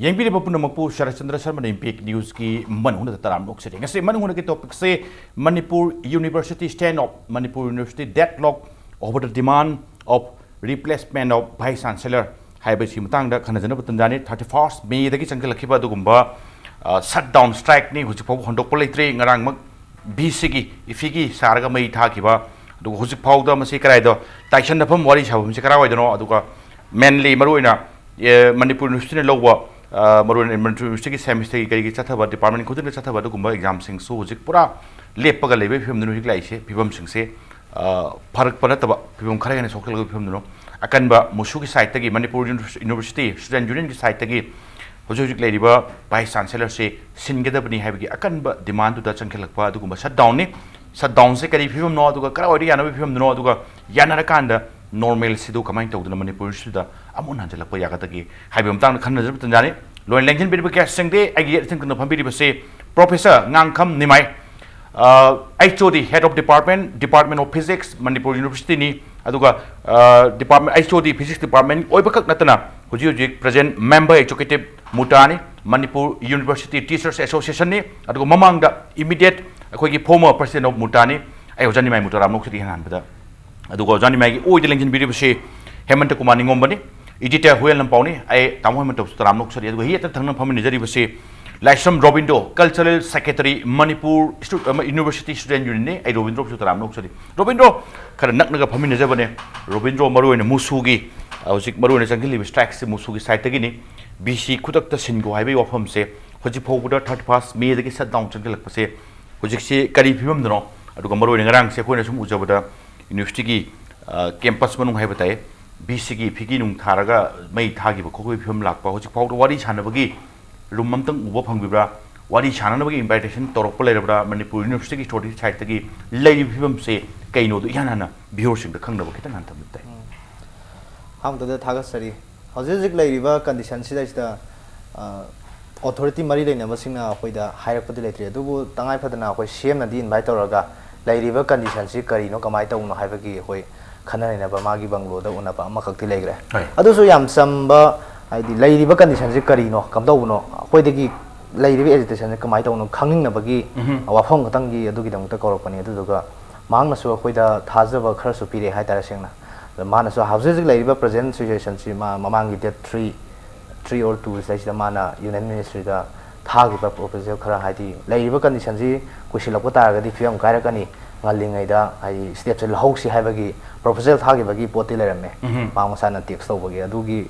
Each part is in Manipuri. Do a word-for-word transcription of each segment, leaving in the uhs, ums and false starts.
ꯌꯦꯡꯕꯤꯔꯤꯕ ꯄꯨꯝꯅꯃꯛꯄꯨ ꯁꯔꯠꯆꯟꯗ꯭ꯔ ꯁꯔꯃꯅ ꯏꯝꯄꯦꯛ ꯅ꯭ꯌꯨꯁꯀꯤ ꯃꯅꯨꯡꯗ ꯇꯔꯥꯝꯅ ꯑꯣꯛꯆꯔꯤ꯫ ꯉꯁꯤ ꯃꯅꯨꯡꯗꯒꯤ ꯇꯣꯄꯤꯛꯁꯦ Manipur university stand off, Manipur university deadlock over the demand of replacement of vice chancellor ꯍꯥꯏꯕꯁꯤ ꯃꯇꯥꯡꯗ ꯈꯟꯅꯖꯅꯕ ꯇꯟꯖꯥꯅꯤ꯫ Thirty first May ꯗꯒꯤ ꯆꯪꯁꯤꯜꯂꯛꯈꯤꯕ ꯑꯗꯨꯒꯨꯝꯕ ꯁꯠ ꯗꯥꯎꯟ ꯁ꯭ꯇ꯭ꯔꯥꯏꯛꯅꯤ꯫ ꯍꯧꯖꯤꯛ ꯐꯥꯎꯕ ꯍꯟꯗꯣꯛꯄ ꯂꯩꯇ꯭ꯔꯤ꯫ ꯉꯔꯥꯡꯃꯛ ꯚꯤ ꯁꯤꯒꯤ ꯏꯐꯤꯒꯤ ꯁꯥꯔꯒ ꯃꯩ ꯊꯥꯈꯤꯕ, ꯑꯗꯨꯒ ꯍꯧꯖꯤꯛ ꯐꯥꯎꯗ ꯃꯁꯤ ꯀꯗꯥꯏꯗ ꯇꯥꯏꯁꯟꯅꯐꯝ ꯋꯥꯔꯤ ꯁꯥꯐꯝꯁꯤ ꯀꯗꯥꯏꯋꯥꯏꯗꯅꯣ, ꯑꯗꯨꯒ ꯃꯦꯟꯂꯤ ꯃꯔꯨꯑꯣꯏꯅ ꯑꯦ, ꯃꯅꯤꯄꯨꯔ ꯌꯨꯅꯤꯚꯔꯁꯤꯇꯤꯅ ꯂꯧꯕ, ꯑ, ꯃꯔꯨꯑꯣꯏꯅ ꯃꯅꯤꯄꯨꯔ ꯌꯨꯅꯤꯚꯔꯁꯤꯇꯤꯒꯤ ꯁꯦꯃꯤꯁꯇꯔꯒꯤ ꯀꯔꯤꯒꯤ ꯆꯠꯊꯕ, ꯗꯤꯄꯥꯔꯠꯃꯦꯟ ꯈꯨꯗꯤꯡꯗ ꯆꯠꯊꯕ ꯑꯗꯨꯒꯨꯝꯕ ꯑꯦꯛꯖꯥꯝꯁꯤꯡꯁꯨ ꯍꯧꯖꯤꯛ ꯄꯨꯔꯥ ꯂꯦꯞꯄꯒ ꯂꯩꯕꯒꯤ ꯐꯤꯕꯝꯗꯨꯅꯤ ꯍꯧꯖꯤꯛ ꯂꯥꯛꯏꯁꯦ꯫ ꯐꯤꯕꯝꯁꯤꯡꯁꯦ, ꯑ, ꯐꯔꯛꯄ ꯅꯠꯇꯕ ꯐꯤꯕꯝ ꯈꯔ ꯍꯦꯟꯅ ꯁꯣꯛꯆꯤꯜꯂꯛꯄꯒꯤ ꯐꯤꯕꯝꯗꯨꯅ ꯑꯀꯟꯕ ꯃꯨꯁꯨꯒꯤ ꯁꯥꯏꯠꯇꯒꯤ, ꯃꯅꯤꯄꯨꯔ ꯌꯨꯅꯤꯚꯔꯁꯤꯇꯤ ꯁ꯭ꯇꯨꯗꯦꯟꯠ ꯌꯨꯅꯤꯌꯟꯒꯤ ꯁꯥꯏꯠꯇꯒꯤ ꯍꯧꯖꯤꯛ ꯍꯧꯖꯤꯛ ꯂꯩꯔꯤꯕ ꯚꯥꯏꯁ ꯆꯥꯟꯁꯦꯂꯔꯁꯦ ꯁꯤꯟꯒꯗꯕꯅꯤ ꯍꯥꯏꯕꯒꯤ ꯑꯀꯟꯕ ꯗꯤꯃꯥꯟꯗꯨꯗ ꯆꯪꯁꯤꯜꯂꯛꯄ ꯑꯗꯨꯒꯨꯝꯕ ꯁꯠ ꯗꯥꯎꯟꯅꯤ꯫ ꯁꯠ ꯗꯥꯎꯟꯁꯦ ꯀꯔꯤ ꯐꯤꯕꯝꯅꯣ, ꯑꯗꯨꯒ ꯀꯗꯥꯏꯋꯥꯏꯗ ꯌꯥꯅꯕꯒꯤ ꯐꯤꯕꯝꯗꯨꯅꯣ, ꯑꯗꯨꯒ ꯌꯥꯅꯔꯀꯥꯟꯗ ꯅꯣꯔꯃꯦꯜꯁꯤꯗ ꯀꯃꯥꯏꯅ ꯇꯧꯗꯅ ꯃꯅꯤꯄꯨꯔꯁꯤꯗ ꯑꯃꯨꯛ ꯍꯟꯖꯤꯜꯂꯛꯄ ꯌꯥꯒꯗꯒꯦ ꯍꯥꯏꯕꯒꯤ ꯃꯇꯥꯡꯗ ꯈꯟꯅꯖꯕ ꯇꯟꯖꯥꯅꯤ꯫ ꯂꯣꯏꯅ ꯂꯦꯡꯁꯤꯟꯕꯤꯔꯤꯕ ꯒꯦꯁꯁꯤꯡꯗꯤ ꯑꯩꯒꯤ ꯌꯦꯠ ꯊꯪꯅ ꯐꯝꯕꯤꯔꯤꯕꯁꯤ ꯄ꯭ꯔꯣꯐꯦꯁꯔ ꯉꯥꯡꯈꯝ ꯅꯤꯃꯥꯏ, ꯑꯩꯆ ꯑꯣ ꯗꯤ, Head of Department, Department of Physics, Manipur ꯌꯨꯅꯤꯚꯔꯁꯤꯇꯤꯅꯤ꯫ ꯑꯗꯨꯒ, ꯑ, ꯗꯤꯄꯥꯔꯠꯃꯦꯟ, ꯑꯩꯆ ꯑꯣ ꯗꯤ ꯐꯤꯖꯤꯛꯁ ꯗꯤꯄꯥꯔꯠꯃꯦꯟ ꯑꯣꯏꯕ ꯈꯛ ꯅꯠꯇꯅ ꯍꯧꯖꯤꯛ ꯍꯧꯖꯤꯛ ꯄ꯭ꯔꯖꯦꯟ ꯃꯦꯝꯕꯔ ꯑꯦꯛꯖꯤꯀ꯭ꯌꯨꯇꯤꯚ ꯃꯨꯇꯥꯅꯤ, ꯃꯅꯤꯄꯨꯔ ꯌꯨꯅꯤꯚꯔꯁꯤꯇꯤ ꯇꯤꯆꯔꯁ ꯑꯦꯁꯣꯁꯤꯌꯦꯁꯟꯅꯤ꯫ ꯑꯗꯨꯒ ꯃꯃꯥꯡꯗ ꯏꯃꯤꯗꯤꯌꯦꯠ ꯑꯩꯈꯣꯏꯒꯤ ꯐꯣꯔꯃꯔ ꯄ꯭ꯔꯁꯤꯗꯦꯟ ꯑꯣꯐ ꯃꯨꯇꯥꯅꯤ꯫ ꯑꯩ ꯑꯣꯖꯥ ꯅꯤꯃꯥꯏ ꯃꯨꯇꯥ ꯔꯥꯝ ꯅꯣꯛꯆꯔꯤ ꯏꯍꯥꯟ ꯍꯥꯟꯕꯗ꯫ ꯑꯗꯨꯒ ꯑꯣꯖꯥ ꯅꯤꯃꯥꯏꯒꯤ ꯑꯣꯏꯗ ꯂꯦꯡꯁꯤꯟꯕꯤꯔꯤꯕꯁꯤ ꯍꯦꯃꯟꯇ ꯀꯨꯃꯥꯔ ꯅꯤꯉꯣꯝꯕꯅꯤ, ꯏꯗꯤꯇꯔ ꯍꯨꯌꯦꯟ ꯂꯝꯄꯥꯎꯅꯤ꯫ ꯑꯩ ꯇꯥꯃꯣ ꯍꯦꯃꯟꯇꯕꯨꯁꯨ ꯇꯔꯥꯝ ꯅꯣꯛꯆꯔꯤ꯫ ꯑꯗꯨꯒ ꯌꯦꯠꯇ ꯊꯪꯅ ꯐꯝꯃꯤꯟꯅꯖꯔꯤꯕꯁꯤ ꯂꯥꯏꯁ꯭ꯔꯝ ꯔꯣꯕꯤꯟꯗ꯭ꯔꯣ, ꯀꯜꯆꯔꯦꯜ ꯁꯦꯀ꯭ꯔꯦꯇꯔꯤ, ꯃꯅꯤꯄꯨꯔ ꯏꯁꯇꯨ-, ꯑꯃ, ꯌꯨꯅꯤꯚꯔꯁꯤꯇꯤ ꯁ꯭ꯇꯨꯗꯦꯟꯠ ꯌꯨꯅꯤꯌꯟꯅꯤ꯫ ꯑꯩ ꯔꯣꯕꯤꯟꯗ꯭ꯔꯣꯕꯨꯁꯨ ꯇꯔꯥꯝ ꯅꯣꯛꯆꯔꯤ꯫ ꯔꯣꯕꯤꯟꯗ꯭ꯔꯣ, ꯈꯔ ꯅꯛꯅꯒ ꯐꯝꯃꯤꯟꯅꯖꯕꯅꯦ꯫ ꯔꯣꯕꯤꯟꯗ꯭ꯔꯣ, ꯃꯔꯨꯑꯣꯏꯅ ꯃꯨꯁꯨꯒꯤ, ꯑ, ꯍꯧꯖꯤꯛ ꯃꯔꯨꯑꯣꯏꯅ ꯆꯪꯁꯤꯜꯂꯤꯕ ꯁ꯭ꯇ꯭ꯔꯥꯏꯛꯁꯤ ꯃꯨꯁꯨꯒꯤ ꯁꯥꯏꯠꯇꯒꯤꯅꯤ꯫ ꯚꯤ ꯁꯤ ꯈꯨꯗꯛꯇ ꯁꯤꯟꯈꯣ ꯍꯥꯏꯕꯒꯤ ꯋꯥꯐꯝꯁꯦ ꯍꯧꯖꯤꯛ ꯐꯥꯎꯕꯗ ꯊꯥꯔꯇꯤ ꯐꯥꯔꯁ ꯃꯦꯗꯒꯤ ꯁꯠ ꯗꯥꯎꯟ ꯆꯪꯁꯤꯜꯂꯛꯄꯁꯦ ꯍꯧꯖꯤꯛꯁꯤ ꯀꯔꯤ ꯐꯤꯕꯝꯗꯅꯣ? ꯑꯗꯨꯒ ꯃꯔꯨꯑꯣꯏꯅ ꯉꯔꯥꯡꯁꯦ ꯑꯩꯈꯣꯏꯅ ꯁꯨꯝ ꯎꯖꯕꯗ ꯌꯨꯅꯤꯚꯔꯁꯤꯇꯤꯒꯤ, ꯑ, ꯀꯦꯝꯄꯁ ꯃꯅꯨꯡ ꯍꯥꯏꯕ ꯇꯥꯏ, ꯚꯤ ꯁꯤꯒꯤ ꯐꯤꯒꯤ ꯅꯨꯡ ꯊꯥꯔꯒ ꯃꯩ ꯊꯥꯈꯤꯕ ꯈꯣꯠꯈꯤꯕꯒꯤ ꯐꯤꯕꯝ ꯂꯥꯛꯄ, ꯍꯧꯖꯤꯛ ꯐꯥꯎꯗ ꯋꯥꯔꯤ ꯁꯥꯟꯅꯕꯒꯤ ꯔꯨꯝ ꯑꯝꯇꯪ ꯎꯕ ꯐꯪꯕꯤꯕ꯭ꯔꯥ? ꯋꯥꯔꯤ ꯁꯥꯟꯅꯅꯕꯒꯤ ꯏꯟꯚꯥꯏꯇꯦꯁꯟ ꯇꯧꯔꯛꯄ ꯂꯩꯔꯕ꯭ꯔꯥ? ꯃꯅꯤꯄꯨꯔ ꯌꯨꯅꯤꯚꯔꯁꯤꯇꯤꯒꯤ ꯑꯣꯊꯣꯔꯤꯇꯤ ꯁꯥꯏꯠꯇꯒꯤ ꯂꯩꯔꯤꯕ ꯐꯤꯕꯝꯁꯦ ꯀꯩꯅꯣꯗꯣ ꯏꯍꯥꯟ ꯍꯥꯟꯅ ꯚ꯭ꯌꯨꯋꯔꯁꯤꯡꯗ ꯈꯪꯅꯕ ꯈꯤꯇꯪ ꯍꯥꯟꯅ ꯊꯝꯕꯤꯕ ꯇꯥꯏ꯫ ꯎꯝ꯫ ꯑꯍꯥꯟꯕꯗ ꯊꯥꯒꯠꯆꯔꯤ꯫ ꯍꯧꯖꯤꯛ ꯍꯧꯖꯤꯛ ꯂꯩꯔꯤꯕ ꯀꯟꯗꯤꯁꯟꯁꯤꯗꯩꯁꯤꯗ, ꯑ, ꯑꯣꯊꯣꯔꯤꯇꯤ ꯃꯔꯤ ꯂꯩꯅꯕꯁꯤꯡꯅ ꯑꯩꯈꯣꯏꯗ ꯍꯥꯏꯔꯛꯄꯗꯤ ꯂꯩꯇ꯭ꯔꯤ, ꯑꯗꯨꯕꯨ ꯇꯉꯥꯏ ꯐꯗꯅ ꯑꯩꯈꯣꯏ ꯁꯤ ꯑꯦꯝꯅꯗꯤ ꯏꯟꯚꯥꯏꯠ ꯇꯧꯔꯒ ꯂꯩꯔꯤꯕ ꯀꯟꯗꯤꯁꯟꯁꯤ ꯀꯔꯤꯅꯣ, ꯀꯃꯥꯏꯅ ꯇꯧꯕꯅꯣ ꯍꯥꯏꯕꯒꯤ ꯑꯩꯈꯣꯏ ꯈꯟꯅ ꯅꯩꯅꯕ ꯃꯥꯒꯤ ꯕꯪꯒ꯭ꯂꯣꯗ ꯎꯅꯕ ꯑꯃꯈꯛꯇꯤ ꯂꯩꯈ꯭ꯔꯦ꯫ ꯍꯣꯏ꯫ ꯑꯗꯨꯁꯨ ꯌꯥꯝ ꯆꯝꯕ, ꯍꯥꯏꯗꯤ ꯂꯩꯔꯤꯕ ꯀꯟꯗꯤꯁꯟꯁꯤ ꯀꯔꯤꯅꯣ, ꯀꯝꯗꯧꯕꯅꯣ, ꯑꯩꯈꯣꯏꯗꯒꯤ ꯂꯩꯔꯤꯕ ꯑꯦꯖꯤꯇꯦꯁꯟꯁꯦ ꯀꯃꯥꯏꯅ ꯇꯧꯕꯅꯣ ꯈꯪꯅꯤꯡꯅꯕꯒꯤ ꯎꯝꯍꯨꯝ. ꯋꯥꯐꯝ ꯈꯛꯇꯪꯒꯤ ꯑꯗꯨꯒꯤꯗꯃꯛꯇ ꯀꯧꯔꯛꯄꯅꯤ꯫ ꯑꯗꯨꯗꯨꯒ ꯃꯍꯥꯛꯅꯁꯨ ꯑꯩꯈꯣꯏꯗ ꯊꯥꯖꯕ ꯈꯔꯁꯨ ꯄꯤꯔꯛꯑꯦ ꯍꯥꯏꯇꯥꯔꯦ ꯁꯦꯡꯅ꯫ ꯑꯗꯣ ꯃꯥꯅꯁꯨ ꯍꯧꯖꯤꯛ ꯍꯧꯖꯤꯛ ꯂꯩꯔꯤꯕ ꯄ꯭ꯔꯖꯦꯟ ꯁꯤꯆꯨꯋꯦꯁꯟꯁꯤ ꯃꯥ ꯃꯃꯥꯡꯒꯤ date three three or two ꯁꯤꯗꯩꯁꯤꯗ ꯃꯥꯅ ꯌꯨꯅꯤꯌꯟ ꯃꯤꯅꯤꯁꯇ꯭ꯔꯤꯗ ꯊꯥꯈꯤꯕ ꯄ꯭ꯔꯣꯄꯣꯖꯦꯜ ꯈꯔ, ꯍꯥꯏꯗꯤ ꯂꯩꯔꯤꯕ ꯀꯟꯗꯤꯁꯟꯁꯤ ꯀꯨꯏꯁꯤꯜꯂꯛꯄ ꯇꯥꯔꯒꯗꯤ ꯐꯤꯕꯝ ꯀꯥꯏꯔꯛꯀꯅꯤ, ꯉꯜꯂꯤꯉꯩꯗ ꯍꯥꯏꯗꯤ ꯁ꯭ꯇꯦꯞꯁꯦ ꯂꯧꯍꯧꯁꯤ ꯍꯥꯏꯕꯒꯤ ꯄ꯭ꯔꯣꯄꯣꯖꯦꯜ ꯊꯥꯈꯤꯕꯒꯤ ꯄꯣꯠꯇꯤ ꯂꯩꯔꯝꯃꯦ꯫ ꯎꯝꯍꯨꯝ. ꯃꯥ ꯃꯁꯥꯅ ꯇꯦꯛꯁ ꯇꯧꯕꯒꯤ꯫ ꯑꯗꯨꯒꯤ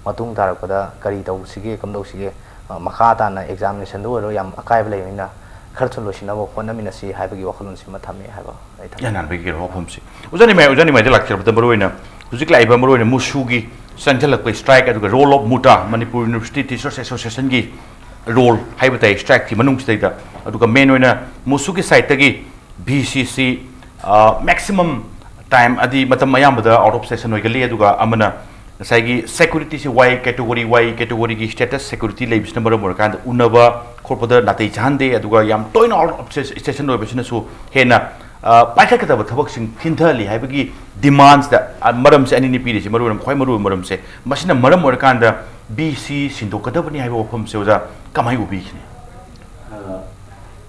ꯃꯇꯨꯡ ꯇꯥꯔꯛꯄꯗ ꯀꯔꯤ ꯇꯧꯁꯤꯒꯦ, ꯀꯝꯗꯧꯁꯤꯒꯦ, ꯑ, ꯃꯈꯥ ꯇꯥꯅ ꯑꯦꯛꯖꯥꯃꯤꯅꯦꯁꯟꯗ ꯑꯣꯏꯔꯣ ꯌꯥꯝ ꯑꯀꯥꯏꯕ ꯂꯩꯕꯅꯤꯅ ꯈꯔ ꯊꯨꯅ ꯂꯣꯏꯁꯤꯟꯅꯕ ꯍꯣꯠꯅꯃꯤꯟꯅꯁꯤ ꯍꯥꯏꯕꯒꯤ ꯋꯥꯈꯜꯂꯣꯟꯁꯤꯃ ꯊꯝꯃꯦ ꯍꯥꯏꯕ ꯑꯩ ꯊꯝꯖꯒꯦ꯫ ꯌꯥꯅꯍꯟꯕꯒꯤ ꯀꯩꯅꯣ ꯋꯥꯐꯝꯁꯤ꯫ ꯑꯣꯖꯥ ꯅꯤꯃꯥꯏ, ꯑꯣꯖꯥ ꯅꯤꯃꯥꯏꯗ ꯂꯥꯛꯆꯔꯕꯗ ꯃꯔꯨꯑꯣꯏꯅ ꯍꯧꯖꯤꯛ ꯂꯥꯛꯏꯕ ꯃꯔꯨꯑꯣꯏꯅ ꯃꯨꯁꯨꯒꯤ ꯆꯪꯁꯤꯜꯂꯛꯄ ꯁ꯭ꯇ꯭ꯔꯥꯏꯛ, ꯑꯗꯨꯒ ꯔꯣꯜ ꯑꯣꯐ ꯃꯨꯇꯥ, ꯃꯅꯤꯄꯨꯔ ꯌꯨꯅꯤꯚꯔꯁꯤꯇꯤ ꯇꯤꯆꯔꯁ ꯑꯦꯁꯣꯁꯤꯌꯦꯁꯟꯒꯤ ꯔꯣꯜ ꯍꯥꯏꯕ ꯇꯥꯏ ꯁ꯭ꯇ꯭ꯔꯥꯏꯛꯀꯤ ꯃꯅꯨꯡꯁꯤꯗꯩꯗ, ꯑꯗꯨꯒ ꯃꯦꯟ ꯑꯣꯏꯅ ꯃꯨꯁꯨꯒꯤ ꯁꯥꯏꯠꯇꯒꯤ ꯚꯤ ꯁꯤ ꯁꯤ, ꯃꯦꯛꯁꯤꯃꯝ ꯇꯥꯏꯝ ꯑꯗꯤ ꯃꯇꯝ ꯑꯌꯥꯝꯕꯗ ꯑꯥꯎꯠ ꯑꯣꯐ ꯁꯦꯁꯟ ꯑꯣꯏꯒꯜꯂꯤ, ꯑꯗꯨꯒ ꯑꯃꯅ ꯉꯁꯥꯏꯒꯤ ꯁꯦꯀ꯭ꯌꯨꯔꯤꯇꯤꯁꯤ ꯋꯥꯏ, ꯀꯦꯇꯦꯒꯣꯔꯤ ꯋꯥꯏ, ꯀꯦꯇꯦꯒꯣꯔꯤꯒꯤ ꯁ꯭ꯇꯦꯇꯁ ꯁꯦꯀ꯭ꯌꯨꯔꯤꯇꯤ ꯂꯩꯕꯁꯤꯅ ꯃꯔꯝ ꯑꯣꯏꯔꯀꯥꯟꯗ ꯎꯅꯕ ꯈꯣꯠꯄꯗ ꯅꯥꯇꯩ ꯆꯥꯍꯟꯗꯦ, ꯑꯗꯨꯒ ꯌꯥꯝ ꯇꯣꯏꯅ ꯑꯥꯎꯠ ꯑꯣꯐ ꯁꯦꯁꯟ ꯑꯣꯏꯕꯁꯤꯅꯁꯨ ꯍꯦꯟꯅ ꯑ, ꯄꯥꯏꯈꯠꯀꯗꯕ ꯊꯕꯛꯁꯤꯡ ꯊꯤꯟꯊꯍꯜꯂꯤ ꯍꯥꯏꯕꯒꯤ ꯗꯤꯃꯥꯟꯁꯇ, ꯑ, ꯃꯔꯝꯁꯦ ꯑꯅꯤꯅꯤ ꯄꯤꯔꯤꯁꯦ, ꯃꯔꯨ ꯑꯣꯏꯅ, ꯈ꯭ꯋꯥꯏ ꯃꯔꯨ ꯑꯣꯏꯕ ꯃꯔꯝꯁꯦ, ꯃꯁꯤꯅ ꯃꯔꯝ ꯑꯣꯏꯔꯀꯥꯟꯗ ꯚꯤ ꯁꯤ ꯁꯤꯟꯗꯣꯛꯀꯗꯕꯅꯤ ꯍꯥꯏꯕ ꯋꯥꯐꯝꯁꯦ ꯑꯣꯖꯥ ꯀꯃꯥꯏꯅ ꯎꯕꯤꯒꯅꯤ?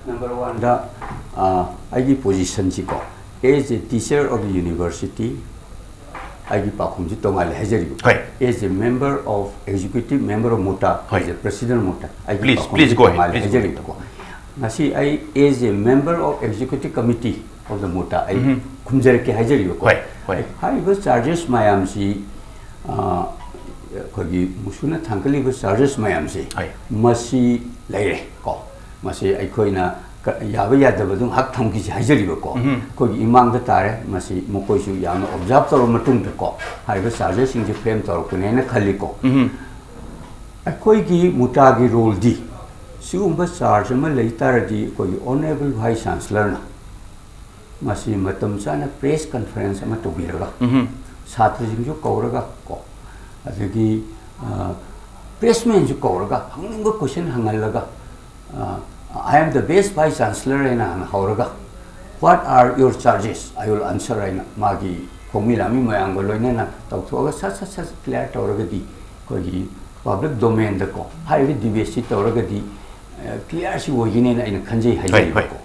ꯅꯝꯕꯔ ꯋꯥꯟꯗ ꯑꯩꯒꯤ ꯄꯣꯖꯤꯁꯟꯁꯤꯀꯣ, as a teacher of the university, ꯑꯩꯒꯤ ꯄꯥꯎꯈꯨꯝꯁꯤ ꯇꯣꯉꯥꯜꯂꯦ ꯍꯥꯏꯖꯔꯤꯕ꯫ ꯍꯣꯏ. As a member of executive member of MUTA, ꯍꯣꯏ. As a president MUTA, ꯑꯩꯒꯤ Please, ꯄꯥꯎꯈꯨꯝꯁꯤ please go ahead, ꯇꯣꯉꯥꯜꯂꯦ please go ahead. ꯍꯥꯏꯖꯔꯤꯕꯀꯣ꯫ ꯉꯁꯤ ꯑꯩ as a member of executive committee of the MUTA ꯑꯩ ꯎꯝꯍꯨꯝ. ꯈꯨꯝꯖꯔꯛꯀꯦ ꯍꯥꯏꯖꯔꯤꯕꯀꯣ꯫ ꯍꯣꯏ, ꯍꯣꯏ. ꯍꯥꯏꯔꯤꯕ ꯆꯥꯔꯖꯦꯁ ꯃꯌꯥꯝꯁꯤ, ꯑ, ꯑꯩꯈꯣꯏꯒꯤ ꯃꯨꯁꯨꯅ ꯊꯥꯡꯒꯠꯂꯤꯕ ꯆꯥꯔꯖꯦꯁ ꯃꯌꯥꯝꯁꯤ ꯍꯣꯏ. ꯃꯁꯤ ꯂꯩꯔꯦ ꯀꯣ꯫ ꯃꯁꯤ ꯑꯩꯈꯣꯏꯅ ꯀ-, ꯌꯥꯕ ꯌꯥꯗꯕ ꯑꯗꯨꯝ ꯉꯥꯏꯍꯥꯛ ꯊꯝꯈꯤꯁꯤ ꯍꯥꯏꯖꯔꯤꯕꯀꯣ꯫ ꯎꯝꯍꯨꯝ. ꯑꯩꯈꯣꯏꯒꯤ ꯏꯃꯥꯡꯗ ꯇꯥꯔꯦ, ꯃꯁꯤ ꯃꯈꯣꯏꯁꯨ ꯌꯥꯝꯅ ꯑꯣꯕꯖꯥꯔꯕ ꯇꯧꯔꯕ ꯃꯇꯨꯡꯗꯀꯣ ꯍꯥꯏꯔꯤꯕ ꯆꯥꯔꯖꯦꯁꯁꯤꯡꯁꯦ ꯐ꯭ꯔꯦꯝ ꯇꯧꯔꯛꯄꯅꯦꯅ ꯈꯜꯂꯤꯀꯣ꯫ ꯎꯝꯍꯨꯝ. ꯑꯩꯈꯣꯏꯒꯤ ꯃꯨꯇꯥꯒꯤ ꯔꯣꯜꯗꯤ ꯁꯤꯒꯨꯝꯕ ꯆꯥꯔꯖ ꯑꯃ ꯂꯩ ꯇꯥꯔꯗꯤ ꯑꯩꯈꯣꯏꯒꯤ ꯑꯣꯅꯔꯦꯕꯜ ꯚꯥꯏꯁ ꯆꯥꯟꯁꯦꯂꯔꯅ ꯃꯁꯤ ꯃꯇꯝ ꯆꯥꯅ ꯄ꯭ꯔꯦꯁ ꯀꯟꯐꯔꯦꯟꯁ ꯑꯃ ꯇꯧꯕꯤꯔꯒ ꯎꯝꯍꯨꯝ. ꯁꯥꯇ꯭ꯔꯁꯤꯡꯁꯨ ꯀꯧꯔꯒ ꯀꯣ, ꯑꯗꯒꯤ, ꯑ, ꯄ꯭ꯔꯦꯁꯃꯦꯟꯁꯨ ꯀꯧꯔꯒ ꯍꯪꯅꯤꯡꯕ ꯀꯣꯏꯁꯟ ꯍꯪꯍꯜꯂꯒ, ꯑ, "I am the best vice chancellor" ꯍꯥꯏꯅ ꯍꯥꯟꯅ ꯍꯧꯔꯒ, "What are your charges? I will answer" ꯍꯥꯏꯅ ꯃꯥꯒꯤ ꯈꯣꯡꯃꯤ ꯂꯥꯃꯤ ꯃꯌꯥꯝꯒ ꯂꯣꯏꯅꯅ ꯇꯧꯊꯣꯛꯑꯒ ꯁꯠ ꯁꯠ ꯁꯠ ꯀ꯭ꯂꯤꯌꯥꯔ ꯇꯧꯔꯒꯗꯤ ꯑꯩꯈꯣꯏꯒꯤ ꯄꯕ꯭ꯂꯤꯛ ꯗꯣꯃꯦꯟꯗꯀꯣ ꯍꯥꯏꯔꯤꯕ ꯗꯤꯕꯦꯠꯁꯤ ꯇꯧꯔꯒꯗꯤ ꯀ꯭ꯂꯤꯌꯥꯔꯁꯤ ꯑꯣꯏꯒꯅꯦꯅ ꯑꯩꯅ ꯈꯟꯖꯩ, ꯍꯥꯏꯖꯔꯤꯕꯀꯣ꯫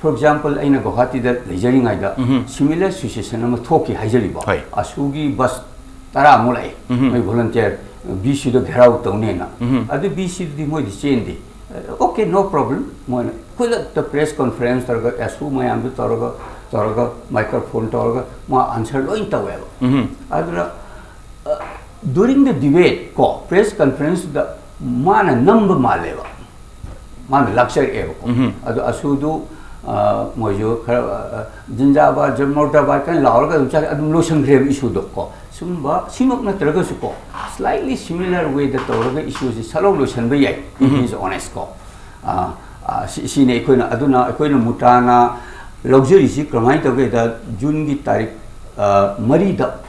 ꯐꯣꯔ ꯑꯦꯛꯖꯥꯝꯄꯜ, ꯑꯩꯅ ꯒꯧꯍꯥꯇꯤꯗ ꯂꯩꯖꯔꯤꯉꯩꯗ ꯁꯤꯃꯤꯂꯔ ꯁꯤꯆꯨꯋꯦꯁꯟ ꯑꯃ ꯊꯣꯛꯈꯤ ꯍꯥꯏꯖꯔꯤꯕ꯫ ꯑꯁꯨꯒꯤ ꯕꯁ ꯇꯔꯥꯃꯨꯛ ꯂꯥꯛꯑꯦ, ꯃꯣꯏ ꯚꯣꯂꯟꯇꯤꯌꯔ ꯕꯤ ꯁꯤꯗ ꯘꯦꯔꯥꯎ ꯇꯧꯅꯦꯅ꯫ ꯑꯗꯨ ꯕꯤ ꯁꯤꯗꯨꯗꯤ ꯃꯣꯏꯗꯤ ꯆꯦꯟꯗꯦ꯫ ꯑꯣꯀꯦ, ꯅꯣ ꯄ꯭ꯔꯣꯕ꯭ꯂꯦꯝ꯫ ꯃꯣꯏꯅ ꯈꯨꯗꯛꯇ ꯄ꯭ꯔꯦꯁ ꯀꯣꯟꯐꯔꯦꯟꯁ ꯇꯧꯔꯒ, ꯑꯁꯨ ꯃꯌꯥꯝꯗꯨ ꯇꯧꯔꯒ, ꯇꯧꯔꯒ ꯃꯥꯏꯀ꯭ꯔꯣꯐꯣꯟ ꯇꯧꯔꯒ ꯃꯥ ꯑꯟꯁꯔ ꯂꯣꯏ ꯇꯧꯋꯦꯕ꯫ ꯑꯗꯨꯅ ꯗꯨꯔꯤꯡ ꯗ ꯗꯤꯕꯦꯠ ꯀꯣ, ꯄ꯭ꯔꯦꯁ ꯀꯟꯐꯔꯦꯟꯁꯇꯨꯗ ꯃꯥꯅ ꯅꯝꯕ ꯃꯥꯜꯂꯦꯕ, ꯃꯥꯅ ꯂꯥꯛꯆꯔꯛꯑꯦꯕꯀꯣ꯫ ꯑꯗꯣ ꯑꯁꯨꯗꯨ ꯃꯣꯏꯁꯨ ꯈꯔ ꯖꯤꯟꯖꯥꯕꯥꯗ ꯖꯃꯣꯔꯗꯥꯕꯥꯗ ꯀꯥꯏꯅ ꯂꯥꯎꯔꯒ ꯑꯗꯨꯝ ꯆꯠ-, ꯑꯗꯨꯝ ꯂꯣꯏꯁꯟꯈ꯭ꯔꯦꯕ ꯏꯁꯨꯗꯣ ꯀꯣ꯫ ꯁꯤꯒꯨꯝꯕ ꯁꯤꯃꯛ ꯅꯠꯇ꯭ꯔꯒꯁꯨ ꯀꯣ, ꯁ꯭ꯂꯥꯏꯠꯂꯤ ꯁꯤꯃꯤꯂꯔ ꯋꯦꯗ ꯇꯧꯔꯒ ꯏꯁꯨꯁꯤ ꯁꯠꯂꯧ ꯂꯣꯏꯁꯟꯕ ꯌꯥꯏ꯫ It is honest ꯀꯣ꯫ ꯁꯤꯅꯤ ꯑꯩꯈꯣꯏꯅ, ꯑꯗꯨꯅ ꯑꯩꯈꯣꯏꯅ ꯃꯨꯇꯥꯅ ꯂꯧꯖꯔꯤꯁꯤ ꯀꯃꯥꯏꯅ ꯇꯧꯒꯦꯗ, ꯖꯨꯟꯒꯤ ꯇꯥꯔꯤꯛ ꯃꯔꯤꯗ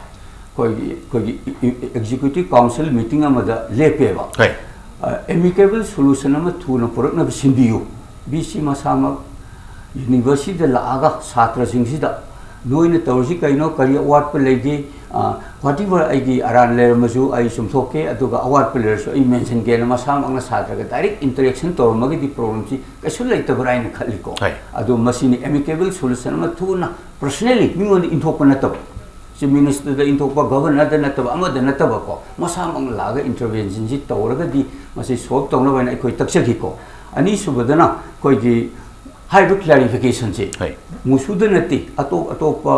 ꯑꯩꯈꯣꯏꯒꯤ, ꯑꯩꯈꯣꯏꯒꯤ ꯑꯦꯛꯖꯤꯀ꯭ꯌꯨꯇꯤꯚ ꯀꯥꯎꯟꯁꯤꯜ ꯃꯤꯇꯤꯡ ꯑꯃꯗ ꯂꯦꯞꯄꯦꯕ꯫ ꯑꯦꯃꯤꯀꯦꯕꯜ ꯁꯣꯂꯨꯁꯟ ꯑꯃ ꯊꯨꯅ ꯄꯨꯔꯛꯅꯕ ꯁꯤꯟꯕꯤꯌꯨ꯫ ꯕꯤ ꯁꯤ ꯃꯁꯥꯃꯛ ꯌꯨꯅꯤꯚꯔꯁꯤꯇꯤꯗ ꯂꯥꯛꯑꯒ ꯁꯥꯇ꯭ꯔꯁꯤꯡꯁꯤꯗ ꯅꯣꯏꯅ ꯇꯧꯔꯤꯁꯤ ꯀꯩꯅꯣ, ꯀꯔꯤ ꯑꯋꯥꯠꯄ ꯂꯩꯒꯦ, ꯋꯥꯠ ꯏꯚꯔ ꯑꯩꯒꯤ ꯑꯔꯥꯟ ꯂꯩꯔꯝꯃꯁꯨ ꯑꯩ ꯆꯨꯝꯊꯣꯛꯀꯦ, ꯑꯗꯨꯒ ꯑꯋꯥꯠꯄ ꯂꯩꯔꯁꯨ ꯑꯩ ꯃꯦꯟꯁꯟꯒꯦꯅ ꯃꯁꯥꯃꯛꯅ ꯁꯥꯇ꯭ꯔꯒ ꯗꯥꯏꯔꯦꯛ ꯏꯟꯇꯔꯦꯛꯁꯟ ꯇꯧꯔꯝꯃꯒꯗꯤ ꯄ꯭ꯔꯣꯕ꯭ꯂꯦꯝꯁꯤ ꯀꯩꯁꯨ ꯂꯩꯇꯕ꯭ꯔꯥ ꯍꯥꯏꯅ ꯈꯜꯂꯤꯀꯣ꯫ ꯑꯗꯣ ꯃꯁꯤꯅꯤ ꯑꯦꯃꯤꯀꯦꯕꯜ ꯁꯣꯂꯨꯁꯟ ꯑꯃ ꯊꯨꯅ ꯄꯔꯁꯅꯦꯜꯂꯤ ꯃꯤꯉꯣꯟꯗ ꯏꯟꯊꯣꯛꯄ ꯅꯠꯇꯕ, ꯆꯤꯐ ꯃꯤꯅꯤꯁꯇꯔꯗ ꯏꯟꯊꯣꯛꯄ, ꯒꯚꯔꯅꯔꯗ ꯅꯠꯇꯕ, ꯑꯃꯗ ꯅꯠꯇꯕꯀꯣ, ꯃꯁꯥꯃꯛꯅ ꯂꯥꯛꯑꯒ ꯏꯟꯇꯔꯚꯦꯟꯁꯟꯁꯤ ꯇꯧꯔꯒꯗꯤ ꯃꯁꯤ ꯁꯣꯜꯕ ꯇꯧꯅꯕ ꯍꯥꯏꯅ ꯑꯩꯈꯣꯏ ꯇꯛꯆꯈꯤꯀꯣ꯫ ꯑꯅꯤꯁꯨꯕꯗꯅ ꯑꯩꯈꯣꯏꯒꯤ ꯍꯥꯏꯔꯤꯕ ꯀ꯭ꯂꯦꯔꯤꯐꯤꯀꯦꯁꯟꯁꯤ ꯃꯨꯁꯨꯗ ꯅꯠꯇꯦ, ꯑꯇꯣꯞ ꯑꯇꯣꯞꯄ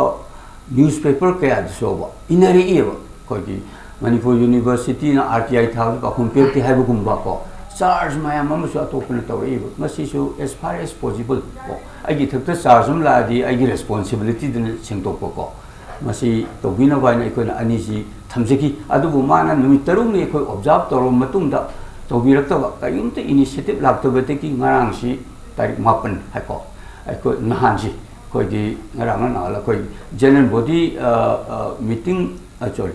ꯅ꯭ꯌꯨꯁꯄꯦꯄꯔ ꯀꯌꯥꯗꯁꯨ ꯏꯟꯅꯔꯛꯏꯕ꯫ ꯑꯩꯈꯣꯏꯒꯤ ꯃꯅꯤꯄꯨꯔ ꯌꯨꯅꯤꯚꯔꯁꯤꯇꯤꯅ ꯑꯥꯔ ꯇꯤ ꯑꯥꯏ ꯊꯥꯕꯗ ꯄꯥꯎꯈꯨꯝ ꯄꯤꯔꯛꯇꯦ ꯍꯥꯏꯕꯒꯨꯝꯕ ꯀꯣ, ꯆꯥꯔꯖ ꯃꯌꯥꯝ ꯑꯃꯁꯨ ꯑꯇꯣꯞꯄꯅ ꯇꯧꯔꯛꯏꯕ꯫ ꯃꯁꯤꯁꯨ as far as possible ꯀꯣ, ꯑꯩꯒꯤ ꯏꯊꯛꯇ ꯆꯥꯔꯖ ꯑꯃ ꯂꯥꯛꯑꯗꯤ ꯑꯩꯒꯤ ꯔꯦꯁꯄꯣꯟꯁꯤꯕꯤꯂꯤꯇꯤꯗꯨꯅ ꯁꯦꯡꯗꯣꯛꯄ ꯀꯣ, ꯃꯁꯤ ꯇꯧꯕꯤꯅꯕ ꯍꯥꯏꯅ ꯑꯩꯈꯣꯏꯅ ꯑꯅꯤꯁꯤ ꯊꯝꯖꯈꯤ꯫ ꯑꯗꯨꯕꯨ ꯃꯥꯅ ꯅꯨꯃꯤꯠ ꯇꯔꯨꯛꯅꯤ ꯑꯩꯈꯣꯏ ꯑꯣꯕꯖꯥꯔꯕ ꯇꯧꯔꯕ ꯃꯇꯨꯡꯗ ꯇꯧꯕꯤꯔꯛꯇꯕ, ꯀꯔꯤꯒꯨꯝꯇ ꯏꯅꯤꯁꯤꯌꯦꯇꯤꯚ ꯂꯥꯛꯇꯕꯗꯒꯤ ꯉꯔꯥꯡꯁꯤ ꯇꯥꯔꯤꯛ ꯃꯥꯄꯟ ꯍꯥꯏꯀꯣ, ꯑꯩꯈꯣꯏ ꯅꯍꯥꯟꯁꯤ ꯑꯩꯈꯣꯏꯒꯤ ꯉꯔꯥꯡ ꯅꯍꯥꯟ ꯑꯩꯈꯣꯏ ꯖꯦꯅꯔꯦꯜ ꯕꯣꯗꯤ ꯃꯤꯇꯤꯡ, ꯁꯣꯔꯤ,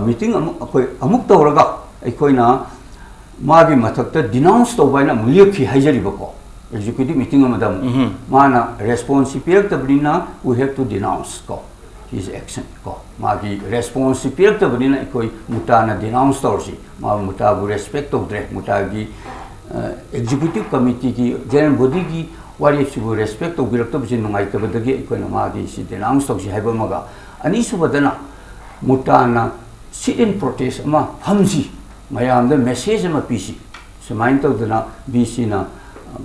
ꯃꯤꯇꯤꯡ ꯑꯃꯨꯛ ꯑꯩꯈꯣꯏ ꯑꯃꯨꯛ ꯇꯧꯔꯒ ꯑꯩꯈꯣꯏꯅ ꯃꯥꯒꯤ ꯃꯊꯛꯇ ꯗꯤꯅꯥꯎꯟꯁ ꯇꯧꯕ ꯍꯥꯏꯅ ꯑꯃꯨꯛ ꯂꯦꯞꯈꯤ ꯍꯥꯏꯖꯔꯤꯕꯀꯣ, ꯑꯦꯛꯖꯤꯀ꯭ꯌꯨꯇꯤꯚ ꯃꯤꯇꯤꯡ ꯑꯃꯗ ꯑꯃꯨꯛ꯫ ꯃꯥꯅ ꯔꯦꯁꯄꯣꯟꯁꯁꯤ ꯄꯤꯔꯛꯇꯕꯅꯤꯅ we have to denounce ꯀꯣ꯫ his action ꯀꯣ, ꯃꯥꯒꯤ ꯔꯦꯁꯄꯣꯟꯁꯁꯤ ꯄꯤꯔꯛꯇꯕꯅꯤꯅ ꯑꯩꯈꯣꯏ ꯃꯨꯇꯥꯅ ꯗꯤꯅꯥꯎꯟꯁ ꯇꯧꯔꯁꯤ, ꯃꯥꯕꯨ ꯃꯨꯇꯥꯕꯨ ꯔꯦꯁꯄꯦꯛ ꯇꯧꯗ꯭ꯔꯦ, ꯃꯨꯇꯥꯒꯤ ꯑꯦꯛꯖꯤꯀ꯭ꯌꯨꯇꯤꯚ ꯀꯃꯤꯇꯤꯒꯤ ꯖꯦꯅꯔꯦꯜ ꯕꯣꯗꯤꯒꯤ ꯋꯥꯔꯦꯞꯁꯤꯕꯨ ꯔꯦꯁꯄꯦꯛ ꯇꯧꯕꯤꯔꯛꯇꯕꯁꯤ ꯅꯨꯡꯉꯥꯏꯇꯕꯗꯒꯤ ꯑꯩꯈꯣꯏꯅ ꯃꯥꯒꯤ ꯁꯤ ꯗꯤꯅꯥꯎꯟꯁ ꯇꯧꯁꯤ ꯍꯥꯏꯕ ꯑꯃꯒ, ꯑꯅꯤꯁꯨꯕꯗꯅ ꯃꯨꯇꯥꯅ ꯁꯤꯠ ꯏꯟ ꯄ꯭ꯔꯣꯇꯦꯁ ꯑꯃ ꯐꯝꯁꯤ, ꯃꯌꯥꯝꯗ ꯃꯦꯁꯦꯖ ꯑꯃ ꯄꯤꯁꯤ, ꯁꯨꯃꯥꯏꯅ ꯇꯧꯗꯅ ꯕꯤ ꯁꯤꯅ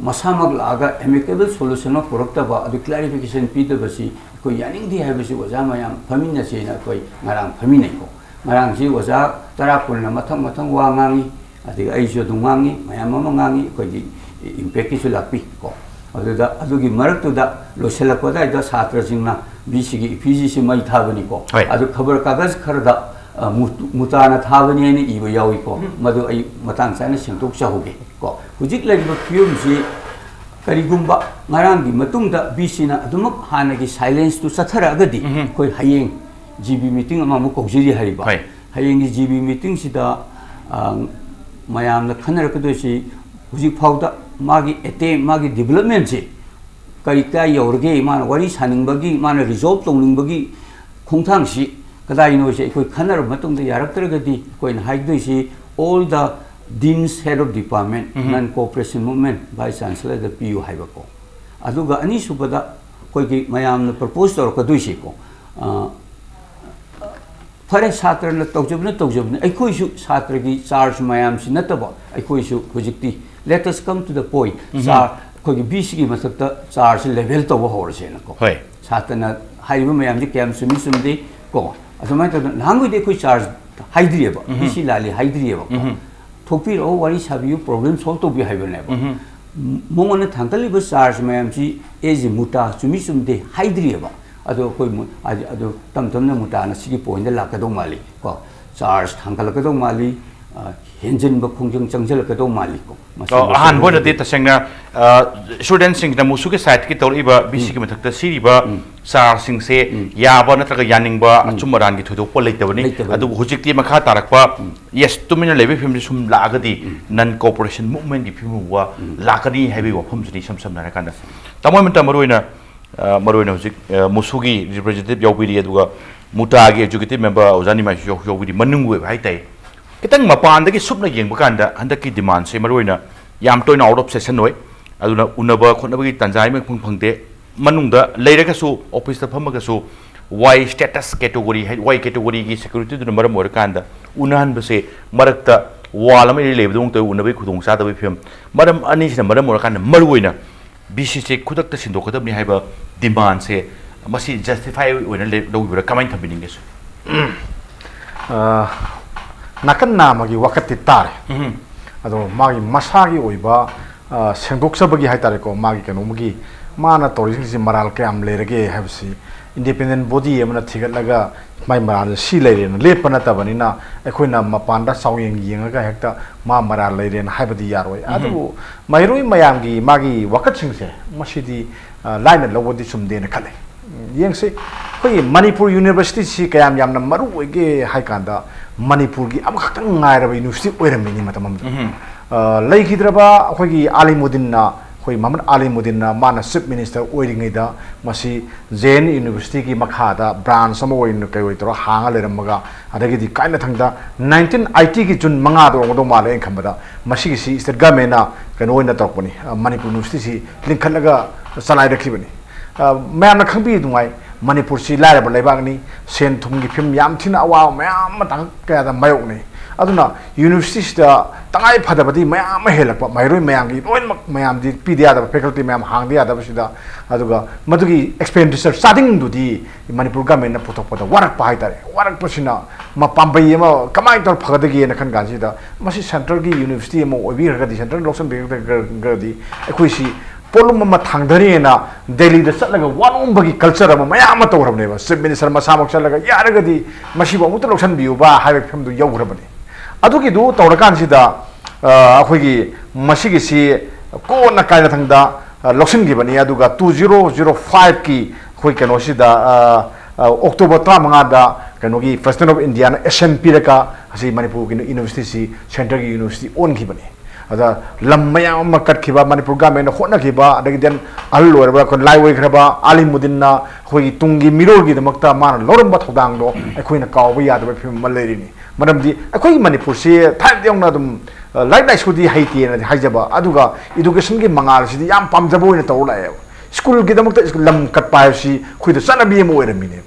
ꯃꯁꯥꯃꯛ ꯂꯥꯛꯑꯒ ꯑꯦꯃꯤꯀꯦꯕꯜ ꯁꯣꯂꯨꯁꯟ ꯑꯃ ꯄꯨꯔꯛꯇꯕ, ꯑꯗꯨ ꯀ꯭ꯂꯦꯔꯤꯐꯤꯀꯦꯁꯟ ꯄꯤꯗꯕꯁꯤ ꯑꯩꯈꯣꯏ ꯌꯥꯅꯤꯡꯗꯦ ꯍꯥꯏꯕꯁꯤ ꯑꯣꯖꯥ ꯃꯌꯥꯝ ꯐꯝꯃꯤꯟꯅꯁꯦꯅ ꯑꯩꯈꯣꯏ ꯉꯔꯥꯡ ꯐꯝꯃꯤꯟꯅꯩꯀꯣ꯫ ꯉꯔꯥꯡꯁꯤ ꯑꯣꯖꯥ ꯇꯔꯥ ꯀꯨꯟꯅ ꯃꯊꯪ ꯃꯊꯪ ꯋꯥ ꯉꯥꯡꯉꯤ, ꯑꯗꯒꯤ ꯑꯩꯁꯨ ꯑꯗꯨꯝ ꯉꯥꯡꯉꯤ, ꯃꯌꯥꯝ ꯑꯃ ꯉꯥꯡꯉꯤ, ꯑꯩꯈꯣꯏꯒꯤ ꯏꯝꯄꯦꯛꯀꯤꯁꯨ ꯂꯥꯛꯄꯤ ꯀꯣ꯫ ꯑꯗꯨꯗ ꯑꯗꯨꯒꯤ ꯃꯔꯛꯇꯨꯗ ꯂꯣꯏꯁꯤꯜꯂꯛꯄ ꯑꯗꯨꯋꯥꯏꯗ ꯁꯥꯇ꯭ꯔꯁꯤꯡꯅ ꯕꯤ ꯁꯤꯒꯤ ꯏꯐꯤꯖꯤꯁꯤ ꯃꯩ ꯊꯥꯕꯅꯤꯀꯣ꯫ ꯍꯣꯏ꯫ ꯑꯗꯨ ꯈꯕꯔ ꯀꯥꯒꯖ ꯈꯔꯗ ꯑ, ꯃꯨ- ꯃꯨꯇꯥꯅ ꯊꯥꯕꯅꯤ ꯍꯥꯏꯅ ꯏꯕ ꯌꯥꯎꯏꯀꯣ꯫ ꯃꯗꯨ ꯑꯩ ꯃꯇꯥꯡ ꯆꯥꯅ ꯁꯦꯡꯗꯣꯛꯆꯍꯧꯒꯦ ꯀꯣ꯫ ꯍꯧꯖꯤꯛ ꯂꯩꯔꯤꯕ ꯐꯤꯕꯝꯁꯤ ꯀꯔꯤꯒꯨꯝꯕ ꯉꯔꯥꯡꯒꯤ ꯃꯇꯨꯡꯗ ꯕꯤ ꯁꯤꯅ ꯑꯗꯨꯃꯛ ꯍꯥꯟꯅꯒꯤ ꯁꯥꯏꯂꯦꯟꯁꯇꯨ ꯆꯠꯊꯔꯛꯑꯒꯗꯤ ꯎꯝ꯫ ꯑꯩꯈꯣꯏ ꯍꯌꯦꯡ ꯖꯤ ꯕꯤ ꯃꯤꯇꯤꯡ ꯑꯃꯃꯨꯛ ꯀꯧꯖꯔꯤ ꯍꯥꯏꯔꯤꯕ꯫ ꯍꯣꯏ꯫ ꯍꯌꯦꯡꯒꯤ ꯖꯤ ꯕꯤ ꯃꯤꯇꯤꯡꯁꯤꯗ ꯑ, ꯃꯌꯥꯝꯅ ꯈꯟꯅꯔꯛꯀꯗꯣꯏꯁꯤ ꯍꯧꯖꯤꯛ ꯐꯥꯎꯗ ꯃꯥꯒꯤ ꯑꯦꯇꯦꯝ, ꯃꯥꯒꯤ ꯗꯤꯕꯂꯞꯃꯦꯟꯁꯤ ꯀꯔꯤ ꯀꯥꯏ ꯌꯧꯔꯒꯦ, ꯃꯥꯅ ꯋꯥꯔꯤ ꯁꯥꯅꯤꯡꯕꯒꯤ, ꯃꯥꯅ ꯔꯤꯖꯣꯜꯕ ꯇꯧꯅꯤꯡꯕꯒꯤ ꯈꯣꯡꯊꯥꯡꯁꯤ ꯀꯗꯥꯏꯅꯣꯁꯦ ꯑꯩꯈꯣꯏ ꯈꯟꯅꯔꯕ ꯃꯇꯨꯡꯗ ꯌꯥꯔꯛꯇ꯭ꯔꯒꯗꯤ ꯑꯩꯈꯣꯏꯅ ꯍꯥꯏꯗꯣꯏꯁꯤ, all the deans, head of department, um. non cooperation movement vice chancellorꯗ ꯄꯤꯌꯨ ꯍꯥꯏꯕꯀꯣ꯫ ꯑꯗꯨꯒ ꯑꯅꯤꯁꯨꯕꯗ ꯑꯩꯈꯣꯏꯒꯤ ꯃꯌꯥꯝꯅ ꯄ꯭ꯔꯄꯣꯖ ꯇꯧꯔꯛꯀꯗꯣꯏꯁꯤꯀꯣ, ꯑ, ꯐꯔꯦ, ꯁꯥꯇ꯭ꯔꯅ ꯇꯧꯖꯕꯅ ꯇꯧꯖꯕꯅꯤ, ꯑꯩꯈꯣꯏꯁꯨ ꯁꯥꯇ꯭ꯔꯒꯤ ꯆꯥꯔꯖ ꯃꯌꯥꯝꯁꯤ ꯅꯠꯇꯕ ꯑꯩꯈꯣꯏꯁꯨ ꯍꯧꯖꯤꯛꯇꯤ let us come to the point꯫ ꯎꯝ꯫ ꯆꯥꯔ ꯑꯩꯈꯣꯏꯒꯤ ꯕꯤ ꯁꯤꯒꯤ ꯃꯊꯛꯇ ꯆꯥꯔꯖꯁꯤ ꯂꯦꯚꯦꯜ ꯇꯧꯕ ꯍꯧꯔꯁꯦꯅꯀꯣ꯫ ꯍꯣꯏ꯫ ꯁꯥꯇ꯭ꯔꯅ ꯍꯥꯏꯔꯤꯕ ꯃꯌꯥꯝꯁꯤ ꯀꯌꯥꯝ ꯆꯨꯝꯃꯤ ꯆꯨꯝꯗꯦ ꯀꯣ, ꯑꯗꯨꯃꯥꯏꯅ ꯇꯧꯗꯅ ꯅꯍꯥꯟꯈꯣꯏꯗꯤ ꯑꯩꯈꯣꯏ ꯆꯥꯔꯖ ꯍꯥꯏꯗ꯭ꯔꯤꯑꯕ, ꯎꯝ꯫ B C ꯂꯥꯜꯂꯤ ꯍꯥꯏꯗ꯭ꯔꯤꯑꯕ꯫ ꯎꯝ꯫ ꯊꯣꯛꯄꯤꯔꯛꯑꯣ, ꯋꯥꯔꯤ ꯁꯥꯕꯤꯌꯨ, ꯄ꯭ꯔꯣꯕ꯭ꯂꯦꯝ ꯁꯣꯜꯕ ꯇꯧꯕꯤꯌꯨ ꯍꯥꯏꯕꯅꯦꯕ꯫ ꯎꯝ꯫ ꯃꯉꯣꯟꯗ ꯊꯥꯡꯒꯠꯂꯤꯕ ꯆꯥꯔꯖ ꯃꯌꯥꯝꯁꯤ ꯑꯦꯖ ꯑꯦ ꯃꯨꯇꯥ ꯆꯨꯝꯃꯤ ꯆꯨꯝꯗꯦ ꯍꯥꯏꯗ꯭ꯔꯤꯑꯕ꯫ ꯑꯗꯣ ꯑꯩꯈꯣꯏ ꯃꯨ- ꯍꯥꯏꯗꯤ ꯑꯗꯨ ꯇꯞ ꯇꯞꯅ ꯃꯨꯇꯥꯅ ꯁꯤꯒꯤ ꯄꯣꯏꯟꯗ ꯂꯥꯛꯀꯗꯧ ꯃꯥꯜꯂꯤ ꯀꯣ, ꯆꯥꯔꯖ ꯊꯥꯡꯒꯠꯂꯛꯀꯗꯧ ꯃꯥꯜꯂꯤ, ꯑ, ꯍꯦꯟꯖꯤꯟꯕ ꯈꯣꯡꯖꯪ ꯆꯪꯁꯤꯜꯂꯛꯀꯗꯧ ꯃꯥꯜꯂꯤ ꯀꯣ꯫ ꯃꯁꯤ ꯑꯣ, ꯑꯍꯥꯟꯕ ꯑꯣꯏꯅꯗꯤ ꯇꯁꯦꯡꯅ ꯏꯁꯇꯨꯗꯦꯟꯁꯤꯡꯁꯤꯅ ꯃꯨꯁꯨꯒꯤ ꯁꯥꯏꯠꯀꯤ ꯇꯧꯔꯛꯏꯕ ꯕꯤ ꯁꯤꯒꯤ ꯃꯊꯛꯇ ꯁꯤꯔꯤꯕ ꯎꯝ꯫ ꯆꯥꯔꯖꯁꯤꯡꯁꯦ ꯎꯝ꯫ ꯌꯥꯕ ꯅꯠꯇ꯭ꯔꯒ ꯌꯥꯅꯤꯡꯕ ꯑꯆꯨꯝ ꯑꯔꯥꯟꯒꯤ ꯊꯣꯏꯗꯣꯛꯄ ꯂꯩꯇꯕꯅꯤ꯫ ꯂꯩꯇꯕꯅꯤ꯫ ꯑꯗꯨꯕꯨ ꯍꯧꯖꯤꯛꯇꯤ ꯃꯈꯥ ꯇꯥꯔꯛꯄ, ꯌꯦꯁ, ꯇꯨꯃꯤꯟꯅ ꯂꯩꯕꯒꯤ ꯐꯤꯕꯝꯁꯤ ꯁꯨꯝ ꯂꯥꯛꯑꯒꯗꯤ ꯅꯟ ꯀꯣꯑꯣꯄꯔꯦꯁꯟ ꯃꯨꯚꯃꯦꯟꯒꯤ ꯐꯤꯕꯝ ꯐꯥꯎꯕ ꯂꯥꯛꯀꯅꯤ ꯍꯥꯏꯕꯒꯤ ꯋꯥꯐꯝꯁꯤꯅꯤ ꯏꯁꯝ ꯁꯝꯅ ꯍꯥꯏꯔꯀꯥꯟꯗ꯫ ꯇꯥꯃꯣ ꯃꯟꯇ ꯃꯔꯨꯑꯣꯏꯅ ꯑ, ꯃꯔꯨꯑꯣꯏꯅ ꯍꯧꯖꯤꯛ, ꯑ, ꯃꯨꯁꯨꯒꯤ representative ꯌꯥꯎꯕꯤꯔꯤ, ꯑꯗꯨꯒ ꯃꯨꯇꯥꯒꯤ executive member ꯑꯣꯖꯥ ꯅꯤꯃꯥꯏꯁꯨ ꯌꯥꯎ-, ꯌꯥꯎꯕꯤꯔꯤ꯫ ꯃꯅꯨꯡꯒꯤ ꯑꯣꯏꯕ ꯍꯥꯏꯇꯥꯔꯦ, ꯈꯤꯇꯪ ꯃꯄꯥꯟꯗꯒꯤ ꯁꯨꯞꯅ ꯌꯦꯡꯕ ꯀꯥꯟꯗ ꯍꯟꯗꯛꯀꯤ demandꯁꯦ ꯃꯔꯨꯑꯣꯏꯅ ꯌꯥꯝ ꯇꯣꯏꯅ out of session ꯑꯣꯏ꯫ ꯑꯗꯨꯅ ꯎꯅꯕ ꯈꯣꯠꯅꯕꯒꯤ ꯇꯥꯟꯖꯥ ꯑꯃ ꯏꯐꯪ ꯐꯪꯗꯦ꯫ ꯃꯅꯨꯡꯗ ꯂꯩꯔꯒꯁꯨ, officeꯇ ꯐꯝꯃꯒꯁꯨ, Y status category ꯍꯥꯏ, Y categoryꯒꯤ securityꯗꯨꯅ ꯃꯔꯝ ꯑꯣꯏꯔꯀꯥꯟꯗ ꯎꯅꯍꯟꯕꯁꯦ, ꯃꯔꯛꯇ wall ꯑꯃ ꯏꯔꯩ ꯂꯩꯕꯗꯧꯅ ꯇꯧꯏ, ꯎꯅꯕꯒꯤ ꯈꯨꯗꯣꯡꯆꯥꯗꯕꯒꯤ ꯐꯤꯕꯝ꯫ ꯃꯔꯝ ꯑꯅꯤꯁꯤꯅ ꯃꯔꯝ ꯑꯣꯏꯔꯀꯥꯟꯗ ꯃꯔꯨꯑꯣꯏꯅ BCꯁꯦ ꯈꯨꯗꯛꯇ ꯁꯤꯟꯗꯣꯛꯀꯗꯕꯅꯤ ꯍꯥꯏꯕ demandꯁꯦ, ꯃꯁꯤ justify ꯑꯣꯏꯅ ꯂꯦ-, ꯂꯧꯕꯤꯕ꯭ꯔꯥ? ꯀꯃꯥꯏꯅ ꯊꯝꯕꯤꯅꯤꯡꯒꯦ, ꯁꯔ? ꯑ, ꯅꯥꯀꯟ ꯅꯥꯝꯃꯒꯤ ꯋꯥꯀꯠꯇꯤ ꯇꯥꯔꯦ꯫ ꯑꯗꯣ ꯃꯥꯒꯤ ꯃꯁꯥꯒꯤ ꯑꯣꯏꯕ, ꯑ, ꯁꯦꯡꯗꯣꯛꯆꯕꯒꯤ ꯍꯥꯏꯇꯥꯔꯦꯀꯣ, ꯃꯥꯒꯤ ꯀꯩꯅꯣꯝꯒꯤ, ꯃꯥꯅ ꯇꯧꯔꯤꯁꯤꯡꯁꯤ ꯃꯔꯥꯜ ꯀꯌꯥꯝ ꯂꯩꯔꯒꯦ ꯍꯥꯏꯕꯁꯤ independent body ꯑꯃꯅ ꯊꯤꯒꯠꯂꯒ ꯃꯥꯏ ꯃꯔꯥꯜꯁꯦ ꯁꯤ ꯂꯩꯔꯦꯅ ꯂꯦꯞꯄ ꯅꯠꯇꯕꯅꯤꯅ, ꯑꯩꯈꯣꯏꯅ ꯃꯄꯥꯟꯗ ꯆꯥꯎꯌꯦꯡ ꯌꯦꯡꯉꯒ ꯍꯦꯛꯇ ꯃꯥ ꯃꯔꯥꯜ ꯂꯩꯔꯦꯅ ꯍꯥꯏꯕꯗꯤ ꯌꯥꯔꯣꯏ꯫ ꯑꯗꯨꯕꯨ ꯃꯍꯩꯔꯣꯏ ꯃꯌꯥꯝꯒꯤ ꯃꯥꯒꯤ ꯋꯥꯀꯠꯁꯤꯡꯁꯦ, ꯃꯁꯤꯗꯤ, ꯑ, ꯂꯥꯏꯅ ꯂꯧꯕꯗꯤ ꯆꯨꯝꯗꯦꯅ ꯈꯜꯂꯦ꯫ ꯌꯦꯡꯁꯤ, ꯑꯩꯈꯣꯏꯒꯤ ꯃꯅꯤꯄꯨꯔ universityꯁꯤ ꯀꯌꯥꯝ ꯌꯥꯝꯅ ꯃꯔꯨ ꯑꯣꯏꯒꯦ ꯍꯥꯏ ꯀꯥꯟꯗ, ꯃꯅꯤꯄꯨꯔꯒꯤ ꯑꯃꯈꯛꯇꯪ ꯉꯥꯏꯔꯕ university ꯑꯣꯏꯔꯝꯃꯤꯅꯤ ꯃꯇꯝ ꯑꯃꯗ꯫ ꯑ, ꯂꯩꯈꯤꯗ꯭ꯔꯕ ꯑꯩꯈꯣꯏꯒꯤ ꯑꯥꯂꯤꯃꯨꯗꯤꯟꯅ, ꯑꯩꯈꯣꯏ ꯃꯍꯃꯗ ꯑꯥꯂꯤꯃꯨꯗꯤꯟꯅ, ꯃꯥꯅ chief minister ꯑꯣꯏꯔꯤꯉꯩꯗ ꯃꯁꯤ Jain Universityꯒꯤ ꯃꯈꯥꯗ branch ꯑꯃ ꯑꯣꯏꯅ ꯀꯩ ꯑꯣꯏ ꯇꯧꯔ ꯍꯥꯡꯉ ꯂꯩꯔꯝꯃꯒ, ꯑꯗꯒꯤꯗꯤ ꯀꯥꯏꯅꯊꯪꯗ nineteen eightyꯒꯤ June ꯃꯉꯥꯗ ꯑꯣꯏꯔꯝꯒꯗꯧ ꯃꯥꯜꯂꯦ ꯑꯩꯅ ꯈꯟꯕꯗ, ꯃꯁꯤꯒꯤꯁꯤ state governmentꯅ ꯀꯩꯅꯣ ꯑꯣꯏꯅ ꯇꯧꯔꯛꯄꯅꯤ, ꯑ, ꯃꯅꯤꯄꯨꯔ universityꯁꯤ ꯂꯤꯡꯈꯠꯂꯒ ꯆꯂꯥꯏꯔꯛꯈꯤꯕꯅꯤ꯫ ꯑ, ꯃꯌꯥꯝꯅ ꯈꯪꯕꯤꯗꯨꯉꯥꯏ, ꯃꯅꯤꯄꯨꯔꯁꯤ ꯂꯥꯏꯔꯕ ꯂꯩꯕꯥꯛꯅꯤ, ꯁꯦꯟ ꯊꯨꯝꯒꯤ ꯐꯤꯕꯝ ꯌꯥꯝ ꯊꯤꯅ ꯑꯋꯥꯕ ꯃꯌꯥꯝ ꯑꯃ ꯇꯥꯡ-, ꯀꯌꯥꯗ ꯃꯥꯌꯣꯛꯅꯩ꯫ ꯑꯗꯨꯅ universityꯁꯤꯗ ꯇꯉꯥꯏ ꯐꯗꯕꯗꯤ ꯃꯌꯥꯝ ꯑꯃ ꯍꯦꯜꯂꯛꯄ, ꯃꯍꯩꯔꯣꯏ ꯃꯌꯥꯝꯒꯤ ꯂꯣꯏꯅꯃꯛ ꯃꯌꯥꯝꯗꯤ ꯄꯤꯗ ꯌꯥꯗꯕ, faculty ꯃꯌꯥꯝ ꯍꯥꯡꯗ ꯌꯥꯗꯕꯁꯤꯗ, ꯑꯗꯨꯒ ꯃꯗꯨꯒꯤ expenditure ꯆꯥꯗꯤꯡꯗꯨꯗꯤ ꯃꯅꯤꯄꯨꯔ governmentꯅ ꯄꯨꯊꯣꯛꯄꯗ ꯋꯥꯔꯛꯄ ꯍꯥꯏꯇꯥꯔꯦ꯫ ꯋꯥꯔꯛꯄꯁꯤꯅ ꯃ-, ꯄꯥꯝꯕꯩ ꯑꯃ ꯀꯃꯥꯏꯅ ꯇꯧꯔ ꯐꯒꯗꯒꯦꯅ ꯈꯟ ꯀꯥꯟꯁꯤꯗ, ꯃꯁꯤ centreꯒꯤ university ꯑꯃ ꯑꯣꯏꯕꯤꯔꯒꯗꯤ, centre ꯂꯧꯁꯤꯟꯕꯤꯔꯒꯗꯤ, ꯑꯩꯈꯣꯏꯁꯤ ꯄꯣꯠꯂꯨꯝ ꯑꯃ ꯊꯥꯡꯊꯔꯦꯅ ꯗꯦꯜꯂꯤꯗ ꯆꯠꯂꯒ ꯋꯥꯅꯣꯝꯕꯒꯤ culture ꯑꯃ ꯃꯌꯥꯝ ꯑꯃ ꯇꯧꯈ꯭ꯔꯕꯅꯦꯕ꯫ Chief minister ꯃꯁꯥꯃꯛ ꯆꯠꯂꯒ, "ꯌꯥꯔꯒꯗꯤ ꯃꯁꯤꯕꯨ ꯑꯃꯨꯛꯇ ꯂꯧꯁꯤꯟꯕꯤꯌꯨꯕ" ꯍꯥꯏꯕꯒꯤ ꯐꯤꯕꯝꯗꯨ ꯌꯧꯈ꯭ꯔꯕꯅꯤ꯫ ꯑꯗꯨꯒꯤꯗꯨ ꯇꯧꯔꯀꯥꯟꯁꯤꯗ, ꯑ, ꯑꯩꯈꯣꯏꯒꯤ ꯃꯁꯤꯒꯤꯁꯤ ꯀꯣꯟꯅ ꯀꯥꯏꯅꯊꯪꯗ, ꯑ, ꯂꯧꯁꯤꯟꯈꯤꯕꯅꯤ꯫ ꯑꯗꯨꯒ two zero zero fiveꯀꯤ ꯑꯩꯈꯣꯏ ꯀꯩꯅꯣꯁꯤꯗ, ꯑ, ꯑ, October ꯇꯔꯥꯃꯉꯥꯗ ꯀꯩꯅꯣꯒꯤ President of Indiaꯅ assent ꯄꯤꯔꯒ ꯑꯁꯤ ꯃꯅꯤꯄꯨꯔꯒꯤ universityꯁꯤ centreꯒꯤ university ꯑꯣꯟꯈꯤꯕꯅꯤ꯫ ꯑꯗ ꯂꯝ ꯃꯌꯥꯝ ꯑꯃ ꯀꯠꯈꯤꯕ, ꯃꯅꯤꯄꯨꯔ ꯒꯃꯦꯟꯅ ꯍꯣꯠꯅꯈꯤꯕ, ꯑꯗꯒꯤ then ꯑꯍꯜ ꯑꯣꯏꯔꯕ ꯑꯩꯈꯣꯏ ꯂꯥꯏꯑꯣꯏꯈ꯭ꯔꯕ ꯑꯥꯂꯤꯃꯨꯗꯤꯟꯅ ꯑꯩꯈꯣꯏꯒꯤ ꯇꯨꯡꯒꯤ ꯃꯤꯔꯣꯜꯒꯤꯗꯃꯛꯇ ꯃꯥꯅ ꯂꯧꯔꯝꯕ ꯊꯧꯗꯥꯡꯗꯣ ꯑꯩꯈꯣꯏꯅ ꯀꯥꯎꯕ ꯌꯥꯗꯕ ꯐꯤꯕꯝ ꯑꯃ ꯂꯩꯔꯤꯅꯤ꯫ ꯃꯔꯝꯗꯤ ꯑꯩꯈꯣꯏꯒꯤ ꯃꯅꯤꯄꯨꯔꯁꯤ ꯊꯥꯏꯅꯗꯤ ꯌꯧꯅ ꯑꯗꯨꯝ, ꯑ, ꯂꯥꯏꯔꯤꯛ ꯂꯥꯏꯁꯨꯗꯤ ꯍꯩꯇꯦꯅꯗꯤ ꯍꯥꯏꯖꯕ, ꯑꯗꯨꯒ educationꯒꯤ ꯃꯉꯥꯜꯁꯤꯗꯤ ꯌꯥꯝ ꯄꯥꯝꯖꯕ ꯑꯣꯏꯅ ꯇꯧꯔ ꯂꯥꯛꯑꯦꯕ꯫ ꯁ꯭ꯀꯨꯜꯒꯤꯗꯃꯛꯇ ꯂꯝ ꯀꯠꯄ ꯍꯥꯏꯕꯁꯤ ꯑꯩꯈꯣꯏꯗ ꯆꯠꯅꯕꯤ ꯑꯃ ꯑꯣꯏꯔꯝꯃꯤꯅꯦ꯫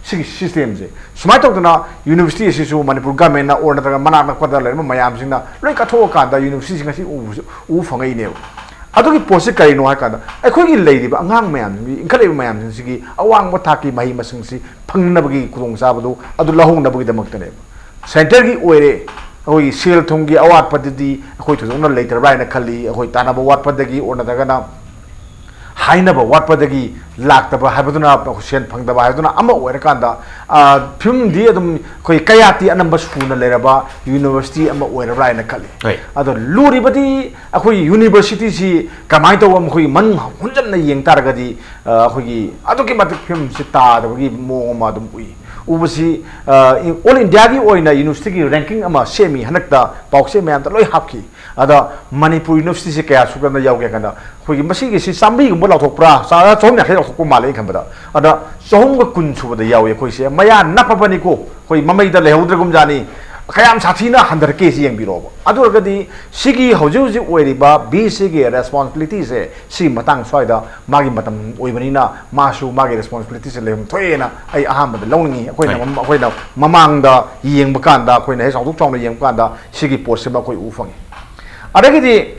ꯁꯤꯒꯤ systemꯁꯦ ꯁꯨꯃꯥꯏꯅ ꯇꯧꯗꯅ university ꯑꯁꯤꯁꯨ ꯃꯅꯤꯄꯨꯔ ꯒꯃꯦꯟꯅ ꯑꯣꯔ ꯅꯠꯇ꯭ꯔꯒ ꯃꯅꯥꯛ ꯅꯛꯄꯗ ꯂꯩꯔꯝꯕ ꯃꯌꯥꯝꯁꯤꯡꯅ ꯂꯣꯏ ꯀꯠꯊꯣꯛꯑꯀꯥꯟꯗ universityꯁꯤ ꯉꯁꯤ ꯎꯕꯁꯤ, ꯎꯕ ꯐꯪꯉꯛꯏꯅꯦꯕ꯫ ꯑꯗꯨꯒꯤ ꯄꯣꯠꯁꯤ ꯀꯔꯤꯅꯣ ꯍꯥꯏ ꯀꯥꯟꯗ, ꯑꯩꯈꯣꯏꯒꯤ ꯂꯩꯔꯤꯕ ꯑꯉꯥꯡ ꯃꯌꯥꯝꯁꯤꯡꯁꯤ, ꯏꯟꯈꯠꯂꯛꯏꯕ ꯃꯌꯥꯝꯁꯤꯡꯁꯤꯒꯤ ꯑꯋꯥꯡꯕ ꯊꯥꯛꯀꯤ ꯃꯍꯩ ꯃꯁꯤꯡꯁꯤ ꯐꯪꯅꯕꯒꯤ ꯈꯨꯗꯣꯡꯆꯥꯕꯗꯨ ꯑꯗꯨ ꯂꯧꯍꯧꯅꯕꯒꯤꯗꯃꯛꯇꯅꯦꯕ꯫ Centreꯒꯤ ꯑꯣꯏꯔꯦ, ꯑꯩꯈꯣꯏꯒꯤ ꯁꯦꯜ ꯊꯨꯝꯒꯤ ꯑꯋꯥꯠꯄꯗꯨꯗꯤ ꯑꯩꯈꯣꯏ ꯊꯣꯏꯗꯣꯛꯅ ꯂꯩꯇ꯭ꯔꯕ꯭ꯔꯥ ꯍꯥꯏꯅ ꯈꯜꯂꯤ꯫ ꯑꯩꯈꯣꯏ ꯇꯥꯟꯅꯕ ꯋꯥꯠꯄꯗꯒꯤ ꯑꯣꯔ ꯅꯠꯇ꯭ꯔꯒꯅ ꯍꯥꯏꯅꯕ ꯋꯥꯠꯄꯗꯒꯤ ꯂꯥꯛꯇꯕ ꯍꯥꯏꯕꯗꯨꯅ, ꯁꯦꯟ ꯐꯪꯗꯕ ꯍꯥꯏꯕꯗꯨꯅ ꯑꯃ ꯑꯣꯏꯔꯀꯥꯟꯗ, ꯑ, ꯐꯤꯕꯝꯗꯤ ꯑꯗꯨꯝ ꯑꯩꯈꯣꯏ ꯀꯌꯥꯇꯤ ꯑꯅꯝꯕ ꯁꯨꯅ ꯂꯩꯔꯕ university ꯑꯃ ꯑꯣꯏꯔꯕ꯭ꯔꯥ ꯍꯥꯏꯅ ꯈꯜꯂꯤ꯫ ꯍꯣꯏ꯫ ꯑꯗꯣ ꯂꯨꯔꯤꯕꯗꯤ ꯑꯩꯈꯣꯏ universityꯁꯤ ꯀꯃꯥꯏꯅ ꯇꯧꯕ, ꯃꯈꯣꯏꯒꯤ ꯃꯅꯨꯡ ꯍꯟꯖꯟꯅ ꯌꯦꯡ ꯇꯥꯔꯒꯗꯤ, ꯑ, ꯑꯩꯈꯣꯏꯒꯤ ꯑꯗꯨꯛꯀꯤ ꯃꯇꯤꯛ ꯐꯤꯕꯝꯁꯤ ꯇꯥꯗꯕꯒꯤ ꯃꯑꯣꯡ ꯑꯃ ꯑꯗꯨꯝ ꯎꯏ꯫ ꯎꯕꯁꯤ, ꯑ, all Indiaꯒꯤ ꯑꯣꯏꯅ universityꯒꯤ ranking ꯑꯃ ꯁꯦꯝꯃꯤ, ꯍꯟꯗꯛꯇ ꯄꯥꯎꯆꯦ ꯃꯌꯥꯝꯗ ꯂꯣꯏ ꯍꯥꯞꯈꯤ꯫ ꯑꯗ ꯃꯅꯤꯄꯨꯔ universityꯁꯤ ꯀꯌꯥ ꯁꯨꯒꯅ ꯌꯥꯎꯒꯦ ꯀꯥꯟꯗ, ꯑꯩꯈꯣꯏꯒꯤ ꯃꯁꯤꯒꯤꯁꯤ ꯆꯥꯝꯃꯔꯤꯒꯨꯝꯕ ꯂꯥꯎꯊꯣꯛꯄ꯭ꯔꯥ, ꯆꯥ-, ꯆꯍꯨꯝ ꯌꯥꯡꯈꯩ ꯂꯥꯎꯊꯣꯛꯄ ꯃꯥꯜꯂꯦ ꯑꯩꯅ ꯈꯟꯕꯗ꯫ ꯑꯗ ꯆꯍꯨꯝꯒ ꯀꯨꯟ ꯁꯨꯕꯗ ꯌꯥꯎꯏ ꯑꯩꯈꯣꯏꯁꯦ꯫ ꯃꯌꯥ ꯅꯞꯄꯕꯅꯤꯀꯣ, ꯑꯩꯈꯣꯏ ꯃꯃꯩꯗ ꯂꯩꯍꯧꯗ꯭ꯔꯒꯨꯝꯖꯥꯅꯤ꯫ ꯀꯌꯥꯝ ꯁꯥꯊꯤꯅ ꯍꯟꯊꯔꯛꯀꯦ ꯁꯤ ꯌꯦꯡꯕꯤꯔꯣꯕ꯫ ꯑꯗꯨ ꯑꯣꯏꯔꯒꯗꯤ ꯁꯤꯒꯤ ꯍꯧꯖꯤꯛ ꯍꯧꯖꯤꯛ ꯑꯣꯏꯔꯤꯕ VCꯒꯤ responsibilityꯁꯦ ꯁꯤꯒꯤ ꯃꯇꯥꯡ ꯁ꯭ꯋꯥꯏꯗ ꯃꯥꯒꯤ ꯃꯇꯝ ꯑꯣꯏꯕꯅꯤꯅ ꯃꯥꯁꯨ ꯃꯥꯒꯤ responsibilityꯁꯦ ꯂꯩꯐꯝ ꯊꯣꯛꯑꯦꯅ ꯑꯩ ꯑꯍꯥꯟꯕꯗ ꯂꯧꯅꯤꯡꯉꯤ꯫ ꯑꯩꯈꯣꯏꯅ ꯍꯣꯏ꯫ ꯃꯝ-, ꯑꯩꯈꯣꯏꯅ ꯃꯃꯥꯡꯗ ꯌꯦꯡꯕ ꯀꯥꯟꯗ, ꯑꯩꯈꯣꯏꯅ ꯍꯦꯛ ꯆꯥꯎꯊꯣꯛ ꯆꯥꯎꯅ ꯌꯦꯡꯕ ꯀꯥꯟꯗ ꯁꯤꯒꯤ ꯄꯣꯠꯁꯤꯃ ꯑꯩꯈꯣꯏ ꯎꯕ ꯐꯪꯉꯤ꯫ ꯑꯗꯒꯤꯗꯤ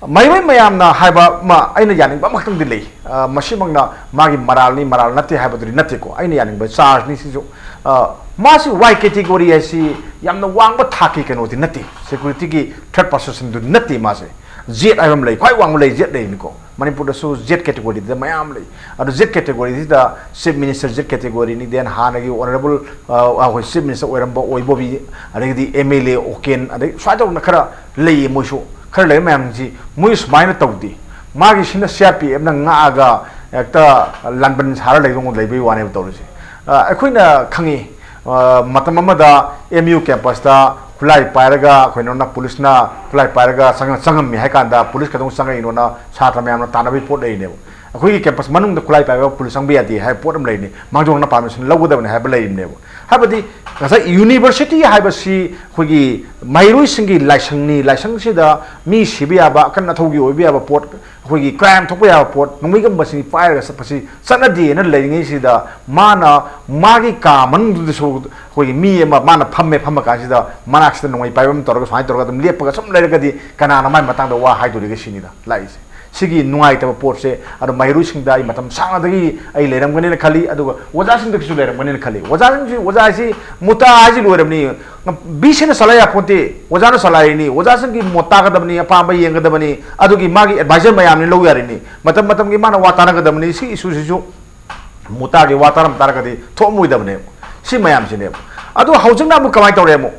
ꯃꯍꯩꯔꯣꯏ ꯃꯌꯥꯝꯅ ꯍꯥꯏꯕ ꯑꯃ ꯑꯩꯅ ꯌꯥꯅꯤꯡꯕ ꯑꯃꯈꯛꯇꯪꯗꯤ ꯂꯩ꯫ ꯑ, ꯃꯁꯤꯃꯛꯅ ꯃꯥꯒꯤ ꯃꯔꯥꯜꯅꯤ, ꯃꯔꯥꯜ ꯅꯠꯇꯦ ꯍꯥꯏꯕꯗꯨꯗꯤ ꯅꯠꯇꯦꯀꯣ꯫ ꯑꯩꯅ ꯌꯥꯅꯤꯡꯕ chargeꯅꯤ ꯁꯤꯁꯨ꯫ ꯑ, ꯃꯥꯁꯤ Y category ꯍꯥꯏꯁꯤ ꯌꯥꯝꯅ ꯋꯥꯡꯕ ꯊꯥꯛꯀꯤ ꯀꯩꯅꯣꯗꯤ ꯅꯠꯇꯦ, securityꯒꯤ threat positionꯗꯨ ꯅꯠꯇꯦ ꯃꯥꯁꯦ꯫ Z ꯍꯥꯏꯕ ꯑꯃ ꯂꯩ, ꯈ꯭ꯋꯥꯏ ꯋꯥꯡꯕ ꯂꯩ, Z ꯂꯩꯅꯤꯀꯣ꯫ ꯃꯅꯤꯄꯨꯔꯗꯁꯨ Z categoryꯗ ꯃꯌꯥꯝ ꯂꯩ꯫ ꯑꯗꯣ Z categoryꯁꯤꯗ Chief Minister Z categoryꯅꯤ, then ꯍꯥꯟꯅꯒꯤ honourable, ꯑ, ꯑꯩꯈꯣꯏ Chief Minister ꯑꯣꯏꯔꯝꯕ ꯑꯣꯏꯕꯣꯕꯤ, ꯑꯗꯒꯤꯗꯤ MLA ꯑꯣꯀꯦꯟ, ꯑꯗꯩ ꯁꯨꯃꯥꯏꯅ ꯇꯧꯗꯅ ꯈꯔ ꯂꯩꯌꯦ꯫ ꯃꯣꯏꯁꯨ ꯈꯔ ꯂꯩꯕ ꯃꯌꯥꯝꯁꯤ ꯃꯣꯏ ꯁꯨꯃꯥꯏꯅ ꯇꯧꯗꯦ꯫ ꯃꯥꯒꯤ ꯁꯤꯅ CRPFꯅ ꯉꯥꯛꯑꯒ ꯍꯦꯛꯇ ꯂꯥꯟꯕꯟ ꯁꯥꯔ ꯂꯩꯕ, ꯂꯩꯕꯒꯤ ꯋꯥꯅꯦꯕ ꯇꯧꯔꯤꯁꯦ꯫ ꯑ, ꯑꯩꯈꯣꯏꯅ ꯈꯪꯉꯤ, ꯃꯇꯝ ꯑꯃꯗ ꯑꯦꯝ ꯌꯨ ꯀꯦꯝꯄꯁꯇ ꯈꯨꯠꯂꯥꯏ ꯄꯥꯏꯔꯒ ꯑꯩꯈꯣꯏꯅ ꯄꯨꯂꯤꯁꯅ ꯈꯨꯠꯂꯥꯏ ꯄꯥꯏꯔꯒ ꯆꯪꯉꯝꯃꯤ ꯍꯥꯏ ꯀꯥꯟꯗ ꯄꯨꯂꯤꯁ ꯀꯩꯗꯧ ꯆꯪꯉꯛꯏꯅꯣꯅ ꯁꯥꯇ꯭ꯔ ꯃꯌꯥꯝꯅ ꯇꯥꯟꯅꯕꯒꯤ ꯄꯣꯠ ꯂꯩꯔꯤꯅꯦꯕ꯫ ꯑꯩꯈꯣꯏꯒꯤ ꯀꯦꯝꯄꯁ ꯃꯅꯨꯡꯗ ꯈꯨꯠꯂꯥꯏ ꯄꯥꯏꯕ ꯄꯨꯂꯤꯁ ꯆꯪꯕ ꯌꯥꯗꯦ ꯍꯥꯏꯕ ꯄꯣꯠ ꯑꯃ ꯂꯩꯔꯤꯅꯤ, ꯃꯥꯡꯖꯧꯅꯅ ꯄꯥꯔꯃꯤꯁꯟ ꯂꯧꯒꯗꯕꯅꯤ ꯍꯥꯏꯕ ꯂꯩꯔꯤꯕꯅꯦꯕ꯫ ꯍꯥꯏꯕꯗꯤ ꯉꯁꯥꯏ ꯌꯨꯅꯤꯚꯔꯁꯤꯇꯤ ꯍꯥꯏꯕꯁꯤ ꯑꯩꯈꯣꯏꯒꯤ ꯃꯍꯩꯔꯣꯏꯁꯤꯡꯒꯤ ꯂꯥꯏꯁꯪꯅꯤ, ꯂꯥꯏꯁꯪꯁꯤꯗ ꯃꯤ ꯁꯤꯕ ꯌꯥꯕ, ꯑꯀꯟ ꯑꯊꯧꯒꯤ ꯑꯣꯏꯕ ꯌꯥꯕ ꯄꯣꯠ, ꯑꯩꯈꯣꯏꯒꯤ ꯀ꯭ꯔꯥꯏꯝ ꯊꯣꯛꯄ ꯌꯥꯕ ꯄꯣꯠ, ꯅꯣꯡꯃꯩꯒꯨꯝꯕꯁꯤ ꯄꯥꯏꯔꯒ ꯆꯠꯄꯁꯤ ꯆꯠꯅꯗꯦꯅ ꯂꯩꯔꯤꯉꯩꯁꯤꯗ ꯃꯥꯅ ꯃꯥꯒꯤ ꯀꯥ ꯃꯅꯨꯡꯗꯨꯗꯁꯨ ꯑꯩꯈꯣꯏꯒꯤ ꯃꯤ ꯑꯃ ꯃꯥꯅ ꯐꯝꯃꯦ, ꯐꯝꯃ ꯀꯥꯟꯁꯤꯗ ꯃꯅꯥꯛꯁꯤꯗ ꯅꯣꯡꯃꯩ ꯄꯥꯏꯕ ꯑꯃ ꯇꯧꯔꯒ ꯁꯨꯃꯥꯏꯅ ꯇꯧꯔꯒ ꯑꯗꯨꯝ ꯂꯦꯞꯄꯒ ꯁꯨꯝ ꯂꯩꯔꯒꯗꯤ ꯀꯅꯥꯅ ꯃꯥꯏ ꯃꯇꯥꯡꯗ ꯋꯥ ꯍꯥꯏꯗꯣꯔꯤꯒꯦ ꯁꯤꯅꯤꯗ ꯂꯥꯛꯏꯁꯦ꯫ ꯁꯤꯒꯤ ꯅꯨꯡꯉꯥꯏꯇꯕ ꯄꯣꯠꯁꯦ ꯑꯗꯣ ꯃꯍꯩꯔꯣꯏꯁꯤꯡꯗ ꯑꯩ ꯃꯇꯝ ꯁꯥꯡꯅꯗꯒꯤ ꯑꯩ ꯂꯩꯔꯝꯒꯅꯤꯅ ꯈꯜꯂꯤ, ꯑꯗꯨꯒ ꯑꯣꯖꯥꯁꯤꯡꯗꯁꯨ ꯂꯩꯔꯝꯒꯅꯤꯅ ꯈꯜꯂꯤ꯫ ꯑꯣꯖꯥꯁꯤꯡꯁꯤ, ꯑꯣꯖꯥ ꯍꯥꯏꯁꯤ ꯃꯨꯇꯥ ꯍꯥꯏꯁꯤ ꯂꯣꯏꯔꯕꯅꯤ, ꯕꯤ ꯁꯤꯅ ꯆꯂꯥꯏ ꯌꯥꯄꯣꯟꯇꯦ, ꯑꯣꯖꯥꯅ ꯆꯂꯥꯏꯔꯤꯅꯤ꯫ ꯑꯣꯖꯥꯁꯤꯡꯒꯤ ꯃꯣꯠ ꯇꯥꯒꯗꯕꯅꯤ, ꯑꯄꯥꯝꯕ ꯌꯦꯡꯒꯗꯕꯅꯤ, ꯑꯗꯨꯒꯤ ꯃꯥꯒꯤ ꯑꯦꯗꯚꯥꯏꯖꯔ ꯃꯌꯥꯝꯅꯤ ꯂꯧ ꯌꯥꯔꯤꯅꯤ, ꯃꯇꯝ ꯃꯇꯝꯒꯤ ꯃꯥꯅ ꯋꯥ ꯇꯥꯟꯅꯒꯗꯕꯅꯤ꯫ ꯁꯤ ꯏꯁꯨꯁꯤꯁꯨ ꯃꯨꯇꯥꯒꯤ ꯋꯥ ꯇꯥꯔꯝ ꯇꯥꯔꯒꯗꯤ ꯊꯣꯛꯑꯝꯃꯣꯏꯗꯕꯅꯦꯕ꯫ ꯁꯤ ꯃꯌꯥꯝꯁꯤꯅꯦꯕ꯫ ꯑꯗꯨ ꯍꯧꯖꯤꯛꯅ ꯑꯃꯨꯛ ꯀꯃꯥꯏꯅ ꯇꯧꯔꯦ? ꯑꯃꯨꯛ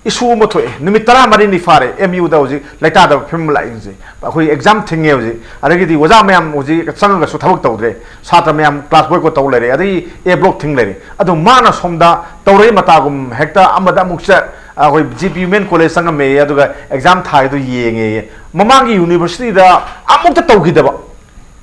ꯏꯁꯨ ꯑꯃ ꯊꯣꯛꯑꯦ, ꯅꯨꯃꯤꯠ ꯇꯔꯥꯃꯔꯤꯅꯤ ꯐꯥꯔꯦ ꯑꯦꯝ ꯌꯨꯗ ꯍꯧꯖꯤꯛ ꯂꯩꯇꯥꯗꯕ ꯐꯤꯕꯝ ꯂꯥꯛꯏꯁꯦ꯫ ꯑꯩꯈꯣꯏ ꯑꯦꯛꯖꯥꯝ ꯊꯤꯡꯉꯦ ꯍꯧꯖꯤꯛ, ꯑꯗꯒꯤꯗꯤ ꯑꯣꯖꯥ ꯃꯌꯥꯝ ꯍꯧꯖꯤꯛ ꯆꯪꯉꯒꯁꯨ ꯊꯕꯛ ꯇꯧꯗ꯭ꯔꯦ, ꯁꯥꯇ꯭ꯔ ꯃꯌꯥꯝ ꯀ꯭ꯂꯥꯁ ꯕꯣꯏꯀꯣꯠ ꯇꯧ ꯂꯩꯔꯦ, ꯑꯗꯒꯤ ꯑꯦ ꯕ꯭ꯂꯣꯛ ꯊꯤꯡ ꯂꯩꯔꯦ꯫ ꯑꯗꯨ ꯃꯥꯅ ꯁꯣꯝꯗ ꯇꯧꯔꯛꯏ ꯃꯇꯥꯒꯨꯝ ꯍꯦꯛꯇ ꯑꯃꯗ ꯑꯃꯨꯛ ꯆꯠ, ꯑꯩꯈꯣꯏ ꯖꯤ ꯄꯤ ꯋꯨꯃꯦꯟ ꯀꯣꯂꯦꯖ ꯆꯪꯉꯝꯃꯦ, ꯑꯗꯨꯒ ꯑꯦꯛꯖꯥꯝ ꯊꯥꯏꯗꯣ ꯌꯦꯡꯉꯦ꯫ ꯃꯃꯥꯡꯒꯤ ꯌꯨꯅꯤꯚꯔꯁꯤꯇꯤꯗ ꯑꯃꯨꯛꯇ ꯇꯧꯈꯤꯗꯕ,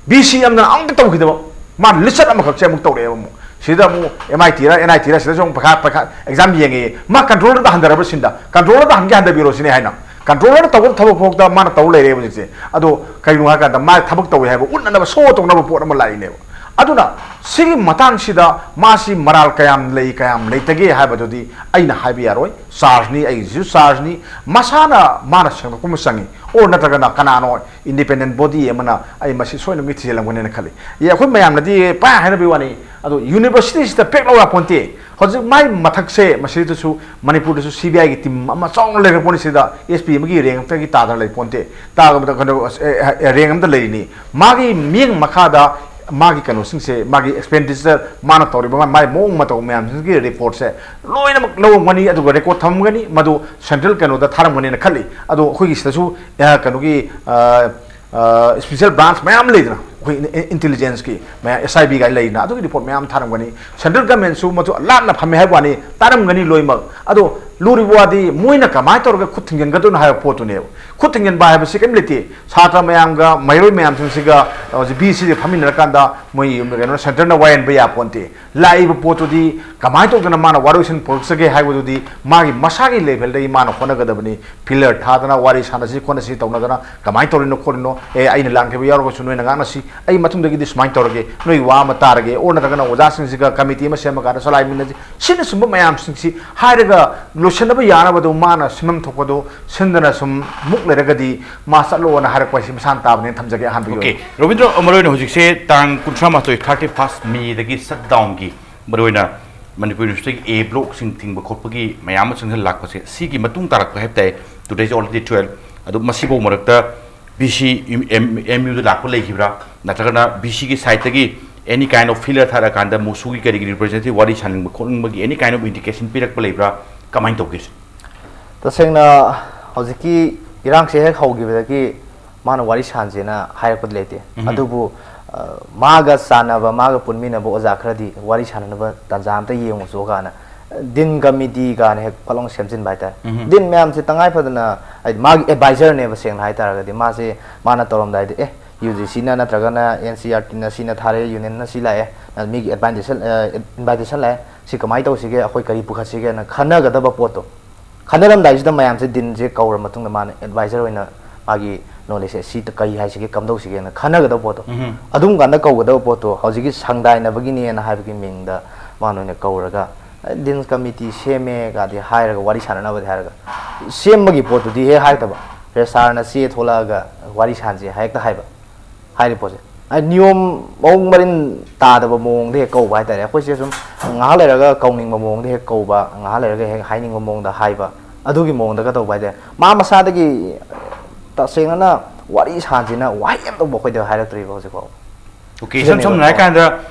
ꯕꯤ ꯁꯤ ꯑꯃꯗꯅ ꯑꯃꯨꯛꯇ ꯇꯧꯈꯤꯗꯕ, ꯃꯥ ꯂꯤꯆꯠ ꯑꯃꯈꯛꯁꯦ ꯑꯃꯨꯛ ꯇꯧꯔꯛꯑꯦꯕ꯫ ꯑꯃꯨꯛ ꯁꯤꯗ ꯑꯃꯨꯛ ꯑꯦꯝ ꯑꯥꯏ ꯇꯤꯔ ꯑꯦꯟ ꯑꯥꯏ ꯇꯤꯔ ꯁꯤꯗꯁꯨ ꯑꯃꯨꯛ ꯄꯩꯈꯥ, ꯄꯩꯈꯥ ꯑꯦꯛꯖꯥꯝ ꯌꯦꯡꯉꯦ꯫ ꯃꯥ ꯀꯟꯇ꯭ꯔꯣꯂꯔꯗ ꯍꯟꯊꯔꯕ ꯁꯤꯟꯗ, ꯀꯟꯇ꯭ꯔꯣꯂꯔꯗ ꯍꯟꯒꯦ ꯍꯟꯊꯕꯤꯔꯣ ꯁꯤꯅꯦ ꯍꯥꯏꯅ꯫ ꯀꯟꯇ꯭ꯔꯣꯂꯔꯗ ꯇꯧꯕ ꯊꯕꯛ ꯐꯥꯎꯗ ꯃꯥꯅ ꯇꯧ ꯂꯩꯔꯦ ꯍꯧꯖꯤꯛꯁꯦ꯫ ꯑꯗꯣ ꯀꯩꯅꯣ ꯍꯥꯏ ꯀꯥꯟꯗ ꯃꯥ ꯊꯕꯛ ꯇꯧꯋꯦ ꯍꯥꯏꯕ ꯎꯠꯅꯅꯕ ꯁꯣ ꯇꯧꯅꯕ ꯄꯣꯠ ꯑꯃ ꯂꯥꯛꯏꯅꯦꯕ꯫ ꯑꯗꯨꯅ ꯁꯤꯒꯤ ꯃꯇꯥꯡꯁꯤꯗ ꯃꯥꯁꯤ ꯃꯔꯥꯜ ꯀꯌꯥꯝ ꯂꯩ, ꯀꯌꯥꯝ ꯂꯩꯇꯒꯦ ꯍꯥꯏꯕꯗꯨꯗꯤ ꯑꯩꯅ ꯍꯥꯏꯕ ꯌꯥꯔꯣꯏ꯫ ꯆꯥꯔꯖꯅꯤ, ꯑꯩꯒꯤꯁꯨ ꯆꯥꯔꯖꯅꯤ꯫ ꯃꯁꯥꯅ ꯃꯥꯅ ꯁꯦꯡꯗꯣꯛꯄ ꯑꯃ ꯆꯪꯉꯤ꯫ ꯑꯣꯔ ꯅꯠꯇ꯭ꯔꯒꯅ ꯀꯅꯥꯅꯣ ꯏꯟꯗꯤꯄꯦꯟꯗꯦꯟ ꯕꯣꯗꯤ ꯑꯃꯅ ꯑꯩ ꯃꯁꯤ ꯁꯣꯏꯗꯅꯃꯛꯀꯤ ꯊꯤꯖꯤꯜꯂꯝꯒꯅꯦꯅ ꯈꯜꯂꯤ꯫ ꯑꯦ, ꯑꯩꯈꯣꯏ ꯃꯌꯥꯝꯅꯗꯤ ꯄꯥꯏ ꯍꯥꯏꯅꯕꯒꯤ ꯋꯥꯅꯤ, ꯑꯗꯣ ꯌꯨꯅꯤꯚꯔꯁꯤꯇꯤꯁꯤꯗ ꯄꯦꯛ ꯂꯧ ꯌꯥꯄꯣꯟꯇꯦ꯫ ꯍꯧꯖꯤꯛ ꯃꯥꯏ ꯃꯊꯛꯁꯦ ꯃꯁꯤꯗꯁꯨ ꯃꯅꯤꯄꯨꯔꯗꯁꯨ ꯁꯤ ꯕꯤ ꯑꯥꯏꯒꯤ ꯇꯤꯝ ꯑꯃ ꯆꯥꯎꯅ ꯂꯩꯈ꯭ꯔ ꯄꯣꯠꯅꯤ꯫ ꯁꯤꯗ ꯑꯦꯁ ꯄꯤ ꯑꯃꯒꯤ ꯔꯦꯡꯛꯇꯒꯤ ꯇꯥꯗꯅ ꯂꯩ ꯄꯣꯟꯇꯦ, ꯇꯥꯕꯗ ꯀꯩꯅꯣ, ꯑꯦ, ꯑꯦ, ꯔꯦꯡꯛ ꯑꯃꯗ ꯂꯩꯔꯤꯅꯤ꯫ ꯃꯥꯒꯤ ꯃꯤꯠꯌꯦꯡ ꯃꯈꯥꯗ ꯃꯥꯒꯤ ꯀꯩꯅꯣꯁꯤꯡꯁꯦ, ꯃꯥꯒꯤ ꯑꯦꯛꯁꯄꯦꯟꯗꯤꯆꯔ, ꯃꯥꯅ ꯇꯧꯔꯤꯕ ꯃꯥ-, ꯃꯥꯏ ꯃꯑꯣꯡ ꯃꯇꯧ ꯃꯌꯥꯝꯁꯤꯡꯒꯤ ꯔꯤꯄꯣꯔꯠꯁꯦ ꯂꯣꯏꯅꯃꯛ ꯂꯧꯔꯝꯒꯅꯤ, ꯑꯗꯨꯒ ꯔꯦꯀꯣꯔꯠ ꯊꯝꯃꯝꯒꯅꯤ, ꯃꯗꯨ ꯁꯦꯟꯇ꯭ꯔꯦꯜ ꯀꯩꯅꯣꯗ ꯊꯥꯔꯝꯒꯅꯤꯅ ꯈꯜꯂꯤ꯫ ꯑꯗꯣ ꯑꯩꯈꯣꯏꯒꯤ ꯁꯤꯗꯁꯨ, ꯑ, ꯀꯩꯅꯣꯒꯤ, ꯑ, ꯑ, ꯏꯁꯄꯤꯁꯦꯜ ꯕ꯭ꯔꯥꯟꯁ ꯃꯌꯥꯝ ꯂꯩꯗꯅ, ꯑꯩꯈꯣꯏ ꯏꯟꯇꯦꯂꯤꯖꯦꯟꯁꯀꯤ ꯃꯌꯥꯝ, ꯑꯦꯁ ꯑꯥꯏ ꯕꯤ ꯀꯥꯏ ꯂꯩꯅ, ꯑꯗꯨꯒꯤ ꯔꯤꯄꯣꯔꯠ ꯃꯌꯥꯝ ꯊꯥꯔꯝꯒꯅꯤ꯫ ꯁꯦꯟꯇ꯭ꯔꯦꯜ ꯒꯃꯦꯟꯁꯨ ꯃꯗꯨ ꯂꯥꯞꯅ ꯐꯝꯃꯦ ꯍꯥꯏꯕ ꯋꯥꯅꯤ, ꯇꯥꯔꯝꯒꯅꯤ ꯂꯣꯏꯅꯃꯛ꯫ ꯑꯗꯣ ꯂꯨꯔꯤꯕ ꯋꯥꯗꯤ ꯃꯣꯏꯅ ꯀꯃꯥꯏꯅ ꯇꯧꯔꯒ ꯈꯨꯠ ꯊꯤꯡꯖꯤꯟꯒꯗꯣꯏꯅꯣ ꯍꯥꯏꯕ ꯄꯣꯠꯇꯨꯅꯦꯕ꯫ ꯈꯨꯠ ꯊꯤꯡꯖꯤꯟꯕ ꯍꯥꯏꯕꯁꯤ ꯀꯔꯤꯝ ꯂꯩꯇꯦ꯫ ꯁꯥꯇ꯭ꯔ ꯃꯌꯥꯝꯒ ꯃꯍꯩꯔꯣꯏ ꯃꯌꯥꯝꯁꯤꯡꯁꯤꯒ ꯍꯧꯖꯤꯛ ꯕꯤ ꯁꯤꯁꯦ ꯐꯝꯃꯤꯟꯅꯔꯀꯥꯟꯗ ꯃꯣꯏ ꯀꯩꯅꯣ ꯁꯦꯟꯇꯔꯅ ꯋꯥꯌꯦꯟꯕ ꯌꯥꯄꯣꯟꯇꯦ꯫ ꯂꯥꯛꯏꯕ ꯄꯣꯠꯇꯨꯗꯤ ꯀꯃꯥꯏꯅ ꯇꯧꯗꯅ ꯃꯥꯅ ꯋꯥꯔꯣꯏꯁꯤꯟ ꯄꯨꯔꯛꯆꯒꯦ ꯍꯥꯏꯕꯗꯨꯗꯤ ꯃꯥꯒꯤ ꯃꯁꯥꯒꯤ ꯂꯦꯚꯦꯜꯗꯒꯤ ꯃꯥꯅ ꯍꯣꯠꯅꯒꯗꯕꯅꯤ꯫ ꯐꯤꯂꯔ ꯊꯥꯗꯅ ꯋꯥꯔꯤ ꯁꯥꯟꯅꯁꯤ ꯈꯣꯠꯅꯁꯤ ꯇꯧꯅꯗꯅ ꯀꯃꯥꯏꯅ ꯇꯧꯔꯤꯅꯣ ꯈꯣꯠꯂꯤꯅꯣ, ꯑꯦ, ꯑꯩꯅ ꯂꯥꯟꯈꯤꯕ ꯌꯥꯎꯔꯒꯁꯨ ꯅꯣꯏꯅ ꯉꯥꯡꯅꯁꯤ, ꯑꯩ ꯃꯇꯨꯡꯗꯒꯤꯗꯤ ꯁꯨꯃꯥꯏꯅ ꯇꯧꯔꯒꯦ, ꯅꯣꯏ ꯋꯥ ꯑꯃ ꯇꯥꯔꯒꯦ, ꯑꯣꯔ ꯅꯠꯇ꯭ꯔꯒꯅ ꯑꯣꯖꯥꯁꯤꯡꯁꯤꯒ ꯀꯃꯤꯇꯤ ꯑꯃ ꯁꯦꯝꯃꯀꯥꯟꯗ ꯆꯂꯥꯏꯃꯤꯟꯅꯁꯤ, ꯁꯤꯅꯆꯤꯡꯕ ꯃꯌꯥꯝꯁꯤꯡꯁꯤ ꯍꯥꯏꯔꯒ ꯂꯣꯏꯁꯤꯟꯅꯕ ꯌꯥꯅꯕꯗꯨ ꯃꯥꯅ ꯁꯤꯟꯐꯝ ꯊꯣꯛꯄꯗꯨ ꯁꯤꯟꯗꯅ ꯁꯨꯝ ꯃꯨꯛ ꯂꯩꯔꯒꯗꯤ ꯃꯥ ꯆꯠꯂꯣꯅ ꯍꯥꯏꯔꯛꯄ ꯍꯥꯏꯁꯤ ꯃꯁꯥꯅ ꯇꯥꯕꯅꯦꯅ ꯊꯝꯖꯒꯦ ꯑꯍꯥꯟꯕꯒꯤ ꯑꯣꯀꯦ, ꯑꯣꯏꯅ꯫ ꯔꯣꯕꯤꯟꯗ꯭ꯔꯣ, ꯃꯔꯨꯑꯣꯏꯅ ꯍꯧꯖꯤꯛꯁꯦ ꯇꯥꯡ ꯀꯨꯟꯊ꯭ꯔꯥ ꯃꯥꯊꯣꯏ, ꯊꯥꯔꯇꯤ ꯐꯥꯔꯁ ꯃꯦꯗꯒꯤ ꯁꯠ ꯗꯥꯎꯟꯒꯤ, ꯃꯔꯨꯑꯣꯏꯅ ꯃꯅꯤꯄꯨꯔ ꯌꯨꯅꯤꯚꯔꯁꯤꯇꯤꯒꯤ ꯑꯦ ꯕ꯭ꯂꯣꯛꯁꯤꯡ ꯊꯤꯡꯕ ꯈꯣꯠꯄꯒꯤ ꯃꯌꯥꯝ ꯑꯃ ꯆꯪꯁꯤꯜꯂꯛꯄꯁꯦ, ꯁꯤꯒꯤ ꯃꯇꯨꯡ ꯇꯥꯔꯛꯄ ꯍꯥꯏꯕ ꯇꯥꯏ꯫ Today is already twelve꯫ ꯑꯗꯣ ꯃꯁꯤꯐꯧ ꯃꯔꯛꯇ ꯕꯤ ꯁꯤ ꯑꯦꯝ ꯌꯨꯗ ꯂꯥꯛꯄ ꯂꯩꯈꯤꯕ꯭ꯔꯥ, ꯅꯠꯇ꯭ꯔꯒꯅ ꯕꯤ ꯁꯤꯒꯤ ꯁꯥꯏꯠꯇꯒꯤ any kind of filler ꯊꯥꯔꯛꯑꯀꯥꯟꯗ ꯃꯨꯁꯨꯒꯤ ꯀꯔꯤꯒꯤ ꯔꯤꯄ꯭ꯔꯖꯦꯟꯇꯦꯇꯤꯚ ꯋꯥꯔꯤ ꯁꯥꯅꯤꯡꯕ ꯈꯣꯠꯅꯤꯡꯕꯒꯤ any kind of indication ꯄꯤꯔꯛꯄ ꯂꯩꯕ꯭ꯔꯥ, ꯀꯃꯥꯏꯅ ꯇꯧꯒꯦ? ꯇꯁꯦꯡꯅ ꯍꯧꯖꯤꯛꯀꯤ ꯏꯔꯥꯡꯁꯦ ꯍꯦꯛ ꯍꯧꯈꯤꯕꯗꯒꯤ ꯃꯥꯅ ꯋꯥꯔꯤ ꯁꯥꯟꯁꯦꯅ ꯍꯥꯏꯔꯛꯄꯗꯤ ꯂꯩꯇꯦ꯫ ꯎꯝ꯫ ꯑꯗꯨꯕꯨ, ꯑ, ꯃꯥꯒ ꯆꯥꯟꯅꯕ, ꯃꯥꯒ ꯄꯨꯟꯃꯤꯟꯅꯕ ꯑꯣꯖꯥ ꯈꯔꯗꯤ ꯋꯥꯔꯤ ꯁꯥꯟꯅꯅꯕ ꯇꯥꯟꯖꯥ ꯑꯝꯇ ꯌꯦꯡꯉꯨꯁꯣ ꯀꯥꯏꯅ, ꯗꯤꯟ ꯀꯃꯤꯇꯤ ꯀꯥꯏꯅ ꯍꯦꯛ ꯐꯠ ꯂꯥꯎꯅ ꯁꯦꯝꯖꯤꯟꯕ ꯍꯥꯏꯇꯥꯔꯦ꯫ ꯎꯝ꯫ ꯗꯤꯟ ꯃꯌꯥꯝꯁꯦ ꯇꯉꯥꯏ ꯐꯗꯅ, ꯍꯥꯏꯗꯤ, ꯃꯥꯒꯤ ꯑꯦꯗꯚꯥꯏꯖꯔꯅꯦꯕ, ꯁꯦꯡꯅ ꯍꯥꯏꯇꯥꯔꯒꯗꯤ꯫ ꯃꯥꯁꯦ, ꯃꯥꯅ ꯇꯧꯔꯝꯗꯥꯏꯗ, ꯑꯦ, ꯌꯨ ꯖꯤ ꯁꯤꯅ ꯅꯠꯇ꯭ꯔꯒꯅ ꯑꯦꯟ ꯁꯤ ꯑꯥꯔ ꯇꯤꯅ ꯁꯤꯅ ꯊꯥꯔꯛꯑꯦ, ꯌꯨꯅꯤꯌꯟꯅ ꯁꯤ ꯂꯥꯛꯑꯦ, ꯃꯤꯒꯤ ꯑꯦꯗꯚꯥꯏꯇꯦꯁꯟ, ꯑ, ꯏꯟꯚꯥꯏꯇꯦꯁꯟ ꯂꯥꯛꯑꯦ, ꯁꯤ ꯀꯃꯥꯏꯅ ꯇꯧꯁꯤꯒꯦ, ꯑꯩꯈꯣꯏ ꯀꯔꯤ ꯄꯨꯈꯠꯁꯤꯒꯦꯅ ꯈꯟꯅꯒꯗꯕ ꯄꯣꯠꯇꯣ, ꯈꯟꯅꯔꯝꯗꯥꯏꯁꯤꯗ ꯃꯌꯥꯝꯁꯦ ꯗꯤꯟꯁꯦ ꯀꯧꯔ ꯃꯇꯨꯡꯗ ꯃꯥꯅ ꯑꯦꯗꯚꯥꯏꯖꯔ ꯑꯣꯏꯅ ꯃꯥꯒꯤ ꯅꯣꯂꯦꯖꯁꯦ ꯁꯤ ꯀꯔꯤ ꯍꯥꯏꯁꯤꯒꯦ, ꯀꯝꯗꯧꯁꯤꯒꯦꯅ ꯈꯟꯅꯒꯗꯕ ꯄꯣꯠꯇꯣ, ꯎꯝ꯫ ꯑꯗꯨꯝ ꯀꯥꯟꯗ ꯀꯧꯒꯗꯕ ꯄꯣꯠꯇꯣ ꯍꯧꯖꯤꯛꯀꯤ ꯁꯪꯗꯥꯏꯅꯕꯒꯤꯅꯦꯅ ꯍꯥꯏꯕꯒꯤ ꯃꯤꯡꯗ ꯃꯥꯅ ꯑꯣꯏꯅ ꯀꯧꯔꯒ, "ꯑꯦ, ꯗꯤꯟꯁ ꯀꯃꯤꯇꯤ ꯁꯦꯝꯃꯦ" ꯀꯥꯗꯤ ꯍꯥꯏꯔꯒ, ꯋꯥꯔꯤ ꯁꯥꯟꯅꯅꯕꯗꯤ ꯍꯥꯏꯔꯒ, ꯁꯦꯝꯕꯒꯤ ꯄꯣꯠꯇꯨꯗꯤ ꯍꯦꯛ ꯍꯥꯏꯔꯛꯇꯕ, ꯔꯦꯁꯥꯔꯅ ꯆꯦ ꯊꯣꯛꯂꯛꯑꯒ ꯋꯥꯔꯤ ꯁꯥꯟꯁꯦ ꯍꯦꯛꯇ ꯍꯥꯏꯕ꯫ ꯍꯥꯏꯔꯤꯕ ꯄꯣꯠꯁꯦ, ꯑꯩ ꯅꯤꯌꯣꯝ ꯃꯑꯣꯡ ꯃꯔꯤꯟ ꯇꯥꯗꯕ ꯃꯑꯣꯡꯗ ꯍꯦꯛ ꯀꯧꯕ ꯍꯥꯏꯇꯥꯔꯦ꯫ ꯑꯩꯈꯣꯏꯁꯦ ꯁꯨꯝ ꯉꯥꯏꯍꯥꯛ ꯂꯩꯔꯒ ꯀꯧꯅꯤꯡꯕ ꯃꯑꯣꯡꯗ ꯍꯦꯛ ꯀꯧꯕ, ꯉꯥꯏꯍꯥꯛ ꯂꯩꯔꯒ ꯍꯦꯛ ꯍꯥꯏꯅꯤꯡꯕ ꯃꯑꯣꯡꯗ ꯍꯥꯏꯕ, ꯑꯗꯨꯒꯤ ꯃꯑꯣꯡꯗꯒ ꯇꯧꯕ ꯍꯥꯏꯇꯥꯔꯦ꯫ ꯃꯥ ꯃꯁꯥꯗꯒꯤ ꯇꯁꯦꯡꯅꯅ ꯋꯥꯔꯤ ꯁꯥꯟꯁꯤꯅ ꯋꯥꯍꯩ ꯑꯃꯇꯕꯨ ꯑꯩꯈꯣꯏꯗ ꯍꯥꯏꯔꯛꯇ꯭ꯔꯤꯕ ꯍꯧꯖꯤꯛꯐꯥꯎ꯫ ꯑꯣꯀꯦ, ꯏꯁꯝ ꯁꯤꯗꯅꯦꯕ ꯁꯝꯅ ꯍꯥꯏꯔ ꯃꯥ ꯀꯥꯟꯗ,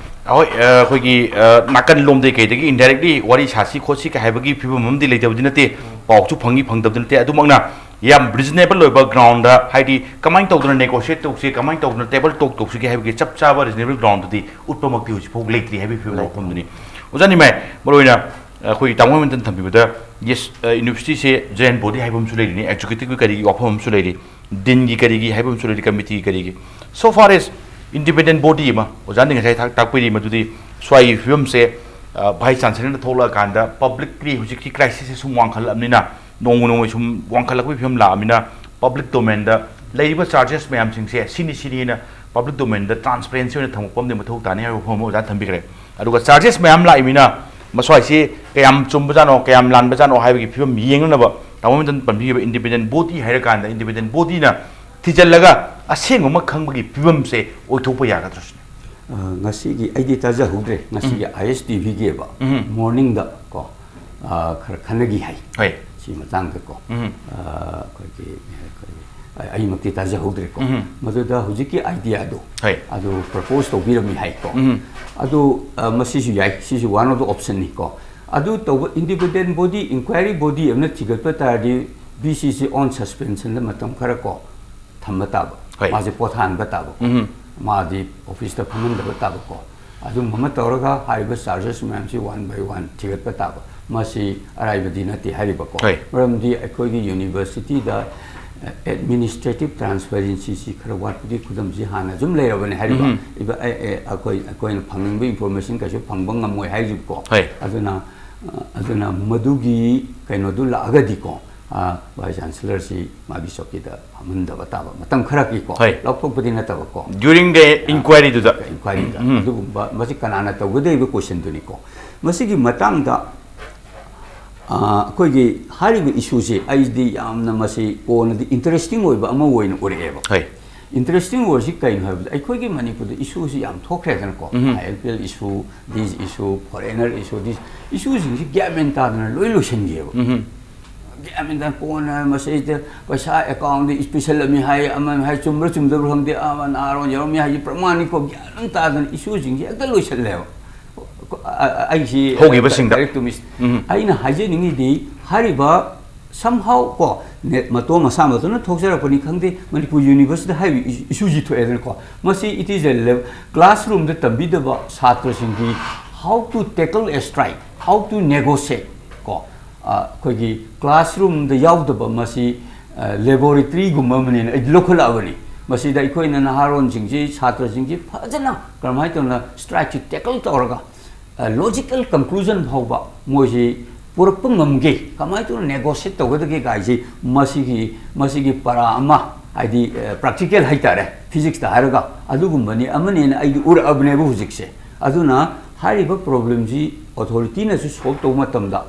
ꯑꯩꯈꯣꯏ, ꯑ, ꯑꯩꯈꯣꯏꯒꯤ, ꯑ, ꯅꯥꯀꯟ ꯂꯣꯝꯗꯩ ꯀꯩꯗꯒꯤ ꯏꯟꯗꯥꯏꯔꯦꯛꯂꯤ ꯋꯥꯔꯤ ꯁꯥꯁꯤ ꯈꯣꯠꯁꯤ ꯀꯥꯏ ꯍꯥꯏꯕꯒꯤ ꯐꯤꯕꯝ ꯑꯃꯗꯤ ꯂꯩꯇꯕꯗꯤ ꯅꯠꯇꯦ, ꯎꯝ꯫ ꯄꯥꯎꯁꯨ ꯐꯪꯉꯤ ꯐꯪꯗꯕꯗꯤ ꯅꯠꯇꯦ꯫ ꯑꯗꯨꯃꯛꯅ ꯌꯥꯝ ꯔꯤꯖꯅꯦꯕꯜ ꯑꯣꯏꯕ ꯒ꯭ꯔꯥꯎꯟꯗ, ꯍꯥꯏꯗꯤ ꯀꯃꯥꯏꯅ ꯇꯧꯗꯅ ꯅꯦꯒꯣꯁꯤꯌꯦꯠ ꯇꯧꯁꯤ, ꯀꯃꯥꯏꯅ ꯇꯧꯗꯅ ꯇꯦꯕꯜ ꯇꯣꯛ ꯇꯧꯁꯤꯒꯦ ꯍꯥꯏꯕꯒꯤ ꯆꯞ ꯆꯥꯕ ꯔꯤꯖꯅꯦꯕꯜ ꯒ꯭ꯔꯥꯎꯟꯗꯨꯗꯤ ꯎꯠꯄꯃꯛꯇꯤ ꯍꯧꯖꯤꯛ ꯐꯥꯎ ꯂꯩꯇ꯭ꯔꯤ ꯍꯥꯏꯕꯒꯤ ꯐꯤꯕꯝ ꯂꯩꯇ꯭ꯔꯤ꯫ ꯋꯥꯐꯝꯗꯨꯅꯤ꯫ ꯑꯣꯖꯥ ꯅꯤꯃꯥꯏ, ꯃꯔꯨꯑꯣꯏꯅ ꯑꯩꯈꯣꯏꯒꯤ ꯇꯥꯃꯣ ꯃꯟꯇꯟ ꯊꯝꯕꯤꯕꯗ, ꯌꯦꯁ, ꯌꯨꯅꯤꯚꯔꯁꯤꯇꯤꯁꯦ ꯖꯦꯅꯔꯦꯜ ꯕꯣꯗꯤ ꯍꯥꯏꯕ ꯑꯃꯁꯨ ꯂꯩꯔꯤꯅꯤ, ꯑꯦꯛꯖꯤꯀ꯭ꯌꯨꯇꯤꯚꯀꯤ ꯀꯔꯤꯒꯤ ꯋꯥꯐꯝ ꯑꯃꯁꯨ ꯂꯩꯔꯤ, ꯗꯤꯟꯒꯤ ꯀꯔꯤꯒꯤ ꯍꯥꯏꯕ ꯑꯃꯁꯨ ꯂꯩꯔꯤ, ꯀꯃꯤꯇꯤꯒꯤ ꯀꯔꯤꯒꯤ꯫ So far as independent body ꯑꯃ, ꯑꯣꯖꯥꯅ ꯉꯁꯥꯏ ꯇꯥꯛ-, ꯇꯥꯛꯄꯤꯔꯤ, ꯃꯗꯨꯗꯤ ꯁ꯭ꯋꯥꯏꯒꯤ ꯐꯤꯕꯝꯁꯦ, ꯚꯥꯏꯁ ꯆꯥꯟꯁꯦꯂꯔꯅ ꯊꯣꯛꯂꯛꯑꯀꯥꯟꯗ ꯄꯕ꯭ꯂꯤꯛꯂꯤ ꯍꯧꯖꯤꯛꯀꯤ ꯀ꯭ꯔꯥꯏꯁꯤꯁꯁꯦ ꯁꯨꯝ ꯋꯥꯡꯈꯠꯂꯛꯑꯕꯅꯤꯅ, ꯅꯣꯡꯃ ꯅꯣꯡꯃꯒꯤ ꯁꯨꯝ ꯋꯥꯡꯈꯠꯂꯛꯄꯒꯤ ꯐꯤꯕꯝ ꯂꯥꯛꯑꯕꯅꯤꯅ, ꯄꯕ꯭ꯂꯤꯛ ꯗꯣꯃꯦꯟꯗ ꯂꯩꯔꯤꯕ ꯆꯥꯔꯖꯦꯁ ꯃꯌꯥꯝꯁꯤꯡꯁꯦ ꯁꯤꯅꯤ ꯁꯤꯅꯤꯅ ꯄꯕ꯭ꯂꯤꯛ ꯗꯣꯃꯦꯟꯗ ꯇ꯭ꯔꯥꯟꯁꯄꯔꯦꯟꯁꯤ ꯑꯣꯏꯅ ꯊꯝꯃꯛꯄ ꯑꯃꯗꯤ ꯃꯊꯧ ꯇꯥꯅꯤ ꯍꯥꯏꯕ ꯋꯥꯐꯝ ꯑꯃ ꯑꯣꯖꯥ ꯊꯝꯕꯤꯈ꯭ꯔꯦ꯫ ꯑꯗꯨꯒ ꯆꯥꯔꯖꯦꯁ ꯃꯌꯥꯝ ꯂꯥꯛꯏꯃꯤꯅ, ꯃꯁ꯭ꯋꯥꯏꯁꯤ ꯀꯌꯥꯝ ꯆꯨꯝꯕꯖꯥꯠꯅꯣ, ꯀꯌꯥꯝ ꯂꯥꯟꯕꯖꯥꯠꯅꯣ ꯍꯥꯏꯕꯒꯤ ꯐꯤꯕꯝ ꯌꯦꯡꯅꯅꯕ ꯇꯥꯃꯣ ꯃꯟꯇꯟ ꯄꯟꯕꯤꯈꯤꯕ ꯏꯟꯗꯤꯄꯦꯟꯗꯦꯟ ꯕꯣꯗꯤ ꯍꯥꯏꯔꯀꯥꯟꯗ, ꯏꯟꯗꯤꯄꯦꯟꯗꯦꯟ ꯕꯣꯗꯤꯅ ꯊꯤꯖꯤꯜꯂꯒ ꯑꯁꯦꯡꯕ ꯑꯃ ꯈꯪꯕꯒꯤ ꯐꯤꯕꯝꯁꯦ ꯑꯣꯏꯊꯣꯛꯄ ꯌꯥꯒꯗ꯭ꯔꯥ ꯁꯤꯅꯤ꯫ ꯑ, ꯉꯁꯤꯒꯤ ꯑꯩꯗꯤ ꯇꯥꯖꯍꯧꯗ꯭ꯔꯦ, ꯉꯁꯤꯒꯤ ꯎꯝ꯫ ꯑꯥꯏ ꯑꯦꯁ ꯇꯤ ꯚꯤꯒꯤꯕ ꯎꯝ꯫ ꯃꯣꯔꯅꯤꯡꯗ ꯀꯣ, ꯑ, ꯈꯔ ꯈꯟꯅꯈꯤ ꯍꯥꯏ꯫ ꯍꯣꯏ꯫ ꯁꯤ ꯃꯇꯥꯡꯗꯀꯣ꯫ ꯎꯝ꯫ ꯑ, ꯑꯩꯈꯣꯏꯒꯤ, ꯑꯩꯈꯣꯏꯒꯤ, ꯑꯩ-, ꯑꯩꯃꯛꯇꯤ ꯇꯥꯖꯍꯧꯗ꯭ꯔꯦꯀꯣ꯫ ꯎꯝ꯫ ꯃꯗꯨꯗ ꯍꯧꯖꯤꯛꯀꯤ ꯑꯥꯏꯗꯤꯌꯥꯗꯣ, ꯍꯣꯏ꯫ ꯑꯗꯨ ꯄ꯭ꯔꯄꯣꯁ ꯇꯧꯕꯤꯔꯝꯃꯤ ꯍꯥꯏꯀꯣ꯫ ꯎꯝ꯫ ꯑꯗꯨ, ꯑ, ꯃꯁꯤꯁꯨ ꯌꯥꯏ, ꯁꯤꯁꯨ one of the option ꯅꯤꯀꯣ꯫ ꯑꯗꯨ ꯇꯧꯕ, ꯏꯟꯗꯤꯄꯦꯟꯗꯦꯟ ꯕꯣꯗꯤ, ꯏꯟꯀ꯭ꯋꯥꯏꯔꯤ ꯕꯣꯗꯤ ꯑꯃꯅ ꯊꯤꯒꯠꯄ ꯇꯥꯔꯗꯤ, ꯕꯤ ꯁꯤ ꯁꯤ on suspension ꯗ ꯃꯇꯝ ꯈꯔ ꯀꯣ ꯊꯝꯕ ꯇꯥꯕ꯫ ꯍꯣꯏ꯫ ꯃꯥꯁꯦ ꯄꯣꯊꯥꯍꯟꯕ ꯇꯥꯕꯀꯣ꯫ ꯎꯝ꯫ ꯃꯥꯗꯤ ꯑꯣꯐꯤꯁꯇ ꯐꯝꯍꯟꯗꯕ ꯇꯥꯕꯀꯣ꯫ ꯑꯗꯨꯝꯕ ꯑꯃ ꯇꯧꯔꯒ ꯍꯥꯏꯔꯤꯕ ꯆꯥꯔꯖꯦꯁ ꯃꯌꯥꯝꯁꯤ one by one ꯊꯤꯒꯠꯄ ꯇꯥꯕ꯫ ꯃꯁꯤ ꯑꯔꯥꯏꯕꯗꯤ ꯅꯠꯇꯦ ꯍꯥꯏꯔꯤꯕꯀꯣ꯫ ꯍꯣꯏ꯫ ꯃꯔꯝꯗꯤ ꯑꯩꯈꯣꯏꯒꯤ ꯌꯨꯅꯤꯚꯔꯁꯤꯇꯤꯗ, ꯑ, ꯑꯦꯗꯃꯤꯅꯤꯁꯇ꯭ꯔꯦꯇꯤꯚ ꯇ꯭ꯔꯥꯟꯁꯄꯦꯔꯦꯟꯁꯤꯁꯤ ꯈꯔ ꯋꯥꯠꯄꯒꯤ ꯈꯨꯗꯝꯁꯤ ꯍꯥꯟꯅ ꯁꯨꯝ ꯂꯩꯔꯕꯅꯦ ꯍꯥꯏꯔꯤꯕ꯫ ꯎꯝ꯫ ꯏꯕ-, ꯑꯦ, ꯑꯦ, ꯑꯩꯈꯣꯏ, ꯑꯩꯈꯣꯏꯅ ꯐꯪꯅꯤꯡꯕ ꯏꯟꯐꯣꯔꯃꯦꯁꯟ ꯀꯩꯁꯨ ꯐꯪꯕ ꯉꯝꯃꯣꯏ ꯍꯥꯏꯔꯤꯕꯀꯣ꯫ ꯍꯣꯏ꯫ ꯑꯗꯨꯅ, ꯑ, ꯑꯗꯨꯅ ꯃꯗꯨꯒꯤ ꯀꯩꯅꯣꯗꯨ ꯂꯥꯛꯑꯒꯗꯤꯀꯣ, ꯑ, ꯚꯥꯏꯁ ꯆꯥꯟꯁꯦꯂꯔꯁꯤ ꯃꯥꯒꯤ ꯆꯧꯀꯤꯗ ꯐꯝꯍꯟꯗꯕ ꯇꯥꯕ, ꯃꯇꯝ ꯈꯔꯒꯤꯀꯣ, ꯍꯣꯏ꯫ ꯂꯧꯊꯣꯛꯄꯗꯤ ꯅꯠꯇꯕꯀꯣ꯫ During the ꯑ, inquiry ꯗꯨꯗ꯫ Inquiry ꯗ꯫ ꯎꯝ꯫ ꯑꯗꯨꯒꯨꯝꯕ, ꯃꯁꯤ ꯀꯅꯥꯅ ꯇꯧꯒꯗꯧꯔꯤꯕ ꯀꯣꯏꯁꯟꯗꯨꯅꯤꯀꯣ꯫ ꯃꯁꯤꯒꯤ ꯃꯇꯥꯡꯗ, ꯑ, ꯑꯩꯈꯣꯏꯒꯤ ꯍꯥꯏꯔꯤꯕ ꯏꯁꯨꯁꯦ ꯑꯩꯗꯤ ꯌꯥꯝꯅ ꯃꯁꯤ ꯀꯣꯟꯅꯗꯤ ꯏꯟꯇꯔꯦꯁꯇꯤꯡ ꯑꯣꯏꯕ ꯑꯃ ꯑꯣꯏꯅ ꯎꯔꯛꯑꯦꯕ꯫ ꯍꯣꯏ꯫ ꯏꯟꯇꯔꯦꯁꯇꯤꯡ ꯑꯣꯏꯔꯤꯁꯤ ꯀꯩꯅꯣ ꯍꯥꯏꯕꯗ, ꯑꯩꯈꯣꯏꯒꯤ ꯃꯅꯤꯄꯨꯔꯗ ꯏꯁꯨꯁꯤ ꯌꯥꯝ ꯊꯣꯛꯈ꯭ꯔꯦꯗꯅꯀꯣ꯫ ꯎꯝ꯫ ꯑꯥꯏ ꯑꯦꯜ ꯄꯤ ꯑꯦꯜ ꯏꯁꯨ, ꯗꯤꯁ ꯏꯁꯨ, ꯐꯣꯔꯦꯅꯔ ꯏꯁꯨ, ꯗꯤꯁ ꯏꯁꯨꯁꯤꯡꯁꯤ ꯒ꯭ꯌꯥꯟ ꯃꯦꯟ ꯇꯥꯗꯅ ꯂꯣꯏ ꯂꯣꯏꯁꯤꯟꯈꯤꯑꯕ꯫ ꯎꯝ꯫ ꯒ꯭ꯌꯥꯟ ꯃꯦꯟ ꯇꯥꯗꯅ ꯀꯣꯟꯅ ꯃꯁꯤꯗ ꯄꯩꯁꯥ ꯑꯦꯀꯥꯎꯟꯗ ꯄꯤꯁꯜꯂꯝꯃꯤ ꯍꯥꯏ, ꯑꯃ ꯍꯥꯏ, ꯆꯨꯝꯕ꯭ꯔꯥ ꯆꯨꯝꯗꯕ꯭ꯔꯥ ꯈꯪꯗꯦ, ꯑꯃ ꯅꯍꯥꯔꯣꯟ ꯌꯥꯎꯔꯝꯃꯤ ꯍꯥꯏꯁꯤ ꯄ꯭ꯔꯃꯥꯟꯅꯤꯀꯣ, ꯒ꯭ꯌꯥꯟ ꯑꯃ ꯇꯥꯗꯅ ꯏꯁꯨꯁꯤꯡꯁꯤ ꯍꯦꯛꯇ ꯂꯣꯏꯁꯤꯜꯂꯦꯕ꯫ ꯑ-, ꯑ-, ꯑꯩꯁꯤ ꯍꯧꯈꯤꯕꯁꯤꯡꯗ꯫ Direct to mis-, ꯎꯝ꯫ ꯑꯩꯅ ꯍꯥꯏꯖꯅꯤꯡꯉꯤꯗꯤ, ꯍꯥꯏꯔꯤꯕ Somehow ꯀꯣ, ꯅꯦꯠ ꯃꯇꯣꯝ ꯃꯁꯥ ꯃꯇꯣꯝꯅ ꯊꯣꯛꯆꯔꯛꯄꯅꯤ ꯈꯪꯗꯦ, ꯃꯅꯤꯄꯨꯔ ꯌꯨꯅꯤꯚꯔꯁꯤꯇꯤꯗ ꯍꯥꯏꯔꯤꯕ ꯏꯁꯨꯁꯤ ꯊꯣꯛꯑꯦꯗꯅꯀꯣ꯫ ꯃꯁꯤ it is a classroomꯗ ꯇꯝꯕꯤꯗꯕ ꯁꯥꯇ꯭ꯔꯁꯤꯡꯒꯤ how to tackle a strike, how to negotiate ꯀꯣ, ꯑꯩꯈꯣꯏꯒꯤ classroomꯗ ꯌꯥꯎꯗꯕ ꯃꯁꯤ laboratoryꯒꯨꯝꯕ ꯑꯃꯅꯦꯅ ꯑꯩꯗꯤ ꯂꯧꯈꯠꯂꯛꯑꯕꯅꯤ꯫ ꯃꯁꯤꯗ ꯑꯩꯈꯣꯏꯅ ꯅꯍꯥꯔꯣꯟꯁꯤꯡꯁꯤ, ꯁꯥꯇ꯭ꯔꯁꯤꯡꯁꯤ ꯐꯖꯅ ꯀꯔꯝꯍꯥꯏꯅ ꯇꯧꯅ strikeꯁꯤ tackle ꯇꯧꯔꯒ logical conclusion ꯐꯥꯎꯕ ꯃꯣꯏꯁꯤ ꯄꯨꯔꯛꯄ ꯉꯝꯒꯦ, ꯀꯃꯥꯏꯅ ꯇꯧꯅ negotiate ꯇꯧꯒꯗꯒꯦ ꯀꯥꯏꯁꯤ, ꯃꯁꯤꯒꯤ ꯃꯁꯤꯒꯤ ꯄꯔꯥ ꯑꯃ, ꯍꯥꯏꯗꯤ practical ꯍꯥꯏꯇꯥꯔꯦ, physicsꯇ ꯍꯥꯏꯔꯒ ꯑꯗꯨꯒꯨꯝꯕꯅꯤ ꯑꯃꯅꯦꯅ ꯑꯩꯗꯤ ꯎꯔꯛꯑꯕꯅꯦꯕ ꯍꯧꯖꯤꯛꯁꯦ꯫ ꯑꯗꯨꯅ ꯍꯥꯏꯔꯤꯕ problemꯁꯤ authorityꯅꯁꯨ solve ꯇꯧꯕ ꯃꯇꯝꯗ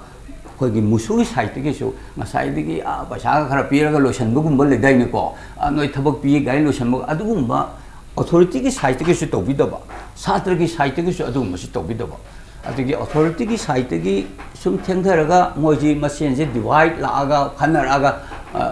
ꯑꯩꯈꯣꯏꯒꯤ ꯃꯨꯁꯨꯒꯤ sideꯇꯒꯤꯁꯨ ꯉꯁꯥꯏꯗꯒꯤ ꯑꯥ ꯄꯩꯁꯥꯒ ꯈꯔ ꯄꯤꯔꯒ ꯂꯣꯏꯁꯟꯕꯒꯨꯝꯕ ꯂꯩꯗꯥꯏꯅꯦꯀꯣ, ꯑꯥ ꯅꯣꯏ ꯊꯕꯛ ꯄꯤꯌꯦ ꯀꯥꯏꯅ ꯂꯣꯏꯁꯟꯕ, ꯑꯗꯨꯒꯨꯝꯕ authorityꯒꯤ sideꯇꯒꯤꯁꯨ ꯇꯧꯕꯤꯗꯕ, ꯁꯥꯇ꯭ꯔꯒꯤ sideꯇꯒꯤꯁꯨ ꯑꯗꯨꯒꯨꯝꯕꯁꯨ ꯇꯧꯕꯤꯗꯕ, ꯑꯗꯒꯤ authorityꯒꯤ sideꯇꯒꯤ ꯁꯨꯝ ꯊꯦꯡꯊꯔꯒ ꯃꯣꯏꯁꯤ ꯃꯁꯦꯟꯁꯦ divide ꯂꯥꯛꯑꯒ ꯈꯟꯅꯔꯛꯑꯒ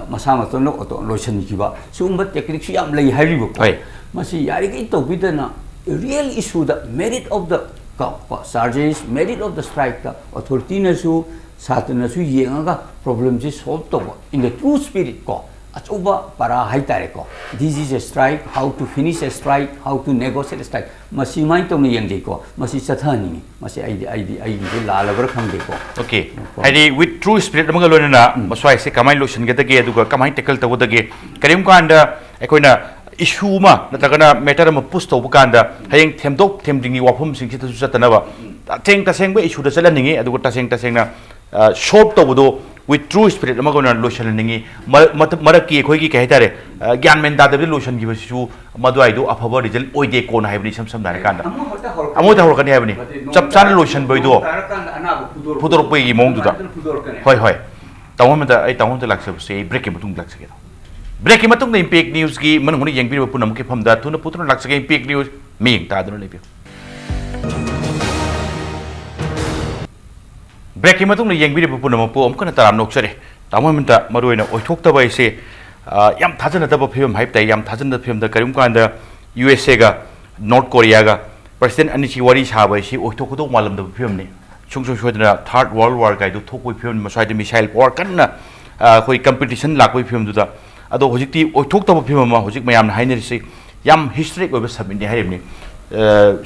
ꯃꯁꯥ ꯃꯇꯣꯟꯗ ꯂꯣꯏꯁꯤꯟꯈꯤꯕ, ꯁꯤꯒꯨꯝꯕ techniqueꯁꯨ ꯌꯥꯝ ꯂꯩ ꯍꯥꯏꯔꯤꯕꯀꯣ꯫ ꯃꯁꯤ ꯌꯥꯔꯤꯈꯩ ꯇꯧꯕꯤꯗꯅ real issueꯗ merit of the ꯀꯣ, ꯀꯣ, charges, merit of the strikeꯇ authorityꯅꯁꯨ ꯁꯥꯇ꯭ꯔꯅꯁꯨ ꯌꯦꯡꯉꯒ problemꯁꯤ solve ꯇꯧꯕ in the true spirit ꯀꯣ, ꯑꯆꯧꯕ ꯄꯔꯥ ꯍꯥꯏꯇꯥꯔꯦꯀꯣ꯫ This is a strike, how to finish a strike, how to negotiate a strike, ꯃꯁꯤ ꯁꯨꯃꯥꯏꯅ ꯇꯧꯅ ꯌꯦꯡꯖꯩꯀꯣ꯫ ꯃꯁꯤ ꯆꯠꯊꯍꯟꯅꯤꯡꯉꯤ꯫ ꯃꯁꯤ ꯑꯩꯗꯤ ꯑꯩꯗꯤ ꯑꯩꯒꯤꯗꯤ ꯂꯥꯜꯂꯕ꯭ꯔꯥ ꯈꯪꯗꯦꯀꯣ꯫ Okay, ꯍꯥꯏꯗꯤ with true spirit ꯑꯃꯒ ꯂꯣꯏꯅꯅ ꯃꯁ꯭ꯋꯥꯏꯁꯦ ꯀꯃꯥꯏꯅ ꯂꯣꯏꯁꯤꯟꯒꯗꯒꯦ ꯑꯗꯨꯒ ꯀꯃꯥꯏꯅ tackle ꯇꯧꯒꯗꯒꯦ, ꯀꯔꯤꯒꯨꯝꯕ ꯀꯥꯟꯗ ꯑꯩꯈꯣꯏꯅ issue ꯑꯃ ꯅꯠꯇ꯭ꯔꯒꯅ matter ꯑꯃ push ꯇꯧꯕ ꯀꯥꯟꯗ ꯍꯌꯦꯡ ꯊꯦꯝꯗꯣꯛ ꯊꯦꯝꯖꯤꯟꯒꯤ ꯋꯥꯐꯝꯁꯤꯡꯁꯤꯗꯁꯨ ꯆꯠꯇꯅꯕ ꯇꯁꯦꯡ ꯇꯁꯦꯡꯕ issueꯗ ꯆꯠꯍꯟꯅꯤꯡꯉꯤ꯫ ꯑꯗꯨꯒ ꯇꯁꯦꯡ ꯇꯁꯦꯡꯅ solve ꯇꯧꯕꯗꯣ with true spirit ꯑꯃꯒ ꯑꯣꯏꯅ ꯂꯣꯏꯁꯤꯜꯍꯟꯅꯤꯡꯉꯤ꯫ ꯃꯔꯛ ꯃꯔꯛꯀꯤ ꯑꯩꯈꯣꯏꯒꯤ ꯀꯩ ꯍꯥꯏꯇꯥꯔꯦ, ꯒ꯭ꯌꯥꯟ ꯃꯦꯟ ꯇꯥꯗꯕꯗ ꯂꯣꯏꯁꯤꯟꯈꯤꯕꯁꯤꯁꯨ ꯃꯗꯨꯋꯥꯏꯗꯣ ꯑꯐꯕ result ꯑꯣꯏꯗꯦ ꯀꯣꯟꯅ ꯍꯥꯏꯕꯅꯤ꯫ ꯏꯁꯝ ꯁꯝꯅ ꯍꯥꯏꯔꯀꯥꯟꯗ ꯑꯃꯨꯛ ꯍꯦꯛꯇ ꯍꯧꯔꯛꯀꯅꯤ ꯍꯥꯏꯕꯅꯤ꯫ ꯆꯞ ꯆꯥꯅ ꯂꯣꯏꯁꯤꯟꯕꯩꯗꯣ ꯐꯨꯗꯣꯔꯛꯄꯒꯤ ꯃꯑꯣꯡꯗꯨꯗ꯫ ꯍꯣꯏ ꯍꯣꯏ꯫ ꯇꯥꯃꯣ ꯑꯃꯗ ꯑꯩ ꯇꯥꯃꯣ ꯑꯃꯗ ꯂꯥꯛꯆꯕꯁꯦ ꯑꯩ breakꯀꯤ ꯃꯇꯨꯡꯗ ꯂꯥꯛꯆꯒꯦ꯫ Breakꯀꯤ ꯃꯇꯨꯡꯗ Impact Newsꯀꯤ ꯃꯅꯨꯡ ꯍꯨꯠꯅ ꯌꯦꯡꯕꯤꯔꯤꯕ ꯄꯨꯝꯅꯃꯛꯀꯤ ꯃꯐꯝꯗ ꯊꯨꯅ ꯄꯨꯊꯨꯅ ꯂꯥꯛꯆꯒꯦ꯫ Impact News ꯃꯤꯠꯌꯦꯡ ꯇꯥꯗꯨꯅ ꯂꯩꯕꯤꯌꯨ꯫ Breakꯀꯤ ꯃꯇꯨꯡꯗ ꯌꯦꯡꯕꯤꯔꯤꯕ ꯄꯨꯝꯅꯃꯛꯄꯨ ꯑꯃꯨꯛ ꯍꯟꯅ ꯇꯔꯥꯝꯅ ꯑꯣꯛꯆꯔꯤ꯫ ꯇꯥꯃꯣ ꯍꯦꯃꯟꯇ, ꯃꯔꯨꯑꯣꯏꯅ ꯑꯣꯏꯊꯣꯛꯇꯕ ꯍꯥꯏꯁꯦ, ꯑ, ꯌꯥꯝ ꯊꯥꯖꯅꯗꯕ ꯐꯤꯕꯝ ꯍꯥꯏꯕ ꯇꯥꯏ꯫ ꯌꯥꯝ ꯊꯥꯖꯅꯗꯕ ꯐꯤꯕꯝꯗ ꯀꯔꯤꯒꯨꯝꯕ ꯀꯥꯟꯗ USAꯒ North Koreaꯒ president ꯑꯅꯤꯁꯤ ꯋꯥꯔꯤ ꯁꯥꯕ ꯍꯥꯏꯁꯤ ꯑꯣꯏꯊꯣꯛꯀꯗꯧ ꯃꯥꯜꯂꯝꯗꯕ ꯐꯤꯕꯝꯅꯤ꯫ ꯁꯨꯡꯁꯣꯏ ꯁꯣꯏꯗꯅ third world war ꯀꯥꯏꯗꯨ ꯊꯣꯛꯄꯒꯤ ꯐꯤꯕꯝꯅꯤ꯫ ꯃꯁ꯭ꯋꯥꯏꯗ missile power ꯀꯟꯅ ꯑꯩꯈꯣꯏ ꯀꯝꯄꯤꯇꯤꯁꯟ ꯂꯥꯛꯄꯒꯤ ꯐꯤꯕꯝꯗꯨꯗ꯫ ꯑꯗꯣ ꯍꯧꯖꯤꯛꯇꯤ ꯑꯣꯏꯊꯣꯛꯇꯕ ꯐꯤꯕꯝ ꯑꯃ ꯍꯧꯖꯤꯛ ꯃꯌꯥꯝꯅ ꯍꯥꯏꯅꯔꯤꯁꯤ, ꯌꯥꯝ ꯍꯤꯁꯇꯣꯔꯤꯛ ꯑꯣꯏꯕ ꯁꯃꯤꯠꯅꯤ ꯍꯥꯏꯔꯤꯕꯅꯤ꯫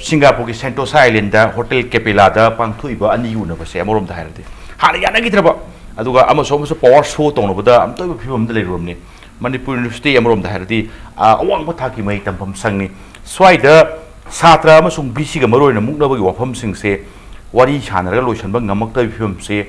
ꯁꯤꯡꯒꯥꯄꯨꯔꯒꯤ ꯁꯦꯟꯇꯣꯁꯥ ꯑꯥꯏꯂꯦꯟꯗ ꯍꯣꯇꯦꯜ ꯀꯦꯄꯦꯂꯥꯗ ꯄꯥꯡꯊꯣꯛꯏꯕ ꯑꯅꯤꯒꯤ ꯎꯅꯕꯁꯦ ꯑꯃꯔꯣꯝꯗ ꯍꯥꯏꯔꯗꯤ ꯍꯥꯟꯅ ꯌꯥꯅꯈꯤꯗ꯭ꯔꯕ, ꯑꯗꯨꯒ ꯑꯃꯁꯨ ꯑꯃꯁꯨ ꯄꯋꯥꯔ ꯁꯣ ꯇꯧꯅꯕꯗ ꯑꯝꯇ ꯑꯣꯏꯕ ꯐꯤꯕꯝ ꯑꯃꯗ ꯂꯩꯔꯨꯔꯕꯅꯤ꯫ ꯃꯅꯤꯄꯨꯔ ꯌꯨꯅꯤꯚꯔꯁꯤꯇꯤ ꯑꯃꯔꯣꯝꯗ ꯍꯥꯏꯔꯗꯤ ꯑꯋꯥꯡꯕ ꯊꯥꯛꯀꯤ ꯃꯍꯩ ꯇꯝꯐꯝ ꯁꯪꯅꯤ꯫ ꯁ꯭ꯋꯥꯏꯗ ꯁꯥꯇ꯭ꯔ ꯑꯃꯁꯨꯡ ꯕꯤ ꯁꯤꯒ ꯃꯔꯨꯑꯣꯏꯅ ꯃꯨꯛꯅꯕꯒꯤ ꯋꯥꯐꯝꯁꯤꯡꯁꯦ ꯋꯥꯔꯤ ꯁꯥꯟꯅꯔꯒ ꯂꯣꯏꯁꯤꯟꯕ ꯉꯝꯃꯛꯇꯕꯒꯤ ꯐꯤꯕꯝꯁꯦ,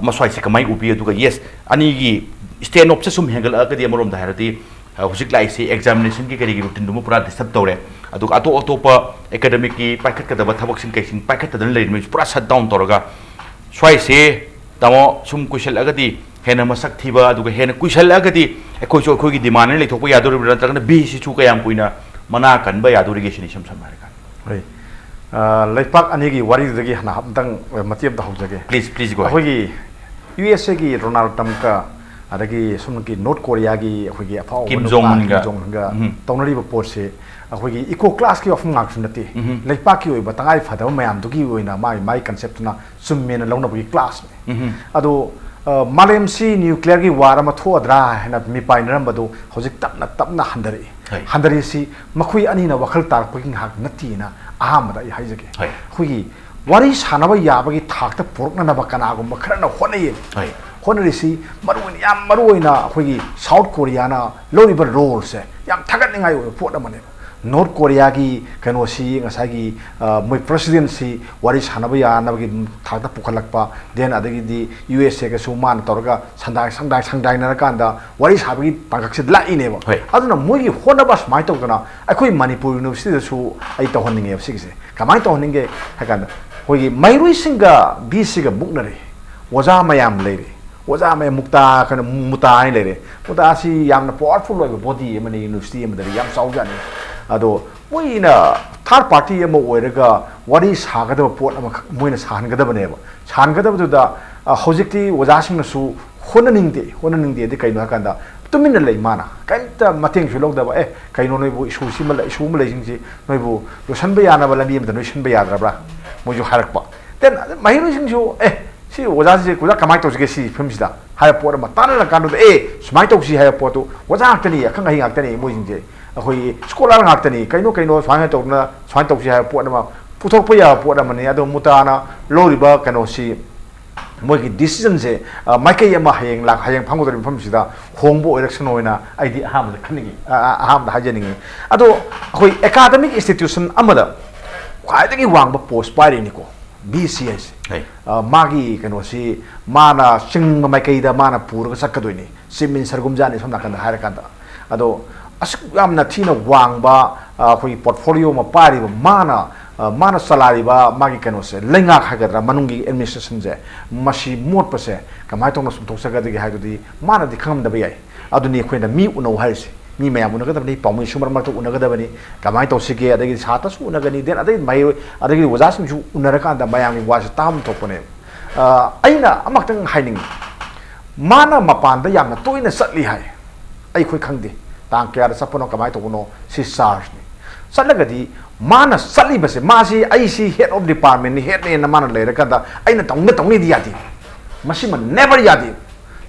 ꯃꯁ꯭ꯋꯥꯏꯁꯦ ꯀꯃꯥꯏꯅ ꯎꯕꯤ? ꯑꯗꯨꯒ ꯌꯦꯁ, ꯑꯅꯤꯒꯤ ꯁ꯭ꯇꯦꯟ ꯑꯣꯞꯁꯦ ꯁꯨꯝ ꯍꯦꯟꯒꯠꯂꯛꯑꯒꯗꯤ ꯑꯃꯔꯣꯝꯗ ꯍꯥꯏꯔꯗꯤ ꯍꯧꯖꯤꯛ ꯂꯥꯛꯏꯁꯦ ꯑꯦꯛꯖꯥꯃꯤꯅꯦꯁꯟꯒꯤ ꯀꯔꯤꯒꯤ ꯔꯨꯇꯤꯟꯗꯨꯃ ꯄꯨꯔꯥ ꯗꯤꯁꯇꯔꯕ ꯇꯧꯔꯦ꯫ ꯑꯗꯨꯒ ꯑꯇꯣꯞ ꯑꯇꯣꯞꯄ ꯑꯦꯀꯥꯗꯃꯤꯛꯀꯤ ꯄꯥꯏꯈꯠꯀꯗꯕ ꯊꯕꯛꯁꯤꯡ ꯀꯩꯁꯤꯡ ꯄꯥꯏꯈꯠꯇꯗꯅ ꯂꯩꯔꯤꯕ ꯄꯨꯔꯥ ꯁꯠ ꯗꯥꯎꯟ ꯇꯧꯔꯒ ꯁ꯭ꯋꯥꯏꯁꯦ, ꯇꯥꯃꯣ, ꯁꯨꯝ ꯀꯨꯏꯁꯜꯂꯛꯑꯒꯗꯤ ꯍꯦꯟꯅ ꯃꯁꯛ ꯊꯤꯕ, ꯑꯗꯨꯒ ꯍꯦꯟꯅ ꯀꯨꯏꯁꯜꯂꯛꯑꯒꯗꯤ ꯑꯩꯈꯣꯏꯁꯨ ꯑꯩꯈꯣꯏꯒꯤ ꯗꯤꯃꯥꯟ ꯑꯅ ꯂꯩꯊꯣꯛꯄ ꯌꯥꯗꯣꯔꯤꯕ꯭ꯔꯥ, ꯅꯠꯇ꯭ꯔꯒꯅ ꯕꯤꯁꯤꯁꯨ ꯀꯌꯥꯝ ꯀꯨꯏꯅ ꯃꯅꯥ ꯀꯟꯕ ꯌꯥꯗꯣꯔꯤꯒꯦ ꯁꯤꯅꯤ ꯏꯁꯝ ꯁꯝꯅ ꯍꯥꯏꯔꯀꯥꯟꯗ꯫ ꯍꯣꯏ꯫ ꯑ, ꯂꯩꯄꯥꯛ ꯑꯅꯤꯒꯤ ꯋꯥꯔꯤꯗꯨꯗꯒꯤ ꯍꯥꯟꯅ ꯑꯝꯇꯪ ꯃꯇꯦꯛ ꯑꯝꯇ ꯍꯧꯖꯒꯦ꯫ Please, please go ahead. ꯑꯩꯈꯣꯏꯒꯤ ꯌꯨ ꯑꯦꯁ ꯑꯦꯒꯤ ꯔꯣꯅꯥꯜ ꯇ꯭ꯔꯝꯞꯀ ꯑꯗꯒꯤ ꯁꯣꯝꯒꯤ ꯅꯣꯔꯠ ꯀꯣꯔꯤꯌꯥꯒꯤ ꯑꯩꯈꯣꯏꯒꯤ ꯑꯐꯥꯎꯕ ꯀꯤꯝ ꯅꯨꯄꯥ ꯖꯣꯡ ꯎꯟꯒ꯫ ꯀꯤꯝ ꯖꯣꯡ ꯎꯟꯒ ꯎꯝ꯫ ꯇꯧꯅꯔꯤꯕ ꯄꯣꯠꯁꯦ ꯑꯩꯈꯣꯏꯒꯤ ꯏꯀꯣ ꯀ꯭ꯂꯥꯁꯀꯤ ꯋꯥꯐꯝ ꯉꯥꯛꯁꯨ ꯅꯠꯇꯦ꯫ ꯎꯝ꯫ ꯂꯩꯄꯥꯛꯀꯤ ꯑꯣꯏꯕ ꯇꯉꯥꯏ ꯐꯗꯕ ꯃꯌꯥꯝꯗꯨꯒꯤ ꯑꯣꯏꯅ ꯃꯥꯒꯤ ꯃꯥꯒꯤ ꯀꯟꯁꯦꯞꯇꯨꯅ ꯆꯨꯝꯃꯦꯅ ꯂꯧꯅꯕꯒꯤ ꯀ꯭ꯂꯥꯁꯅꯤ꯫ ꯎꯝ꯫ ꯑꯗꯣ, ꯑ, ꯃꯥꯂꯦꯝꯁꯤ ꯅ꯭ꯌꯨꯀ꯭ꯂꯤꯌꯔꯒꯤ ꯋꯥꯔ ꯑꯃ ꯊꯣꯛꯑꯗ꯭ꯔꯥ ꯍꯥꯏꯅ ꯃꯤꯄꯥꯏꯅꯔꯝꯕꯗꯨ ꯍꯧꯖꯤꯛ ꯇꯞꯅ ꯇꯞꯅ ꯍꯟꯊꯔꯛꯏ꯫ ꯍꯣꯏ꯫ ꯍꯟꯊꯔꯤꯁꯤ ꯃꯈꯣꯏ ꯑꯅꯤꯅ ꯋꯥꯈꯜ ꯇꯥꯔꯛꯄꯒꯤ ꯉꯥꯏꯍꯥꯛ ꯅꯠꯇꯦꯅ ꯑꯍꯥꯟꯕꯗ ꯑꯩ ꯍꯥꯏꯖꯒꯦ꯫ ꯍꯣꯏ꯫ ꯑꯩꯈꯣꯏꯒꯤ ꯋꯥꯔꯤ ꯁꯥꯟꯅꯕ ꯌꯥꯕꯒꯤ ꯊꯥꯛꯇ ꯄꯨꯔꯛꯅꯅꯕ ꯀꯅꯥꯒꯨꯝꯕ ꯈꯔꯅ ꯍꯣꯠꯅꯩꯌꯦ꯫ ꯍꯣꯏ꯫ ꯍꯣꯠꯅꯔꯤꯁꯤ ꯃꯔꯨꯑꯣꯏꯅ, ꯌꯥꯝ ꯃꯔꯨꯑꯣꯏꯅ ꯑꯩꯈꯣꯏꯒꯤ ꯁꯥꯎꯠ ꯀꯣꯔꯤꯌꯥꯅ ꯂꯧꯔꯤꯕ ꯔꯣꯜꯁꯦ ꯌꯥꯝ ꯊꯥꯒꯠꯅꯤꯡꯉꯥꯏ ꯑꯣꯏꯕ ꯄꯣꯠ ꯑꯃꯅꯦꯕ꯫ ꯅꯣꯔꯠ ꯀꯣꯔꯤꯌꯥꯒꯤ ꯀꯩꯅꯣꯁꯤ ꯉꯁꯥꯏꯒꯤ, ꯑ, ꯃꯣꯏ ꯄ꯭ꯔꯦꯁꯤꯗꯦꯟꯁꯤ ꯋꯥꯔꯤ ꯁꯥꯟꯅꯕ ꯌꯥꯅꯕꯒꯤ ꯊꯥꯛꯇ ꯄꯨꯈꯠꯂꯛꯄ, then ꯑꯗꯒꯤꯗꯤ ꯌꯨ ꯑꯦꯁ ꯑꯦꯒꯁꯨ ꯃꯥꯅ ꯇꯧꯔꯒ ꯁꯪꯗꯥꯏ-, ꯁꯪꯗꯥꯏ-, ꯁꯪꯗꯥꯏꯅꯔꯀꯥꯟꯗ ꯋꯥꯔꯤ ꯁꯥꯕꯒꯤ ꯇꯥꯡꯀꯛꯁꯤꯗ ꯂꯥꯛꯏꯅꯦꯕ꯫ ꯍꯣꯏ꯫ ꯑꯗꯨꯅ ꯃꯣꯏꯒꯤ ꯍꯣꯠꯅꯕ ꯁꯨꯃꯥꯏꯅ ꯇꯧꯗꯅ ꯑꯩꯈꯣꯏ ꯃꯅꯤꯄꯨꯔ ꯌꯨꯅꯤꯚꯔꯁꯤꯇꯤꯗꯁꯨ ꯑꯩ ꯇꯧꯍꯟꯅꯤꯡꯉꯦꯕ ꯁꯤꯒꯤꯁꯦ꯫ ꯀꯃꯥꯏꯅ ꯇꯧꯍꯟꯅꯤꯡꯒꯦ ꯍꯥꯏ ꯀꯥꯟꯗ ꯑꯩꯈꯣꯏꯒꯤ ꯃꯍꯩꯔꯣꯏꯁꯤꯡꯒ ꯕꯤ ꯁꯤꯒ ꯃꯨꯛꯅꯔꯦ, ꯑꯣꯖꯥ ꯃꯌꯥꯝ ꯂꯩꯔꯦ, ꯑꯣꯖꯥ ꯃꯌꯥꯝ ꯃꯨꯛꯇꯥ, ꯀꯩꯅꯣ, ꯃꯨꯇꯥ ꯍꯥꯏꯅ ꯂꯩꯔꯦ꯫ ꯃꯨꯇꯥ ꯑꯁꯤ ꯌꯥꯝꯅ ꯄꯋꯥꯔꯐꯨꯜ ꯑꯣꯏꯕ ꯕꯣꯗꯤ ꯑꯃꯅꯤ, ꯌꯨꯅꯤꯚꯔꯁꯤꯇꯤ ꯑꯃꯗꯗꯤ ꯌꯥꯝ ꯆꯥꯎꯖꯥꯠꯅꯤ꯫ ꯑꯗꯣ ꯃꯣꯏꯅ ꯊꯥꯔꯠ ꯄꯥꯔꯇꯤ ꯑꯃ ꯑꯣꯏꯔꯒ ꯋꯥꯔꯤ ꯁꯥꯒꯗꯕ ꯄꯣꯠ ꯑꯃꯈꯛ ꯃꯣꯏꯅ ꯁꯥꯍꯟꯒꯗꯕꯅꯦꯕ꯫ ꯁꯥꯍꯟꯒꯗꯕꯗꯨꯗ, ꯑ, ꯍꯧꯖꯤꯛꯇꯤ ꯑꯣꯖꯥꯁꯤꯡꯅꯁꯨ ꯍꯣꯠꯅꯅꯤꯡꯗꯦ꯫ ꯍꯣꯠꯅꯅꯤꯡꯗꯦꯗꯤ ꯀꯩꯅꯣ ꯍꯥꯏꯀꯥꯟꯗ ꯇꯨꯃꯤꯟꯅ ꯂꯩ, ꯃꯥꯅ ꯀꯔꯤꯝꯇ ꯃꯇꯦꯡꯁꯨ ꯂꯧꯗꯕ꯫ "ꯑꯦ, ꯀꯩꯅꯣ ꯅꯣꯏꯕꯨ ꯏꯁꯨ ꯁꯤꯃ ꯂꯩ, ꯏꯁꯨ ꯑꯃ ꯂꯩꯁꯤꯡꯁꯤ ꯅꯣꯏꯕꯨ ꯂꯣꯏꯁꯤꯟꯕ ꯌꯥꯅꯕ ꯂꯝꯕꯤ ꯑꯃꯗ ꯅꯣꯏ ꯁꯤꯟꯕ ꯌꯥꯗ꯭ꯔꯕ꯭ꯔꯥ?" ꯃꯣꯏꯁꯨ ꯍꯥꯏꯔꯛꯄ꯫ Then ꯃꯍꯩꯔꯣꯏꯁꯤꯡꯁꯨ, "ꯑꯦ, ꯁꯤ ꯑꯣꯖꯥꯁꯤꯡꯁꯦ ꯑꯣꯖꯥ ꯀꯃꯥꯏꯅ ꯇꯧꯁꯤꯒꯦ ꯁꯤ ꯐꯤꯕꯝꯁꯤꯗ?" ꯍꯥꯏꯕ ꯄꯣꯠ ꯑꯃ ꯇꯥꯟꯅꯔꯀꯥꯟꯗꯨꯗ, ꯑꯦ, ꯁꯨꯃꯥꯏꯅ ꯇꯧꯁꯤ ꯍꯥꯏꯕ ꯄꯣꯠꯇꯨ ꯑꯣꯖꯥ ꯉꯥꯛꯇꯅꯤ, ꯑꯈꯪ ꯑꯍꯩ ꯉꯥꯛꯇꯅꯤ ꯃꯣꯏꯁꯤꯡꯁꯦ, ꯑꯩꯈꯣꯏꯒꯤ ꯁ꯭ꯀꯣꯂꯔ ꯉꯥꯛꯇꯅꯤ, ꯀꯩꯅꯣ ꯀꯩꯅꯣ ꯁꯨꯃꯥꯏꯅ ꯇꯧꯗꯅ ꯁꯨꯃꯥꯏꯅ ꯇꯧꯁꯤ ꯍꯥꯏꯕ ꯄꯣꯠ ꯑꯃ ꯄꯨꯊꯣꯛꯄ ꯌꯥꯕ ꯄꯣꯠ ꯑꯃꯅꯤ꯫ ꯑꯗꯣ ꯃꯨꯇꯥꯅ ꯂꯧꯔꯤꯕ ꯀꯩꯅꯣꯁꯤ, ꯃꯣꯏꯒꯤ ꯗꯤꯁꯤꯖꯟꯁꯦ, ꯑ, ꯃꯥꯏꯀꯩ ꯑꯃ ꯍꯌꯦꯡ ꯂꯥꯛ-, ꯍꯌꯦꯡ ꯐꯪꯒꯗꯧꯔꯤꯕ ꯃꯐꯝꯁꯤꯗ ꯍꯣꯡꯕ ꯑꯣꯏꯔꯛꯁꯅꯨ ꯍꯥꯏꯅ ꯑꯩꯗꯤ ꯑꯍꯥꯟꯕꯗ ꯈꯟꯅꯤꯡꯉꯤ, ꯑ, ꯑ, ꯑꯍꯥꯟꯕꯗ ꯍꯥꯏꯖꯅꯤꯡꯉꯤ꯫ ꯑꯗꯣ ꯑꯩꯈꯣꯏ ꯑꯦꯀꯥꯗꯃꯤꯛ ꯏꯟꯁꯇꯤꯇ꯭ꯌꯨꯁꯟ ꯑꯃꯗ ꯈ꯭ꯋꯥꯏꯗꯒꯤ ꯋꯥꯡꯕ ꯄꯣꯁ ꯄꯥꯏꯔꯤꯅꯤꯀꯣ, ꯚꯤ ꯁꯤ ꯍꯥꯏꯁꯦ꯫ ꯑ, ꯃꯥꯒꯤ ꯀꯩꯅꯣꯁꯤ, ꯃꯥꯅ ꯆꯤꯡꯕ ꯃꯥꯏꯀꯩꯗ ꯃꯥꯅ ꯄꯨꯔꯒ ꯆꯠꯀꯗꯣꯏꯅꯤ, ꯆꯤꯐ ꯃꯤꯅꯤꯁꯇꯔꯒꯨꯝꯖꯥꯠꯅꯤ ꯁꯣꯝ ꯅꯥꯀꯟꯗ ꯍꯥꯏꯔꯀꯥꯟꯗ꯫ ꯑꯗꯣ ꯑꯁꯨꯛ ꯌꯥꯝꯅ ꯊꯤꯅ ꯋꯥꯡꯕ, ꯑ, ꯑꯩꯈꯣꯏꯒꯤ ꯄꯣꯔꯠꯐꯣꯂꯤꯑꯣ ꯑꯃ ꯄꯥꯏꯔꯤꯕ ꯃꯥꯅ, ꯑ, ꯃꯥꯅ ꯆꯂꯥꯏꯔꯤꯕ ꯃꯥꯒꯤ ꯀꯩꯅꯣꯁꯦ, ꯂꯩꯉꯥꯛ ꯍꯥꯏꯒꯗ꯭ꯔꯥ, ꯃꯅꯨꯡꯒꯤ ꯑꯦꯗꯃꯤꯅꯤꯁꯇ꯭ꯔꯦꯁꯟꯁꯦ, ꯃꯁꯤ ꯃꯣꯠꯄꯁꯦ ꯀꯃꯥꯏꯅ ꯇꯧꯅ ꯆꯨꯝꯊꯣꯛꯆꯒꯗꯒꯦ ꯍꯥꯏꯗꯨꯗꯤ ꯃꯥꯅꯗꯤ ꯈꯪꯉꯝꯗꯕ ꯌꯥꯏ꯫ ꯑꯗꯨꯅꯤ ꯑꯩꯈꯣꯏꯅ ꯃꯤ ꯎꯅꯧ ꯍꯥꯏꯔꯤꯁꯦ꯫ ꯃꯤ ꯃꯌꯥꯝ ꯎꯅꯒꯗꯕꯅꯤ, ꯄꯥꯎꯃꯤꯁꯨ ꯃꯔꯛ ꯃꯔꯛꯇ ꯎꯅꯒꯗꯕꯅꯤ, ꯀꯃꯥꯏꯅ ꯇꯧꯁꯤꯒꯦ, ꯑꯗꯒꯤ ꯁꯥꯇ꯭ꯔꯁꯨ ꯎꯅꯒꯅꯤ, then ꯑꯗꯒꯤ ꯃꯍꯩꯔꯣꯏ, ꯑꯗꯒꯤ ꯑꯣꯖꯥꯁꯤꯡꯁꯨ ꯎꯅꯔꯀꯥꯟꯗ ꯃꯌꯥꯝꯒꯤ ꯋꯥꯁꯦ ꯇꯥꯐꯝ ꯊꯣꯛꯄꯅꯦꯕ꯫ ꯑ, ꯑꯩꯅ ꯑꯃꯈꯛꯇꯪ ꯍꯥꯏꯅꯤꯡꯉꯤ, ꯃꯥꯅ ꯃꯄꯥꯟꯗ ꯌꯥꯝꯅ ꯇꯣꯏꯅ ꯆꯠꯂꯤ ꯍꯥꯏ꯫ ꯑꯩꯈꯣꯏ ꯈꯪꯗꯦ ꯇꯥꯡ ꯀꯌꯥꯗ ꯆꯠꯄꯅꯣ, ꯀꯃꯥꯏꯅ ꯇꯧꯕꯅꯣ, ꯁꯤ ꯆꯥꯔꯖꯅꯤ꯫ ꯆꯠꯂꯒꯗꯤ ꯃꯥꯅ ꯆꯠꯂꯤꯕꯁꯦ, ꯃꯥꯁꯤ, "ꯑꯩꯁꯤ head of department ꯅꯤ, head ꯅꯦꯅ" ꯃꯥꯅ ꯂꯩꯔꯀꯥꯟꯗ ꯑꯩꯅ ꯇꯧꯅꯤꯡꯗ ꯇꯧꯅꯤꯗꯤ ꯌꯥꯗꯦ꯫ ꯃꯁꯤꯃ never ꯌꯥꯗꯦ꯫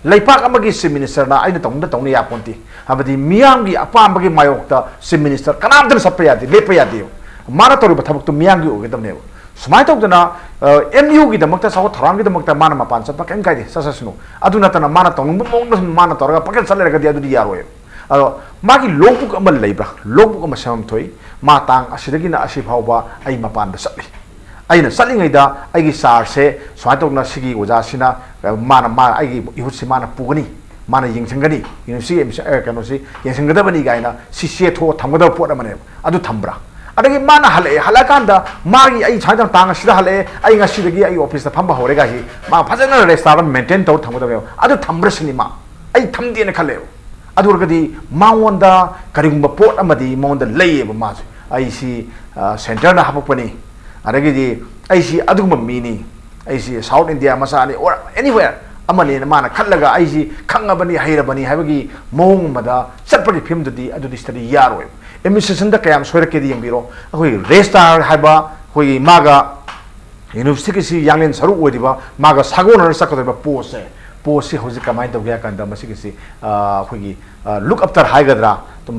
ꯂꯩꯄꯥꯛ ꯑꯃꯒꯤ ꯆꯤꯐ ꯃꯤꯅꯤꯁꯇꯔꯅ ꯑꯩꯅ ꯇꯧꯅꯤꯡꯗ ꯇꯧꯅꯤ ꯌꯥꯄꯣꯟꯇꯦ꯫ ꯍꯥꯏꯕꯗꯤ ꯃꯤꯌꯥꯝꯒꯤ ꯑꯄꯥꯝꯕꯒꯤ ꯃꯥꯌꯣꯛꯇ ꯆꯤꯐ ꯃꯤꯅꯤꯁꯇꯔ ꯀꯅꯥꯝꯇꯅ ꯆꯠꯄ ꯌꯥꯗꯦ, ꯂꯦꯞꯄ ꯌꯥꯗꯦꯕ꯫ ꯃꯥꯅ ꯇꯧꯔꯤꯕ ꯊꯕꯛꯇꯨ ꯃꯤꯌꯥꯝꯒꯤ ꯑꯣꯏꯒꯗꯕꯅꯦꯕ꯫ ꯁꯨꯃꯥꯏꯅ ꯇꯧꯗꯅ, ꯑ, ꯑꯦꯝ ꯌꯨꯒꯤꯗꯃꯛꯇ, ꯆꯥꯎꯈꯠ ꯊꯧꯔꯥꯡꯒꯤꯗꯃꯛꯇ ꯃꯥꯅ ꯃꯄꯥꯟ ꯆꯠꯄ ꯀꯔꯤꯝ ꯀꯥꯏꯗꯦ, ꯆꯠꯁꯁꯅꯨ꯫ ꯑꯗꯨ ꯅꯠꯇꯅ ꯃꯥꯅ ꯇꯧꯅꯤꯡꯕ ꯃꯑꯣꯡꯗ ꯁꯨꯝ ꯃꯥꯅ ꯇꯧꯔꯒ ꯄꯪꯆꯠ ꯆꯠ ꯂꯩꯔꯒꯗꯤ ꯑꯗꯨꯗꯤ ꯌꯥꯔꯣꯏ꯫ ꯑꯗꯣ ꯃꯥꯒꯤ ꯂꯣꯒꯕꯨꯛ ꯑꯃ ꯂꯩꯕ꯭ꯔꯥ? ꯂꯣꯒꯕꯨꯛ ꯑꯃ ꯁꯦꯝꯐꯝ ꯊꯣꯛꯏ꯫ ꯃꯥ ꯇꯥꯡ ꯑꯁꯤꯗꯒꯤꯅ ꯑꯁꯤ ꯐꯥꯎꯕ ꯑꯩ ꯃꯄꯥꯟꯗ ꯆꯠꯂꯤ꯫ ꯑꯩꯅ ꯆꯠꯂꯤꯉꯩꯗ ꯑꯩꯒꯤ ꯆꯥꯔꯖꯁꯦ ꯁꯨꯃꯥꯏꯅ ꯇꯧꯗꯅ ꯁꯤꯒꯤ ꯑꯣꯖꯥꯁꯤꯅ, ꯑ, ꯃꯥꯅ, ꯃꯥ, ꯑꯩꯒꯤ ꯏꯍꯨꯠꯁꯤ ꯃꯥꯅ ꯄꯨꯒꯅꯤ, ꯃꯥꯅ ꯌꯦꯡꯁꯤꯟꯒꯅꯤ, ꯌꯨꯅꯤꯚꯔꯁꯤꯇꯤꯒꯤ ꯑꯦꯗꯃꯤꯁꯟ, ꯑ, ꯀꯩꯅꯣꯁꯤ ꯌꯦꯡꯁꯤꯟꯒꯗꯕꯅꯤ ꯀꯥꯏꯅ ꯁꯤ ꯆꯦ ꯊꯣꯛꯑ ꯊꯝꯒꯗꯕ ꯄꯣꯠ ꯑꯃꯅꯦꯕ꯫ ꯑꯗꯨ ꯊꯝꯕ꯭ꯔꯥ? ꯑꯗꯒꯤ ꯃꯥꯅ ꯍꯜꯂꯛꯑꯦ, ꯍꯜꯂꯛꯑꯀꯥꯟꯗ ꯃꯥꯒꯤ "ꯑꯩ ꯁꯨꯃꯥꯏꯅ ꯇꯧꯅ ꯇꯥꯡ ꯑꯁꯤꯗ ꯍꯜꯂꯛꯑꯦ, ꯑꯩ ꯉꯁꯤꯗꯒꯤ ꯑꯩ ꯑꯣꯐꯤꯁꯇ ꯐꯝꯕ ꯍꯧꯔꯦ" ꯀꯥꯏꯁꯤ ꯃꯥ ꯐꯖꯅ ꯔꯦꯖꯤꯁꯇꯥꯔ ꯑꯃ ꯃꯦꯟꯇꯦꯟ ꯇꯧꯔ ꯊꯝꯒꯗꯕꯅꯦꯕ꯫ ꯑꯗꯨ ꯊꯝꯕ꯭ꯔꯥ ꯁꯤꯅꯤ ꯃꯥ꯫ ꯑꯩ ꯊꯝꯗꯦꯅ ꯈꯜꯂꯦꯕ꯫ ꯑꯗꯨ ꯑꯣꯏꯔꯒꯗꯤ ꯃꯉꯣꯟꯗ ꯀꯔꯤꯒꯨꯝꯕ ꯄꯣꯠ ꯑꯃꯗꯤ ꯃꯉꯣꯟꯗ ꯂꯩꯌꯦꯕ ꯃꯥꯁꯦ꯫ "ꯑꯩꯁꯤ, ꯑ, ꯁꯦꯟꯇꯔꯅ ꯍꯥꯄꯛꯄꯅꯤ, ꯑꯗꯒꯤꯗꯤ ꯑꯩꯁꯤ ꯑꯗꯨꯒꯨꯝꯕ ꯃꯤꯅꯤ, ꯑꯩꯁꯤ ꯁꯥꯎꯠ ꯏꯟꯗꯤꯌꯥ ꯃꯆꯥꯅꯤ, or anywhere ꯑꯃꯅꯦꯅ" ꯃꯥꯅ ꯈꯜꯂꯒ "ꯑꯩꯁꯤ ꯈꯪꯉꯕꯅꯤ, ꯍꯩꯔꯕꯅꯤ" ꯍꯥꯏꯕꯒꯤ ꯃꯑꯣꯡ ꯑꯃꯗ ꯆꯠꯄꯒꯤ ꯐꯤꯕꯝꯗꯨꯗꯤ ꯑꯗꯨꯗꯤ ꯁꯤꯗꯗꯤ ꯌꯥꯔꯣꯏꯕ꯫ ꯑꯦꯗꯃꯤꯅꯤꯁꯇ꯭ꯔꯦꯁꯟꯗ ꯀꯌꯥꯝ ꯁꯣꯏꯔꯛꯀꯦꯗꯤ ꯌꯦꯡꯕꯤꯔꯣ꯫ ꯑꯩꯈꯣꯏꯒꯤ ꯔꯦꯖꯤꯁꯇꯥꯔ ꯍꯥꯏꯕ, ꯑꯩꯈꯣꯏꯒꯤ ꯃꯥꯒ ꯌꯨꯅꯤꯚꯔꯁꯤꯇꯤꯒꯤꯁꯤ ꯌꯥꯡꯂꯦꯟ ꯁꯔꯨ ꯑꯣꯏꯔꯤꯕ, ꯃꯥꯒ ꯁꯥꯒꯣꯟꯅꯅ ꯆꯠꯀꯗꯧꯔꯤꯕ ꯄꯣꯁꯁꯦ, ꯄꯣꯁꯁꯤ ꯍꯧꯖꯤꯛ ꯀꯃꯥꯏꯅ ꯇꯧꯒꯦ ꯍꯥꯏ ꯀꯥꯟꯗ, ꯃꯁꯤꯒꯤꯁꯤ ꯑꯩꯈꯣꯏꯒꯤ ꯂꯨꯛ ꯑꯞꯇꯔ ꯍꯥꯏꯒꯗ꯭ꯔꯥ,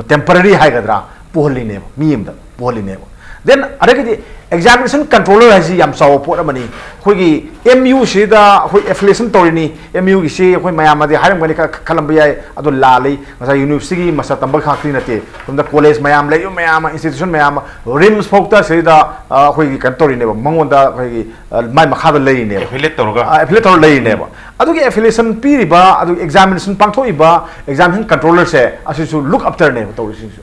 temporary ꯍꯥꯏꯒꯗ꯭ꯔꯥ, ꯄꯨꯍꯜꯂꯤꯅꯦꯕ, ꯃꯤ ꯑꯃꯗ ꯄꯨꯍꯜꯂꯤꯅꯦꯕ꯫ Then ꯑꯗꯒꯤꯗꯤ examination controller ꯍꯥꯏꯁꯤ ꯌꯥꯝ ꯆꯥꯎꯕ ꯄꯣꯠ ꯑꯃꯅꯤ꯫ ꯑꯩꯈꯣꯏꯒꯤ ꯑꯦꯝ ꯌꯨ ꯁꯤꯗ ꯑꯩꯈꯣꯏ affiliation ꯇꯧꯔꯤꯅꯤ꯫ ꯑꯦꯝ ꯌꯨꯒꯤꯁꯤ ꯑꯩꯈꯣꯏ ꯃꯌꯥꯝꯅꯗꯤ ꯍꯥꯏꯔꯝꯒꯅꯤ, ꯈ- ꯈꯜꯂꯝꯕ ꯌꯥꯏ, ꯑꯗꯣ ꯂꯥꯜꯂꯤ꯫ ꯉꯁꯥꯏ ꯌꯨꯅꯤꯚꯔꯁꯤꯇꯤꯒꯤ ꯃꯁꯇꯔ ꯇꯝꯕ ꯈꯛꯇꯤ ꯅꯠꯇꯦ, ꯁꯣꯝꯗ ꯀꯣꯂꯦꯖ ꯃꯌꯥꯝ, ꯂꯩꯔꯤꯕ ꯃꯌꯥꯝ ꯑꯃ, institution ꯃꯌꯥꯝ ꯑꯃ, ꯔꯤꯝꯁ ꯐꯥꯎꯗ ꯁꯤꯗ ꯑꯩꯈꯣꯏꯒꯤ ꯀꯩꯅꯣ ꯇꯧꯔꯤꯅꯦꯕ, ꯃꯉꯣꯟꯗ ꯑꯩꯈꯣꯏꯒꯤ ꯃꯥꯏ ꯃꯈꯥꯗ ꯂꯩꯔꯤꯅꯦꯕ, affiliate ꯇꯧꯔꯒ꯫ affiliate ꯇꯧꯔ ꯂꯩꯔꯤꯅꯦꯕ꯫ ꯑꯗꯨꯒꯤ affiliation ꯄꯤꯔꯤꯕ, ꯑꯗꯨꯒꯤ examination ꯄꯥꯡꯊꯣꯛꯏꯕ examination controllerꯁꯦ ꯑꯁꯤꯁꯨ ꯂꯨꯛ ꯑꯞꯇꯔꯅꯦꯕ ꯇꯧꯔꯤꯁꯤꯡꯁꯨ꯫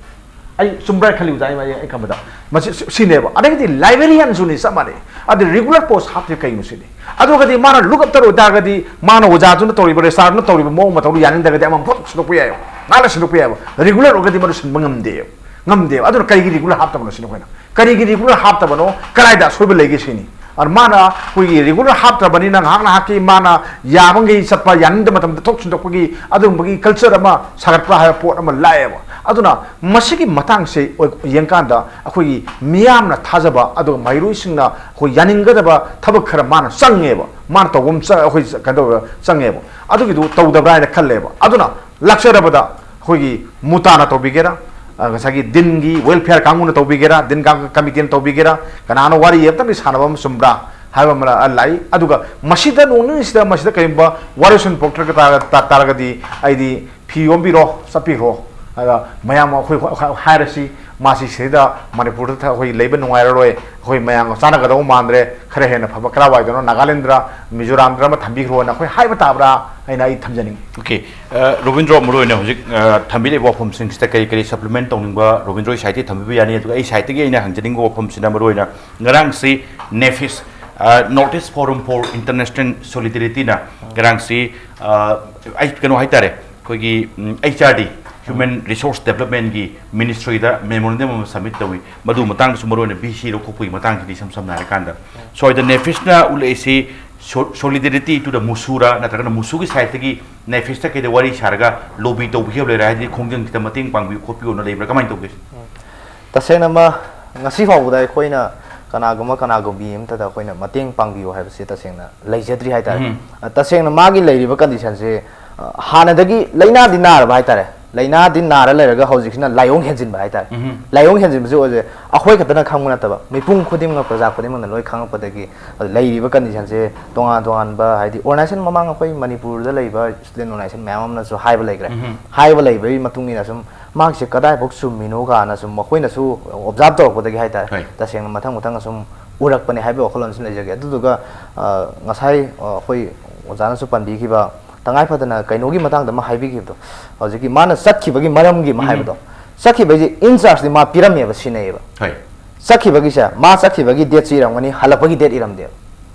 ꯑꯩ ꯆꯨꯝꯕ꯭ꯔꯥ ꯈꯜꯂꯤꯕꯗ ꯑꯩ ꯑꯩ ꯈꯟꯕꯗ ꯃꯁꯤ ꯁꯤꯅꯦꯕ꯫ ꯑꯗꯒꯤꯗꯤ librarianꯁꯨꯅꯤ, ꯆꯞ ꯃꯥꯟꯅꯩ꯫ ꯑꯗꯨ regular post ꯍꯥꯞꯇ꯭ꯔꯤ ꯀꯩꯅꯣ ꯁꯤꯅꯤ? ꯑꯗꯨꯒꯗꯤ ꯃꯥꯅ ꯂꯨꯛ ꯑꯞꯇꯔ ꯑꯣꯏꯇꯥꯔꯒꯗꯤ, ꯃꯥꯅ ꯑꯣꯖꯥꯗꯨꯅ ꯇꯧꯔꯤꯕ, ꯔꯦꯖꯤꯁꯇ꯭ꯔꯥꯔꯗꯨꯅ ꯇꯧꯔꯤꯕ ꯃꯑꯣꯡ ꯃꯇꯧꯗꯨ ꯌꯥꯅꯤꯡꯗ꯭ꯔꯒꯗꯤ ꯑꯃ ꯐꯠ ꯁꯤꯟꯗꯣꯛꯄ ꯌꯥꯏꯕ, ꯉꯥꯛꯅ ꯁꯤꯟꯗꯣꯛꯄ ꯌꯥꯏꯕ꯫ Regular ꯑꯣꯏꯔꯒꯗꯤ ꯃꯗꯨ ꯁꯤꯟꯕ ꯉꯝꯗꯦꯕ, ꯉꯝꯗꯦꯕ꯫ ꯑꯗꯨꯅ ꯀꯔꯤꯒꯤ regular ꯍꯥꯞꯇꯕꯅꯣ ꯁꯤꯅꯤ ꯑꯩꯈꯣꯏꯅ꯫ ꯀꯔꯤꯒꯤ regular ꯍꯥꯞꯇꯕꯅꯣ? ꯀꯗꯥꯏꯗ ꯑꯁꯣꯏꯕ ꯂꯩꯒꯦ ꯁꯤꯅꯤ꯫ ꯑꯗꯨ ꯃꯥꯅ ꯑꯩꯈꯣꯏꯒꯤ regular ꯍꯥꯞꯇ꯭ꯔꯕꯅꯤꯅ ꯉꯥꯏꯍꯥꯛ ꯉꯥꯏꯍꯥꯛꯀꯤ ꯃꯥꯅ ꯌꯥꯕꯈꯩ ꯆꯠꯄ, ꯌꯥꯅꯤꯡꯗꯕ ꯃꯇꯝꯗ ꯊꯣꯛ ꯁꯤꯟꯗꯣꯛꯄꯒꯤ ꯑꯗꯨꯒꯨꯝꯕꯒꯤ culture ꯑꯃ ꯁꯥꯒꯠꯄ ꯍꯥꯏꯕ ꯄꯣꯠ ꯑꯃ ꯂꯥꯛꯑꯦꯕ꯫ ꯑꯗꯨꯅ ꯃꯁꯤꯒꯤ ꯃꯇꯥꯡꯁꯦ ꯑꯣꯏ- ꯌꯦꯡꯀꯥꯟꯗ ꯑꯩꯈꯣꯏꯒꯤ ꯃꯤꯌꯥꯝꯅ ꯊꯥꯖꯕ, ꯑꯗꯨꯒ ꯃꯍꯩꯔꯣꯏꯁꯤꯡꯅ ꯑꯩꯈꯣꯏ ꯌꯥꯅꯤꯡꯒꯗꯕ ꯊꯕꯛ ꯈꯔ ꯃꯥꯅ ꯆꯪꯉꯦꯕ, ꯃꯥꯅ ꯇꯧꯕ ꯑꯃ ꯆ- ꯑꯩꯈꯣꯏ ꯀꯩꯅꯣ ꯇꯧꯕ ꯆꯪꯉꯦꯕ꯫ ꯑꯗꯨꯒꯤꯗꯨ ꯇꯧꯗꯕ꯭ꯔꯥ ꯍꯥꯏꯅ ꯈꯜꯂꯦꯕ꯫ ꯑꯗꯨꯅ ꯂꯥꯛꯆꯔꯕꯗ ꯑꯩꯈꯣꯏꯒꯤ ꯃꯨꯇꯥꯅ ꯇꯧꯕꯤꯒꯦꯔꯥ, ꯑ, ꯉꯁꯥꯏꯒꯤ ꯗꯤꯟꯒꯤ welfare ꯀꯥꯡꯕꯨꯅ ꯇꯧꯕꯤꯒꯦꯔꯥ, ꯗꯤꯟ ꯀꯥꯡ- ꯀꯃꯤꯇꯤꯅ ꯇꯧꯕꯤꯒꯦꯔꯥ, ꯀꯅꯥꯅꯣ ꯋꯥꯔꯤ ꯑꯝꯇꯪꯗꯤ ꯁꯥꯟꯅꯕ ꯑꯃ ꯆꯨꯝꯕ꯭ꯔꯥ ꯍꯥꯏꯕ ꯑꯃ ꯂꯥꯛꯏ꯫ ꯑꯗꯨꯒ ꯃꯁꯤꯗ, ꯅꯣꯡ ꯅꯤꯅꯤꯁꯤꯗ ꯃꯁꯤꯗ ꯀꯔꯤꯒꯨꯝꯕ ꯋꯥꯔꯣꯏꯁꯤꯟ ꯄꯣꯛꯇ꯭ꯔꯒ ꯇꯥꯔ- ꯇꯥ- ꯇꯥꯔꯒꯗꯤ ꯑꯩꯗꯤ ꯐꯤ ꯌꯣꯝꯕꯤꯔꯣ, ꯆꯠꯄꯤꯈ꯭ꯔꯣ, ꯑꯗ ꯃꯌꯥꯝ ꯑꯩꯈꯣꯏ ꯍ- ꯍ- ꯍꯥꯏꯔꯁꯤ, ꯃꯥꯁꯤ ꯁꯤꯗ ꯃꯅꯤꯄꯨꯔꯗ ꯊ- ꯑꯩꯈꯣꯏ ꯂꯩꯕ ꯅꯨꯡꯉꯥꯏꯔꯔꯣꯏ, ꯑꯩꯈꯣꯏ ꯃꯌꯥꯝꯒ ꯆꯥꯟꯅꯒꯗꯧꯕ ꯃꯥꯟꯗ꯭ꯔꯦ, ꯈꯔ ꯍꯦꯟꯅ ꯐꯕ ꯀꯔꯥꯏꯋꯥꯏꯗꯅꯣ, ꯅꯥꯒꯥꯂꯦꯟꯗ꯭ꯔ, ꯃꯤꯖꯣꯔꯥꯝꯗ꯭ꯔ ꯑꯃ ꯊꯝꯕꯤꯈ꯭ꯔꯣꯅ ꯑꯩꯈꯣꯏ ꯍꯥꯏꯕ ꯇꯥꯕ꯭ꯔꯥ ꯍꯥꯏꯅ ꯑꯩ ꯊꯝꯖꯅꯤꯡꯉꯤ꯫ Okay, ꯑ, ꯔꯣꯕꯤꯟꯗ꯭ꯔꯣ, ꯃꯔꯨꯑꯣꯏꯅ ꯍꯧꯖꯤꯛ, ꯑ, ꯊꯝꯕꯤꯔꯤꯕ ꯋꯥꯐꯝꯁꯤꯡꯁꯤꯗ ꯀꯔꯤ ꯀꯔꯤ supplement ꯇꯧꯅꯤꯡꯕ ꯔꯣꯕꯤꯟꯗ꯭ꯔꯣꯒꯤ side ꯇꯒꯤ ꯊꯝꯕꯤꯕ ꯌꯥꯅꯤ꯫ ꯑꯗꯨꯒ ꯑꯩ side ꯇꯒꯤ ꯑꯩꯅ ꯍꯪꯖꯅꯤꯡꯕ ꯋꯥꯐꯝꯁꯤꯅ ꯃꯔꯨꯑꯣꯏꯅ ꯉꯔꯥꯡꯁꯤ NEFIST, ꯑ, North East Forum for International Solidarityꯅ ꯉꯔꯥꯡꯁꯤ, ꯑ, ꯑꯩ ꯀꯩꯅꯣ ꯍꯥꯏꯇꯥꯔꯦ, ꯑꯩꯈꯣꯏꯒꯤ, ꯎꯝ, H R D, Human Resource Developmentꯀꯤ ministryꯗ memorandum ꯑꯃ submit ꯇꯧꯏ꯫ ꯃꯗꯨ ꯃꯇꯥꯡꯗꯁꯨ ꯃꯔꯨꯑꯣꯏꯅ ꯕꯤ ꯁꯤ ꯂꯧꯊꯣꯛꯄꯒꯤ ꯃꯇꯥꯡꯁꯤꯗꯤ ꯏꯁꯝ ꯁꯝꯅ ꯍꯥꯏꯔꯀꯥꯟꯗ, ꯁ꯭ꯋꯥꯏꯗ NEFISTꯅ ꯎꯠꯂꯛꯏꯁꯤ so- solidarity to the MUSUꯔ, ꯅꯠꯇ꯭ꯔꯒꯅ MUSUꯒꯤ sideꯇꯒꯤ NEFISTꯇ ꯀꯩꯗ ꯋꯥꯔꯤ ꯁꯥꯔꯒ lobby ꯇꯧꯕꯤꯈꯤꯕ ꯂꯩꯔꯦ, ꯍꯥꯏꯗꯤ ꯈꯣꯡꯖꯪ ꯈꯤꯇ ꯃꯇꯦꯡ ꯄꯥꯡꯕꯤꯌꯨ ꯈꯣꯠꯄꯤꯌꯨꯅ ꯂꯩꯕ꯭ꯔꯥ, ꯀꯃꯥꯏꯅ ꯇꯧꯒꯦ? ꯇꯁꯦꯡꯅꯃꯛ ꯉꯁꯤ ꯐꯥꯎꯕꯗ ꯑꯩꯈꯣꯏꯅ ꯀꯅꯥꯒꯨꯝꯕ ꯀꯅꯥꯒꯨꯝꯕꯤ ꯑꯃꯇꯗ ꯑꯩꯈꯣꯏꯅ ꯃꯇꯦꯡ ꯄꯥꯡꯕꯤꯌꯨ ꯍꯥꯏꯕꯁꯦ ꯇꯁꯦꯡꯅ ꯂꯩꯖꯗ꯭ꯔꯤ ꯍꯥꯏꯇꯥꯔꯦ꯫ ꯎꯝ꯫ ꯑ, ꯇꯁꯦꯡꯅ ꯃꯥꯒꯤ ꯂꯩꯔꯤꯕ condition ꯁꯦ, ꯑ, ꯍꯥꯟꯅꯗꯒꯤ ꯂꯥꯏꯅꯥꯗꯤ ꯅꯥꯔꯕ ꯍꯥꯏꯇꯥꯔꯦ, ꯂꯥꯏꯅꯥꯗꯤ ꯅꯥꯔ ꯂꯩꯔꯒ ꯍꯧꯖꯤꯛꯁꯤꯅ ꯂꯥꯏꯑꯣꯡ ꯍꯦꯟꯖꯤꯟꯕ ꯍꯥꯏꯇꯥꯔꯦ꯫ ꯎꯝ꯫ ꯂꯥꯏꯑꯣꯡ ꯍꯦꯟꯖꯤꯟꯕꯁꯦ ꯑꯣꯏꯁꯦ ꯑꯩꯈꯣꯏ ꯈꯛꯇꯅ ꯈꯪꯕ ꯅꯠꯇꯕ, ꯃꯤꯄꯨꯝ ꯈꯨꯗꯤꯡꯃꯛ, ꯄ꯭ꯔꯖꯥ ꯈꯨꯗꯤꯡꯃꯛꯅ ꯂꯣꯏ ꯈꯪꯉꯛꯄꯗꯒꯤ, ꯑ, ꯂꯩꯔꯤꯕ condition ꯁꯦ ꯇꯣꯉꯥꯟ ꯇꯣꯉꯥꯟꯕ, ꯍꯥꯏꯗꯤ organization, ꯃꯃꯥꯡ ꯑꯩꯈꯣꯏ ꯃꯅꯤꯄꯨꯔꯗ ꯂꯩꯕ student organization ꯃꯌꯥꯝ ꯑꯃꯅꯁꯨ ꯍꯥꯏꯕ ꯂꯩꯈ꯭ꯔꯦ꯫ ꯎꯝ꯫ ꯍꯥꯏꯕ ꯂꯩꯕꯒꯤ ꯃꯇꯨꯡ ꯏꯟꯅ ꯁꯨꯝ ꯃꯥꯒꯤꯁꯦ ꯀꯗꯥꯏꯐꯥꯎ ꯆꯨꯝꯃꯤꯅꯣ ꯀꯥꯏꯅ ꯁꯨꯝ ꯃꯈꯣꯏꯅꯁꯨ observe ꯇꯧꯔꯛꯄꯗꯒꯤ ꯍꯥꯏꯇꯥꯔꯦ, ꯍꯣꯏ꯫ ꯇꯁꯦꯡꯅ ꯃꯊꯪ ꯃꯊꯪ ꯁꯨꯝ ꯎꯔꯛꯄꯅꯦ ꯍꯥꯏꯕꯒꯤ ꯋꯥꯈꯜꯂꯣꯟꯁꯨ ꯂꯩꯖꯒꯦ꯫ ꯑꯗꯨꯗꯨꯒ, ꯑ, ꯉꯁꯥꯏ, ꯑ, ꯑꯩꯈꯣꯏ ꯑꯣꯖꯥꯅꯁꯨ ꯄꯟꯕꯤꯈꯤꯕ, ꯇꯉꯥꯏ ꯐꯗꯅ ꯀꯩꯅꯣꯒꯤ ꯃꯇꯥꯡꯗ ꯑꯃ ꯍꯥꯏꯕꯤꯈꯤꯕꯗꯣ, ꯍꯧꯖꯤꯛꯀꯤ ꯃꯥꯅ ꯆꯠꯈꯤꯕꯒꯤ ꯃꯔꯝꯒꯤ ꯑꯃ ꯎꯝ꯫ ꯍꯥꯏꯕꯗꯣ, ꯆꯠꯈꯤꯕꯒꯤ in charge ꯗꯤ ꯃꯥ ꯄꯤꯔꯝꯃꯦꯕ ꯁꯤꯟꯅꯩꯌꯦꯕ꯫ ꯍꯣꯏ꯫ ꯆꯠꯈꯤꯕꯒꯤꯁꯦ, ꯃꯥ ꯆꯠꯈꯤꯕꯒꯤ date ꯁꯨ ꯏꯔꯝꯒꯅꯤ, ꯍꯜꯂꯛꯄꯒꯤ date ꯏꯔꯝꯗꯦꯕ,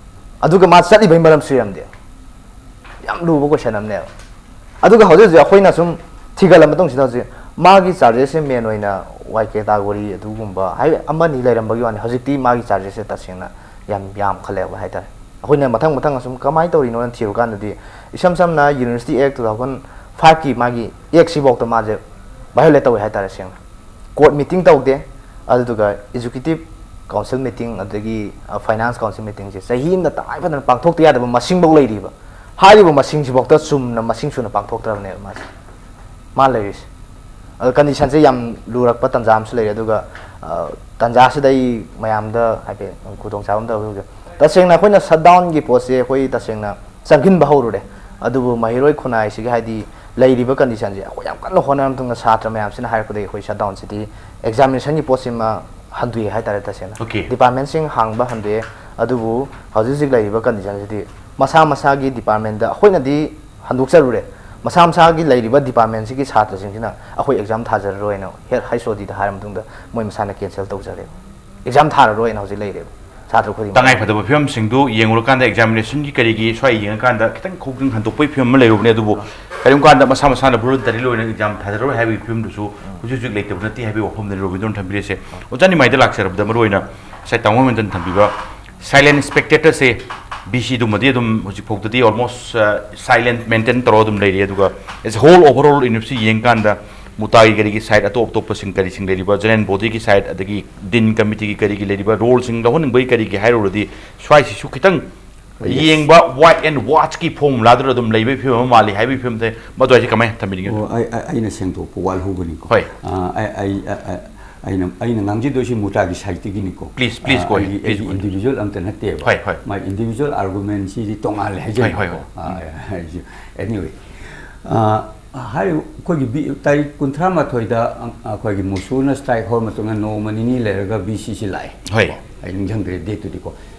ꯑꯗꯨꯒ ꯃꯥ ꯆꯠꯂꯤꯕꯒꯤ ꯃꯔꯝꯁꯨ ꯏꯔꯝꯗꯦ꯫ ꯌꯥꯝ ꯂꯨꯕ question ꯑꯃꯅꯦꯕ꯫ ꯑꯗꯨꯒ ꯍꯧꯖꯤꯛ ꯍꯧꯖꯤꯛ ꯑꯩꯈꯣꯏꯅ ꯁꯨꯝ ꯊꯤꯒꯠꯂ ꯃꯇꯨꯡꯁꯤꯗ, ꯍꯧꯖꯤꯛ ꯃꯥꯒꯤ charges ꯁꯦ main ꯑꯣꯏꯅ Y category ꯑꯗꯨꯒꯨꯝꯕ ꯍꯥꯏ ꯑꯃꯅꯤ ꯂꯩꯔꯝꯕꯒꯤ ꯋꯥꯅꯤ꯫ ꯍꯧꯖꯤꯛꯇꯤ ꯃꯥꯒꯤ charges ꯁꯦ ꯇꯁꯦꯡꯅ ꯌꯥꯝ ꯌꯥꯝꯈꯠꯂꯛꯑꯦꯕ ꯍꯥꯏꯇꯥꯔꯦ꯫ ꯑꯩꯈꯣꯏꯅ ꯃꯊꯪ ꯃꯊꯪ ꯑꯁꯨꯝ ꯀꯃꯥꯏꯅ ꯇꯧꯔꯤꯅꯣꯅ ꯊꯤꯔꯨ ꯀꯥꯟꯗꯗꯤ, ꯏꯁꯝ ꯁꯝꯅ University Act two thousand five ꯀꯤ ꯃꯥꯒꯤ act ꯁꯤꯐꯥꯎꯗ ꯃꯥꯁꯦ violate ꯇꯧꯋꯦ ꯍꯥꯏꯇꯥꯔꯦ ꯁꯦꯡꯅ꯫ Court meeting ꯇꯧꯗꯦ, ꯑꯗꯨꯗꯨꯒ executive council meeting, ꯑꯗꯒꯤ, ꯑ, finance council meeting ꯁꯦ ꯆꯍꯤ ꯑꯃꯗ ꯇꯉꯥꯏ ꯐꯗꯅ ꯄꯥꯡꯊꯣꯛꯇ ꯌꯥꯗꯕ ꯃꯁꯤꯡꯐꯧ ꯂꯩꯔꯤꯕ꯫ ꯍꯥꯏꯔꯤꯕ ꯃꯁꯤꯡꯁꯤꯐꯥꯎꯗ ꯆꯨꯝꯅ, ꯃꯁꯤꯡ ꯁꯨꯅ ꯄꯥꯡꯊꯣꯛꯇ꯭ꯔꯕꯅꯦꯕ ꯃꯥꯁꯦ, ꯃꯥ ꯂꯩꯔꯤꯁꯦ꯫ ꯑꯗꯣ condition ꯁꯦ ꯌꯥꯝ ꯂꯨꯔꯛꯄ ꯇꯥꯟꯖꯥ ꯑꯃꯁꯨ ꯂꯩꯔꯦ꯫ ꯑꯗꯨꯒ, ꯑ, ꯇꯥꯟꯖꯥꯁꯤꯗ ꯑꯩ ꯃꯌꯥꯝꯗ ꯍꯥꯏꯐꯦꯠ ꯈꯨꯗꯣꯡꯆꯥꯕ ꯑꯃ ꯇꯧꯖꯒꯦ꯫ ꯇꯁꯦꯡꯅ ꯑꯩꯈꯣꯏꯅ shutdown ꯒꯤ ꯄꯣꯠꯁꯦ ꯑꯩꯈꯣꯏ ꯇꯁꯦꯡꯅ ꯆꯪꯁꯤꯟꯕ ꯍꯧꯔꯨꯔꯦ꯫ ꯑꯗꯨꯕꯨ ꯃꯍꯩꯔꯣꯏ ꯈꯨꯟꯅꯥꯏꯁꯤꯒꯤ, ꯍꯥꯏꯗꯤ, ꯂꯩꯔꯤꯕ condition ꯁꯦ ꯑꯩꯈꯣꯏ ꯌꯥꯝ ꯀꯟꯅ ꯍꯣꯠꯅꯔ ꯃꯇꯨꯡꯗ ꯁꯥꯇ꯭ꯔ ꯃꯌꯥꯝꯁꯤꯅ ꯍꯥꯏꯔꯛꯄꯗꯒꯤ ꯑꯩꯈꯣꯏ shutdown ꯁꯤꯗꯤ examination ꯒꯤ ꯄꯣꯠꯁꯤꯃ ꯍꯟꯗꯣꯛꯑꯦ ꯍꯥꯏꯇꯥꯔꯦ ꯇꯁꯦꯡꯅ꯫ Okay꯫ Department ꯁꯤꯡ ꯍꯥꯡꯕ ꯍꯟꯗꯣꯛꯑꯦ꯫ ꯑꯗꯨꯕꯨ ꯍꯧꯖꯤꯛ ꯍꯧꯖꯤꯛ ꯂꯩꯔꯤꯕ condition ꯁꯤꯗꯤ ꯃꯁꯥ ꯃꯁꯥꯒꯤ department ꯗ ꯑꯩꯈꯣꯏꯅꯗꯤ ꯍꯟꯗꯣꯛꯆꯔꯨꯔꯦ꯫ ꯃꯁꯥ ꯃꯁꯥꯒꯤ ꯂꯩꯔꯤꯕ department ꯁꯤꯒꯤ ꯁꯥꯇ꯭ꯔꯁꯤꯡꯁꯤꯅ ꯑꯩꯈꯣꯏ exam ꯊꯥꯖꯔꯔꯣꯏꯅ head, H O D ꯗ ꯍꯥꯏꯔ ꯃꯇꯨꯡꯗ ꯃꯣꯏ ꯃꯁꯥꯅ cancel ꯇꯧꯖꯔꯦ꯫ Exam ꯊꯥꯔꯔꯣꯏꯅ ꯍꯧꯖꯤꯛ ꯂꯩꯔꯦꯕ ꯁꯥꯇ꯭ꯔ ꯈꯨꯗꯤꯡꯃꯛ꯫ ꯇꯉꯥꯏ ꯐꯗꯕ ꯐꯤꯕꯝꯁꯤꯡꯗꯨ ꯌꯦꯡꯉꯨꯔꯀꯥꯟꯗ, examination ꯒꯤ ꯀꯔꯤꯒꯤ ꯁ꯭ꯋꯥꯏ ꯌꯦꯡꯉꯀꯥꯟꯗ ꯈꯤꯇꯪ ꯈꯣꯡꯖꯪ ꯍꯟꯗꯣꯛꯄꯒꯤ ꯐꯤꯕꯝ ꯑꯃ ꯂꯩꯔꯨꯕꯅꯦ꯫ ꯑꯗꯨꯕꯨ ꯀꯔꯤꯒꯨꯝꯕ ꯀꯥꯟꯗ ꯃꯁꯥ ꯃꯁꯥꯅ voluntary ꯑꯣꯏꯅ exam ꯊꯥꯖꯔꯔꯣꯏ ꯍꯥꯏꯕꯒꯤ ꯐꯤꯕꯝꯗꯨꯁꯨ ꯍꯧꯖꯤꯛ ꯍꯧꯖꯤꯛ ꯂꯩꯇꯕ ꯅꯠꯇꯦ ꯍꯥꯏꯕꯒꯤ ꯋꯥꯐꯝꯗꯨꯅꯤ ꯔꯣꯕꯤꯟꯗ꯭ꯔꯣꯅ ꯊꯝꯕꯤꯔꯤꯁꯦ꯫ ꯑꯣꯖꯥ ꯅꯤꯃꯥꯏꯗ ꯂꯥꯛꯆꯔꯕꯗ, ꯃꯔꯨꯑꯣꯏꯅ ꯉꯁꯥꯏ ꯇꯥꯃꯣ ꯃꯦꯟꯇꯟ ꯊꯝꯕꯤꯕ silent spectator ꯁꯦ, B C ꯗꯨꯃꯗꯤ ꯑꯗꯨꯝ ꯍꯧꯖꯤꯛ ꯐꯥꯎꯗꯗꯤ almost, ꯑ, silent maintain ꯇꯧꯔꯒ ꯑꯗꯨꯝ ꯂꯩꯔꯤ꯫ ꯑꯗꯨꯒ as a whole, overall university ꯌꯦꯡꯀꯥꯟꯗ ꯃꯨꯇꯥꯒꯤ ꯀꯔꯤꯒꯤ ꯁꯥꯏꯠ, ꯑꯇꯣꯞ ꯑꯇꯣꯞꯄꯁꯤꯡ ꯀꯔꯤꯁꯤꯡ ꯂꯩꯔꯤꯕ, ꯖꯦꯅꯔꯦꯜ ꯕꯣꯗꯤꯒꯤ ꯁꯥꯏꯠ, ꯑꯗꯒꯤ ꯗꯤꯟ ꯀꯃꯤꯇꯤꯒꯤ ꯀꯔꯤꯒꯤ ꯂꯩꯔꯤꯕ ꯔꯣꯜꯁꯤꯡ ꯂꯧꯍꯟꯅꯤꯡꯕꯒꯤ ꯀꯔꯤꯒꯤ ꯍꯥꯏꯔꯨꯔꯗꯤ, ꯁ꯭ꯋꯥꯏꯁꯤꯁꯨ ꯈꯤꯇꯪ Yes. ꯌꯦꯡꯕ, wait and watchꯀꯤ ꯐꯣꯔꯃꯨꯂꯥꯗꯨꯗ ꯑꯗꯨꯝ ꯂꯩꯕꯒꯤ ꯐꯤꯕꯝ ꯑꯃ ꯃꯥꯜꯂꯤ ꯍꯥꯏꯕꯒꯤ ꯐꯤꯕꯝꯗ, ꯃꯗꯨ ꯍꯥꯏꯁꯦ ꯀꯃꯥꯏꯅ ꯊꯝꯕꯤꯅꯤꯡꯉꯤ? ꯑꯣ, ꯑꯩ, ꯑꯩ, ꯑꯩꯅ ꯁꯦꯡꯗꯣꯛꯄ ꯋꯥꯠꯍꯧꯕꯅꯤꯀꯣ꯫ ꯍꯣꯏ꯫ ꯑꯥ, ꯑꯩ, ꯑꯩ, ꯑ, ꯑ, ꯑꯩꯅ, ꯑꯩꯅ ꯉꯥꯡꯖꯗꯣꯏꯁꯤ ꯃꯨꯇꯥꯒꯤ ꯁꯥꯏꯠꯇꯒꯤꯅꯤꯀꯣ꯫ Please, please, ah, go ahead, ꯑꯩꯒꯤ, please, ꯑꯩꯒꯤ go ahead. Individual ꯑꯝꯇ ꯅꯠꯇꯦꯕ꯫ ꯍꯣꯏ, ꯍꯣꯏ꯫ My individual argumentꯁꯤꯗꯤ ꯇꯣꯉꯥꯜꯂꯦ ꯍꯣꯏ, ꯍꯣꯏ, ꯍꯥꯏꯖꯔꯤꯕꯀꯣ꯫ ꯍꯣꯏ꯫ ꯑꯥ, ꯑꯩꯁꯨ, anyway, ꯑꯥ, ꯍꯥꯏꯔꯤꯕ ꯑꯩꯈꯣꯏꯒꯤ ꯕꯤ-, ꯇꯥꯔꯤꯛ ꯀꯨꯟꯊ꯭ꯔꯥ ꯃꯥꯊꯣꯏꯗ, ꯑ-, ꯑꯩꯈꯣꯏꯒꯤ ꯃꯨꯁꯨꯅ strike ꯍꯧꯔ ꯃꯇꯨꯡꯗ ꯅꯣꯡꯃ ꯅꯤꯅꯤ ꯂꯩꯔꯒ ꯕꯤ ꯁꯤ ꯁꯤ ꯂꯥꯛꯑꯦ꯫ ꯍꯣꯏ꯫ ꯑꯩ ꯅꯤꯡꯁꯤꯡꯗ꯭ꯔꯦ dateꯇꯨꯗꯤꯀꯣ꯫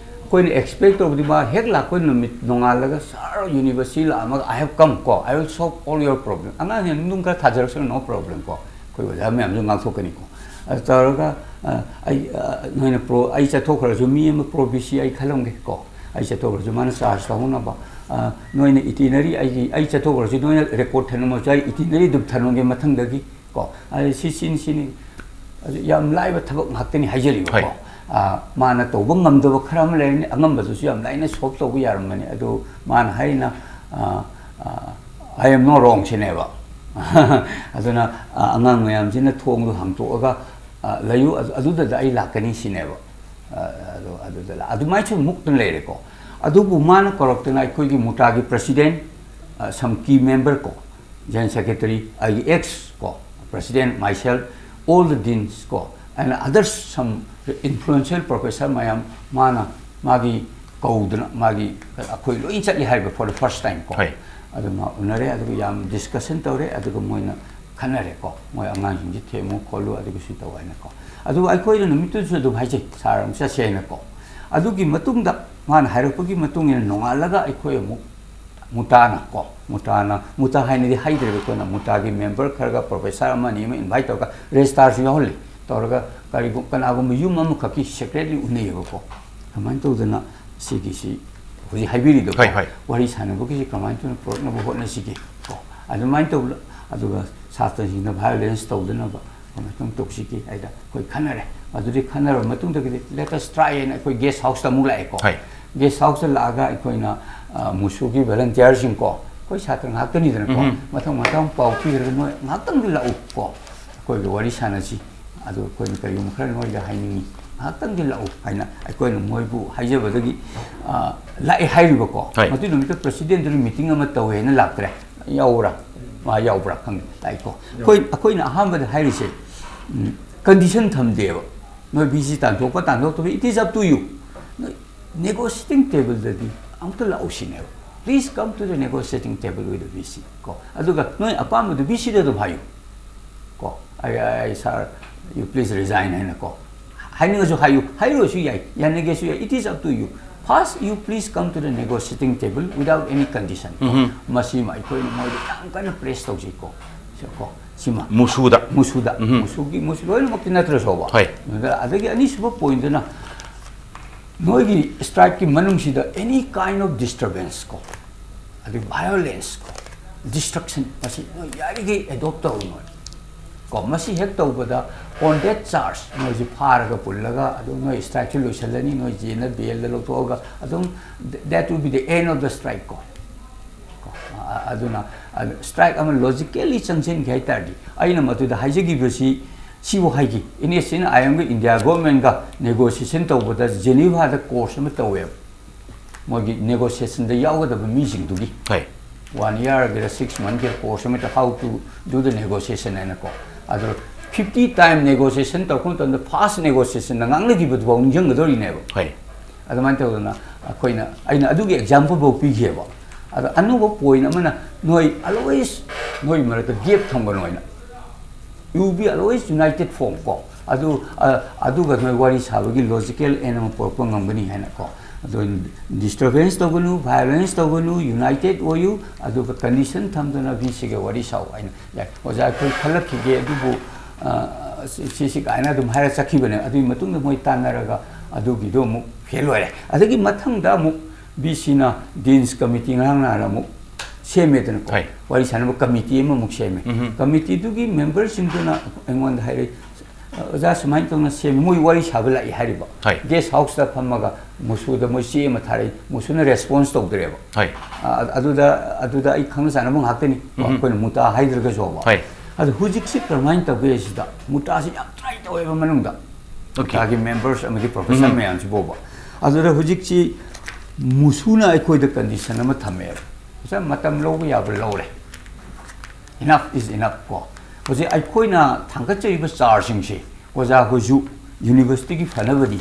ꯑꯩꯈꯣꯏꯅ expect ꯇꯧꯕꯗꯤ ꯃꯥ ꯍꯦꯛ ꯂꯥꯛꯄ ꯅꯨꯃꯤꯠ ꯅꯣꯡꯉꯥꯜꯂꯒ ꯁꯥꯔ university ꯂꯥꯛꯑꯝꯃꯒ, "I have come" ꯀꯣ, "I will solve all your problem." ꯑꯉꯥꯡꯁꯤꯡ ꯑꯗꯨꯝ ꯈꯔ ꯊꯥꯖꯔꯛꯁꯅꯨ, no problem ꯀꯣ꯫ ꯑꯩꯈꯣꯏ ꯑꯣꯖꯥ ꯃꯌꯥꯝꯁꯨ ꯉꯥꯡꯊꯣꯛꯀꯅꯤꯀꯣ꯫ ꯑꯗꯨ ꯇꯧꯔꯒ, ꯑ, ꯑꯩ, ꯑ, ꯅꯣꯏꯅ pro-, ꯑꯩ ꯆꯠꯊꯣꯛꯈ꯭ꯔꯁꯨ ꯃꯤ ꯑꯃ pro B C ꯑꯩ ꯈꯜꯂꯝꯒꯦ ꯀꯣ꯫ ꯑꯩ ꯆꯠꯊꯣꯛꯈ꯭ꯔꯁꯨ ꯃꯥꯅ charge ꯂꯧꯍꯧꯅꯕ꯫ ꯑ, ꯅꯣꯏꯅ itinerary, ꯑꯩꯒꯤ, ꯑꯩ ꯆꯠꯊꯣꯛꯈ꯭ꯔꯁꯨ ꯅꯣꯏꯅ record ꯊꯝꯃꯝꯃꯁꯨ ꯑꯩ itinerary ꯑꯗꯨꯝ ꯊꯝꯃꯝꯒꯦ ꯃꯊꯪꯗꯒꯤ ꯀꯣ꯫ ꯑꯗꯨ ꯁꯤ, ꯁꯤꯅꯤ, ꯁꯤꯅꯤ꯫ ꯑꯗꯨ ꯌꯥꯝ ꯂꯥꯏꯕ ꯊꯕꯛ ꯉꯥꯛꯇꯅꯤ ꯍꯥꯏꯖꯔꯤꯕꯀꯣ꯫ ꯍꯣꯏ꯫ ꯑ, ꯃꯥꯅ ꯇꯧꯕ ꯉꯝꯗꯕ ꯈꯔ ꯑꯃ ꯂꯩꯔꯅꯤ, ꯑꯉꯝꯕꯗꯨꯁꯨ ꯌꯥꯝ ꯂꯥꯏꯅ solve ꯇꯧꯕ ꯌꯥꯔꯝꯕꯅꯤ꯫ ꯑꯗꯨ ꯃꯥꯅ ꯍꯥꯏꯅ, ꯑ, ꯑ, "I am no wrong" ꯁꯤꯅꯦꯕ꯫ ꯑꯗꯨꯅ, ꯑ, ꯑꯉꯥꯡ ꯃꯌꯥꯝꯁꯤꯅ ꯊꯣꯡꯗꯣ ꯍꯥꯡꯇꯣꯛꯑꯒ, ꯑ, "ꯂꯩꯌꯨ, ꯑꯗꯨ-, ꯑꯗꯨꯗ ꯑꯩ ꯂꯥꯛꯀꯅꯤ" ꯁꯤꯅꯦꯕ꯫ ꯑ, ꯑꯗꯨ, ꯑꯗꯨꯗ ꯂꯥ-, ꯑꯗꯨꯃꯥꯏꯅꯁꯨ ꯃꯨꯛꯇꯅ ꯂꯩꯔꯦꯀꯣ꯫ ꯑꯗꯨꯕꯨ ꯃꯥꯅ ꯀꯧꯔꯛꯇꯅ ꯑꯩꯈꯣꯏꯒꯤ ꯃꯨꯇꯥꯒꯤ president, ꯑ, some key member ꯀꯣ, general secretary, ꯑꯩꯒꯤ ex ꯀꯣ, president, myself, all the deans ꯀꯣ, and others some influential professor ꯃꯌꯥꯝ ꯃꯥꯅ ꯃꯥꯒꯤ ꯀꯧꯗꯅ ꯃꯥꯒꯤ ꯑꯩꯈꯣꯏ ꯂꯣꯏ ꯆꯠꯂꯤ ꯍꯥꯏꯕ for the first time ꯀꯣ꯫ ꯍꯣꯏ꯫ ꯑꯗꯨ ꯃꯥ ꯎꯅꯔꯦ, ꯑꯗꯨꯒ ꯌꯥꯝ discussion ꯇꯧꯔꯦ, ꯑꯗꯨꯒ ꯃꯣꯏꯅ ꯈꯟꯅꯔꯦꯀꯣ, "ꯃꯣꯏ ꯑꯉꯥꯡꯁꯤꯡꯁꯤ ꯊꯦꯝꯃꯨ ꯈꯣꯠꯂꯨ" ꯑꯗꯨꯒ ꯁꯤ ꯇꯧ ꯍꯥꯏꯅꯀꯣ꯫ ꯑꯗꯨꯕꯨ ꯑꯩꯈꯣꯏꯅ ꯅꯨꯃꯤꯠꯇꯨꯁꯨ ꯑꯗꯨꯝ ꯍꯥꯏꯖꯩ, "ꯁꯥꯔ ꯑꯃꯨꯛ ꯆꯠꯁꯦ" ꯍꯥꯏꯅꯀꯣ꯫ ꯑꯗꯨꯒꯤ ꯃꯇꯨꯡꯗ ꯃꯥꯅ ꯍꯥꯏꯔꯛꯄꯒꯤ ꯃꯇꯨꯡ ꯏꯟꯅ ꯅꯣꯡꯉꯥꯜꯂꯒ ꯑꯩꯈꯣꯏ ꯑꯃꯨꯛ ꯃꯨꯇꯥꯅ ꯀꯣ, ꯃꯨꯇꯥꯅ, ꯃꯨꯇꯥ ꯍꯥꯏꯅꯗꯤ ꯍꯥꯏꯗ꯭ꯔꯦꯕ ꯑꯩꯈꯣꯏꯅ, ꯃꯨꯇꯥꯒꯤ member ꯈꯔꯒ professor ꯑꯃ ꯑꯅꯤ ꯑꯃ invite ꯇꯧꯔꯒ registrarꯁꯨ ꯌꯥꯎꯍꯜꯂꯤ꯫ ꯇꯧꯔꯒ ꯀꯔꯤꯒꯨꯝ-, ꯀꯅꯥꯒꯨꯝꯕ ꯌꯨꯝ ꯑꯃꯈꯛꯀꯤ secretly ꯎꯅꯩꯌꯦꯕꯀꯣ꯫ ꯀꯃꯥꯏꯅ ꯇꯧꯗꯅ ꯁꯤꯒꯤꯁꯤ ꯍꯧꯖꯤꯛ ꯍꯥꯏꯕꯤꯔꯤꯗꯣ ꯍꯣꯏ, ꯍꯣꯏ꯫ ꯋꯥꯔꯤ ꯁꯥꯟꯅꯕꯒꯤꯁꯤ ꯀꯃꯥꯏꯅ ꯇꯧꯅ ꯄꯨꯔꯛꯅꯕ ꯍꯣꯠꯅꯁꯤꯒꯦ ꯀꯣ꯫ ꯑꯗꯨꯃꯥꯏꯅ ꯇꯧꯕ, ꯑꯗꯨꯒ ꯁꯥꯇ꯭ꯔꯁꯤꯡꯗ violence ꯇꯧꯗꯅꯕ ꯀꯃꯥꯏꯅ ꯇꯧꯁꯤꯒꯦ ꯍꯥꯏꯗ ꯑꯩꯈꯣꯏ ꯈꯟꯅꯔꯦ꯫ ꯃꯗꯨꯗꯤ ꯈꯟꯅꯔꯕ ꯃꯇꯨꯡꯗꯒꯤꯗꯤ let us try ꯍꯥꯏꯅ ꯑꯩꯈꯣꯏ guest houseꯇ ꯑꯃꯨꯛ ꯂꯥꯛꯑꯦꯀꯣ꯫ ꯍꯣꯏ꯫ Guest houseꯇ ꯂꯥꯛꯑꯒ ꯑꯩꯈꯣꯏꯅ, ꯑ, ꯃꯨꯁꯨꯒꯤ volunteerꯁꯤꯡ ꯀꯣ, ꯑꯩꯈꯣꯏ ꯁꯥꯇ꯭ꯔ ꯉꯥꯛꯇꯅꯤꯗꯅꯀꯣ꯫ ꯎꯝ꯫ ꯃꯊꯪ ꯃꯊꯪ ꯄꯥꯎ ꯄꯤꯈ꯭ꯔꯒ ꯅꯣꯏ ꯉꯥꯛꯇꯪꯗꯤ ꯂꯥꯛꯎ ꯀꯣ, ꯑꯩꯈꯣꯏꯒ ꯋꯥꯔꯤ ꯁꯥꯟꯅꯁꯤ꯫ ꯑꯗꯨ ꯑꯩꯈꯣꯏꯅ ꯀꯔꯤꯒꯨꯝꯕ ꯈꯔ ꯅꯣꯏꯗ ꯍꯥꯏꯅꯤꯡꯉꯤ, ꯉꯥꯏꯍꯥꯛꯇꯪꯗꯤ ꯂꯥꯛꯎ ꯍꯥꯏꯅ ꯑꯩꯈꯣꯏꯅ ꯃꯣꯏꯕꯨ ꯍꯥꯏꯖꯕꯗꯒꯤ, ꯑ, ꯂꯥꯛꯑꯦ ꯍꯥꯏꯔꯤꯕꯀꯣ꯫ ꯍꯣꯏ꯫ ꯃꯗꯨ ꯅꯨꯃꯤꯠꯇ presidentꯗꯨꯅ meeting ꯑꯃ ꯇꯧꯋꯦꯅ ꯂꯥꯛꯇ꯭ꯔꯦ꯫ ꯌꯥꯎꯕ꯭ꯔꯥ? ꯃꯥ ꯌꯥꯎꯕ꯭ꯔꯥ ꯈꯪꯗꯦ꯫ ꯂꯥꯛꯏꯀꯣ꯫ ꯑꯩꯈꯣꯏ, ꯑꯩꯈꯣꯏꯅ ꯑꯍꯥꯟꯕꯗ ꯍꯥꯏꯔꯤꯁꯦ, ꯎꯝ, condition ꯊꯝꯗꯦꯕ꯫ ꯅꯣꯏ VC ꯇꯥꯟꯊꯣꯛꯄ ꯇꯥꯟꯊꯣꯛꯇꯕ, it is up to you꯫ ꯅꯣꯏ negotiating tableꯗꯗꯤ ꯑꯃꯨꯛꯇ ꯂꯥꯛꯎ ꯁꯤꯅꯦꯕ꯫ Please come to the negotiating table with the VC ꯀꯣ꯫ ꯑꯗꯨꯒ ꯅꯣꯏ ꯑꯄꯥꯝꯕꯗꯨ VCꯗ ꯑꯗꯨꯝ ꯍꯥꯏꯌꯨ ꯀꯣ꯫ "ꯑꯩ, ꯑꯩ, sir, you please resign" ꯍꯥꯏꯅ ꯀꯣ꯫ ꯍꯥꯏꯅꯤꯡꯉꯁꯨ ꯍꯥꯏꯌꯨ, ꯍꯥꯏꯔꯣꯏꯁꯨ ꯌꯥꯏ, ꯌꯥꯅꯒꯦꯁꯨ ꯌꯥꯏ, it is up to you꯫ First, you please come to the negotiating table without any condition ꯀꯣ꯫ ꯎꯝ꯫ ꯃꯁꯤꯃ ꯑꯩꯈꯣꯏꯅ ꯃꯣꯏꯗ ꯌꯥꯝ ꯀꯟꯅ press ꯇꯧꯖꯩꯀꯣ꯫ ꯁꯤ ꯀꯣ, ꯁꯤꯃ꯫ ꯃꯨꯁꯨꯗ꯫ ꯃꯨꯁꯨꯗ꯫ ꯎꯝ꯫ ꯃꯨꯁꯨꯒꯤ, ꯃꯨꯁꯨ ꯂꯣꯏꯅꯃꯛꯇꯤ ꯅꯠꯇ꯭ꯔꯁꯨꯕ꯫ ꯍꯣꯏ꯫ ꯑꯗꯨꯗ, ꯑꯗꯒꯤ ꯑꯅꯤꯁꯨꯕ pointꯗꯨꯅ ꯅꯣꯏꯒꯤ strikeꯀꯤ ꯃꯅꯨꯡꯁꯤꯗ any kind of disturbance ꯀꯣ, ꯑꯗꯩ violence ꯀꯣ, destruction, ꯃꯁꯤ ꯅꯣꯏ ꯌꯥꯔꯤꯈꯩ adopt ꯇꯧꯔꯨ ꯅꯣꯏ ꯀꯣ꯫ ꯃꯁꯤ ꯍꯦꯛ ꯇꯧꯕꯗ on that charge ꯅꯣꯏꯁꯤ ꯐꯥꯔꯒ ꯄꯨꯜꯂꯒ ꯑꯗꯨꯝ ꯅꯣꯏ strikeꯁꯨ ꯂꯣꯏꯁꯤꯜꯂꯅꯤ, ꯅꯣꯏ ꯖꯦꯜꯗ bailꯗ ꯂꯧꯊꯣꯛꯑꯒ ꯑꯗꯨꯝ, that will be the end of the strike ꯀꯣ꯫ ꯀꯣ, ꯑ-, ꯑꯗꯨꯅ, ꯑ, strike ꯑꯃ logically ꯆꯪꯁꯤꯟꯒꯦ ꯍꯥꯏ ꯇꯥꯔꯗꯤ, ꯑꯩꯅ ꯃꯗꯨꯗ ꯍꯥꯏꯖꯈꯤꯕꯁꯤ, ꯁꯤꯕꯨ ꯍꯥꯏꯈꯤ, NSCNIMꯒ India governmentꯀ negotiation ꯇꯧꯕꯗ Genevaꯗ course ꯑꯃ ꯇꯧꯋꯦꯕ꯫ ꯃꯣꯏꯒꯤ negotiationꯗ ꯌꯥꯎꯒꯗꯕ ꯃꯤꯁꯤꯡꯗꯨꯒꯤ꯫ ꯍꯣꯏ꯫ One yearꯒꯤꯔ six monthꯒꯤꯔ course ꯑꯃ, how to do the negotiation ꯍꯥꯏꯅꯀꯣ꯫ ꯑꯗꯣ fifty time negotiation ꯇꯧꯔꯛꯄ ꯃꯇꯝꯗ first negotiationꯗ ꯉꯥꯡꯅꯈꯤꯕꯗꯨꯐꯥꯎ ꯅꯤꯡꯁꯤꯡꯒꯗꯧꯔꯤꯅꯦꯕ꯫ ꯍꯣꯏ꯫ ꯑꯗꯨꯃꯥꯏꯅ ꯇꯧꯗꯅ ꯑꯩꯈꯣꯏꯅ, ꯑꯩꯅ ꯑꯗꯨꯒꯤ example ꯐꯥꯎ ꯄꯤꯈꯤꯑꯕ꯫ ꯑꯗꯣ ꯑꯅꯧꯕ point ꯑꯃꯅ, ꯅꯣꯏ always ꯅꯣꯏ ꯃꯔꯛꯇ gap ꯊꯝꯒꯅꯨ ꯍꯥꯏꯅ꯫ You be always united form ꯀꯣ꯫ ꯑꯗꯨ, ꯑ, ꯑꯗꯨꯒ ꯅꯣꯏ ꯋꯥꯔꯤ ꯁꯥꯕꯒꯤ logical end ꯑꯃ ꯄꯨꯔꯛꯄ ꯉꯝꯒꯅꯤ ꯍꯥꯏꯅ ꯀꯣ꯫ ꯑꯗꯣ disturbance ꯇꯧꯒꯅꯨ, violence ꯇꯧꯒꯅꯨ, united ꯑꯣꯏꯌꯨ, ꯑꯗꯨꯒ condition ꯊꯝꯗꯅ VCꯒ ꯋꯥꯔꯤ ꯁꯥꯎ ꯍꯥꯏꯅ꯫ ꯌꯥꯏ, ꯑꯣꯖꯥ, ꯑꯩꯈꯣꯏ ꯈꯜꯂꯛꯈꯤꯒꯦ, ꯑꯗꯨꯕꯨ, ꯑ, ꯁꯤ, ꯁꯤꯁꯤ ꯀꯥꯏꯅ ꯑꯗꯨꯝ ꯍꯥꯏꯔ ꯆꯠꯈꯤꯕꯅꯦ꯫ ꯑꯗꯨꯒꯤ ꯃꯇꯨꯡꯗ ꯃꯣꯏ ꯇꯥꯟꯅꯔꯒ ꯑꯗꯨꯒꯤꯗꯣ ꯑꯃꯨꯛ fail ꯑꯣꯏꯔꯦ꯫ ꯑꯗꯒꯤ ꯃꯊꯪꯗ ꯑꯃꯨꯛ VCꯅ Deans Committee ꯉꯔꯥꯡ ꯅꯍꯥꯟ ꯑꯃꯨꯛ ꯁꯦꯝꯃꯦꯗꯅꯀꯣ꯫ ꯍꯣꯏ꯫ ꯋꯥꯔꯤ ꯁꯥꯟꯅꯕ committee ꯑꯃꯃꯨꯛ ꯁꯦꯝꯃꯦ꯫ ꯎꯝꯍꯨꯝ꯫ Committeeꯗꯨꯒꯤ memberꯁꯤꯡꯗꯨꯅ ꯑꯩꯉꯣꯟꯗ ꯍꯥꯏꯔꯛꯏ, ꯑꯣꯖꯥ, ꯁꯨꯃꯥꯏꯅ ꯇꯧꯅ ꯁꯦꯝꯃꯤ, ꯃꯣꯏ ꯋꯥꯔꯤ ꯁꯥꯕ ꯂꯥꯛꯏ ꯍꯥꯏꯔꯤꯕ꯫ ꯍꯣꯏ꯫ ꯒꯦꯁ ꯍꯥꯎꯁꯇ ꯐꯝꯃꯒ ꯃꯨꯁꯨꯗ ꯃꯣꯏ ꯆꯦ ꯑꯃ ꯊꯥꯔꯛꯏ, ꯃꯨꯁꯨꯅ ꯔꯦꯁꯄꯣꯟꯁ ꯇꯧꯗ꯭ꯔꯦꯕ꯫ ꯍꯣꯏ꯫ ꯑ-, ꯑꯗꯨꯗ, ꯑꯗꯨꯗ ꯑꯩ ꯈꯪꯅ ꯆꯥꯟꯅꯕ ꯉꯥꯛꯇꯅꯤ꯫ ꯎꯝ꯫ ꯑꯩꯈꯣꯏꯅ ꯃꯨꯇꯥ ꯍꯥꯏꯗ꯭ꯔꯒꯁꯨꯕ꯫ ꯍꯣꯏ꯫ ꯑꯗꯣ ꯍꯧꯖꯤꯛꯁꯤ ꯀꯔꯝꯍꯥꯏꯅ ꯇꯧꯒꯦ ꯁꯤꯗ, ꯃꯨꯇꯥꯁꯤ ꯌꯥꯝ ꯇ꯭ꯔꯥꯏ ꯇꯧꯋꯦꯕ ꯃꯅꯨꯡꯗ꯫ Okay. ꯃꯨꯇꯥꯒꯤ ꯃꯦꯝꯕꯔꯁ ꯑꯃꯗꯤ ꯄ꯭ꯔꯣꯐꯦꯁꯔ ꯎꯝ꯫ ꯃꯌꯥꯝꯁꯤꯐꯥꯎꯕ꯫ ꯑꯗꯨꯗ ꯍꯧꯖꯤꯛꯁꯤ ꯃꯨꯁꯨꯅ ꯑꯩꯈꯣꯏꯗ ꯀꯟꯗꯤꯁꯟ ꯑꯃ ꯊꯝꯃꯦꯕ꯫ "ꯁꯥꯔ, ꯃꯇꯝ ꯂꯧꯕ ꯌꯥꯕ ꯂꯧꯔꯦ꯫ Enough is enough" ꯀꯣ꯫ ꯍꯧꯖꯤꯛ ꯑꯩꯈꯣꯏꯅ ꯊꯥꯡꯒꯠꯆꯔꯤꯕ ꯆꯥꯔꯁꯤꯡꯁꯦ ꯑꯣꯖꯥ ꯍꯣꯏꯁꯨ ꯌꯨꯅꯤꯚꯔꯁꯤꯇꯤꯒꯤ ꯐꯅꯕꯗꯤ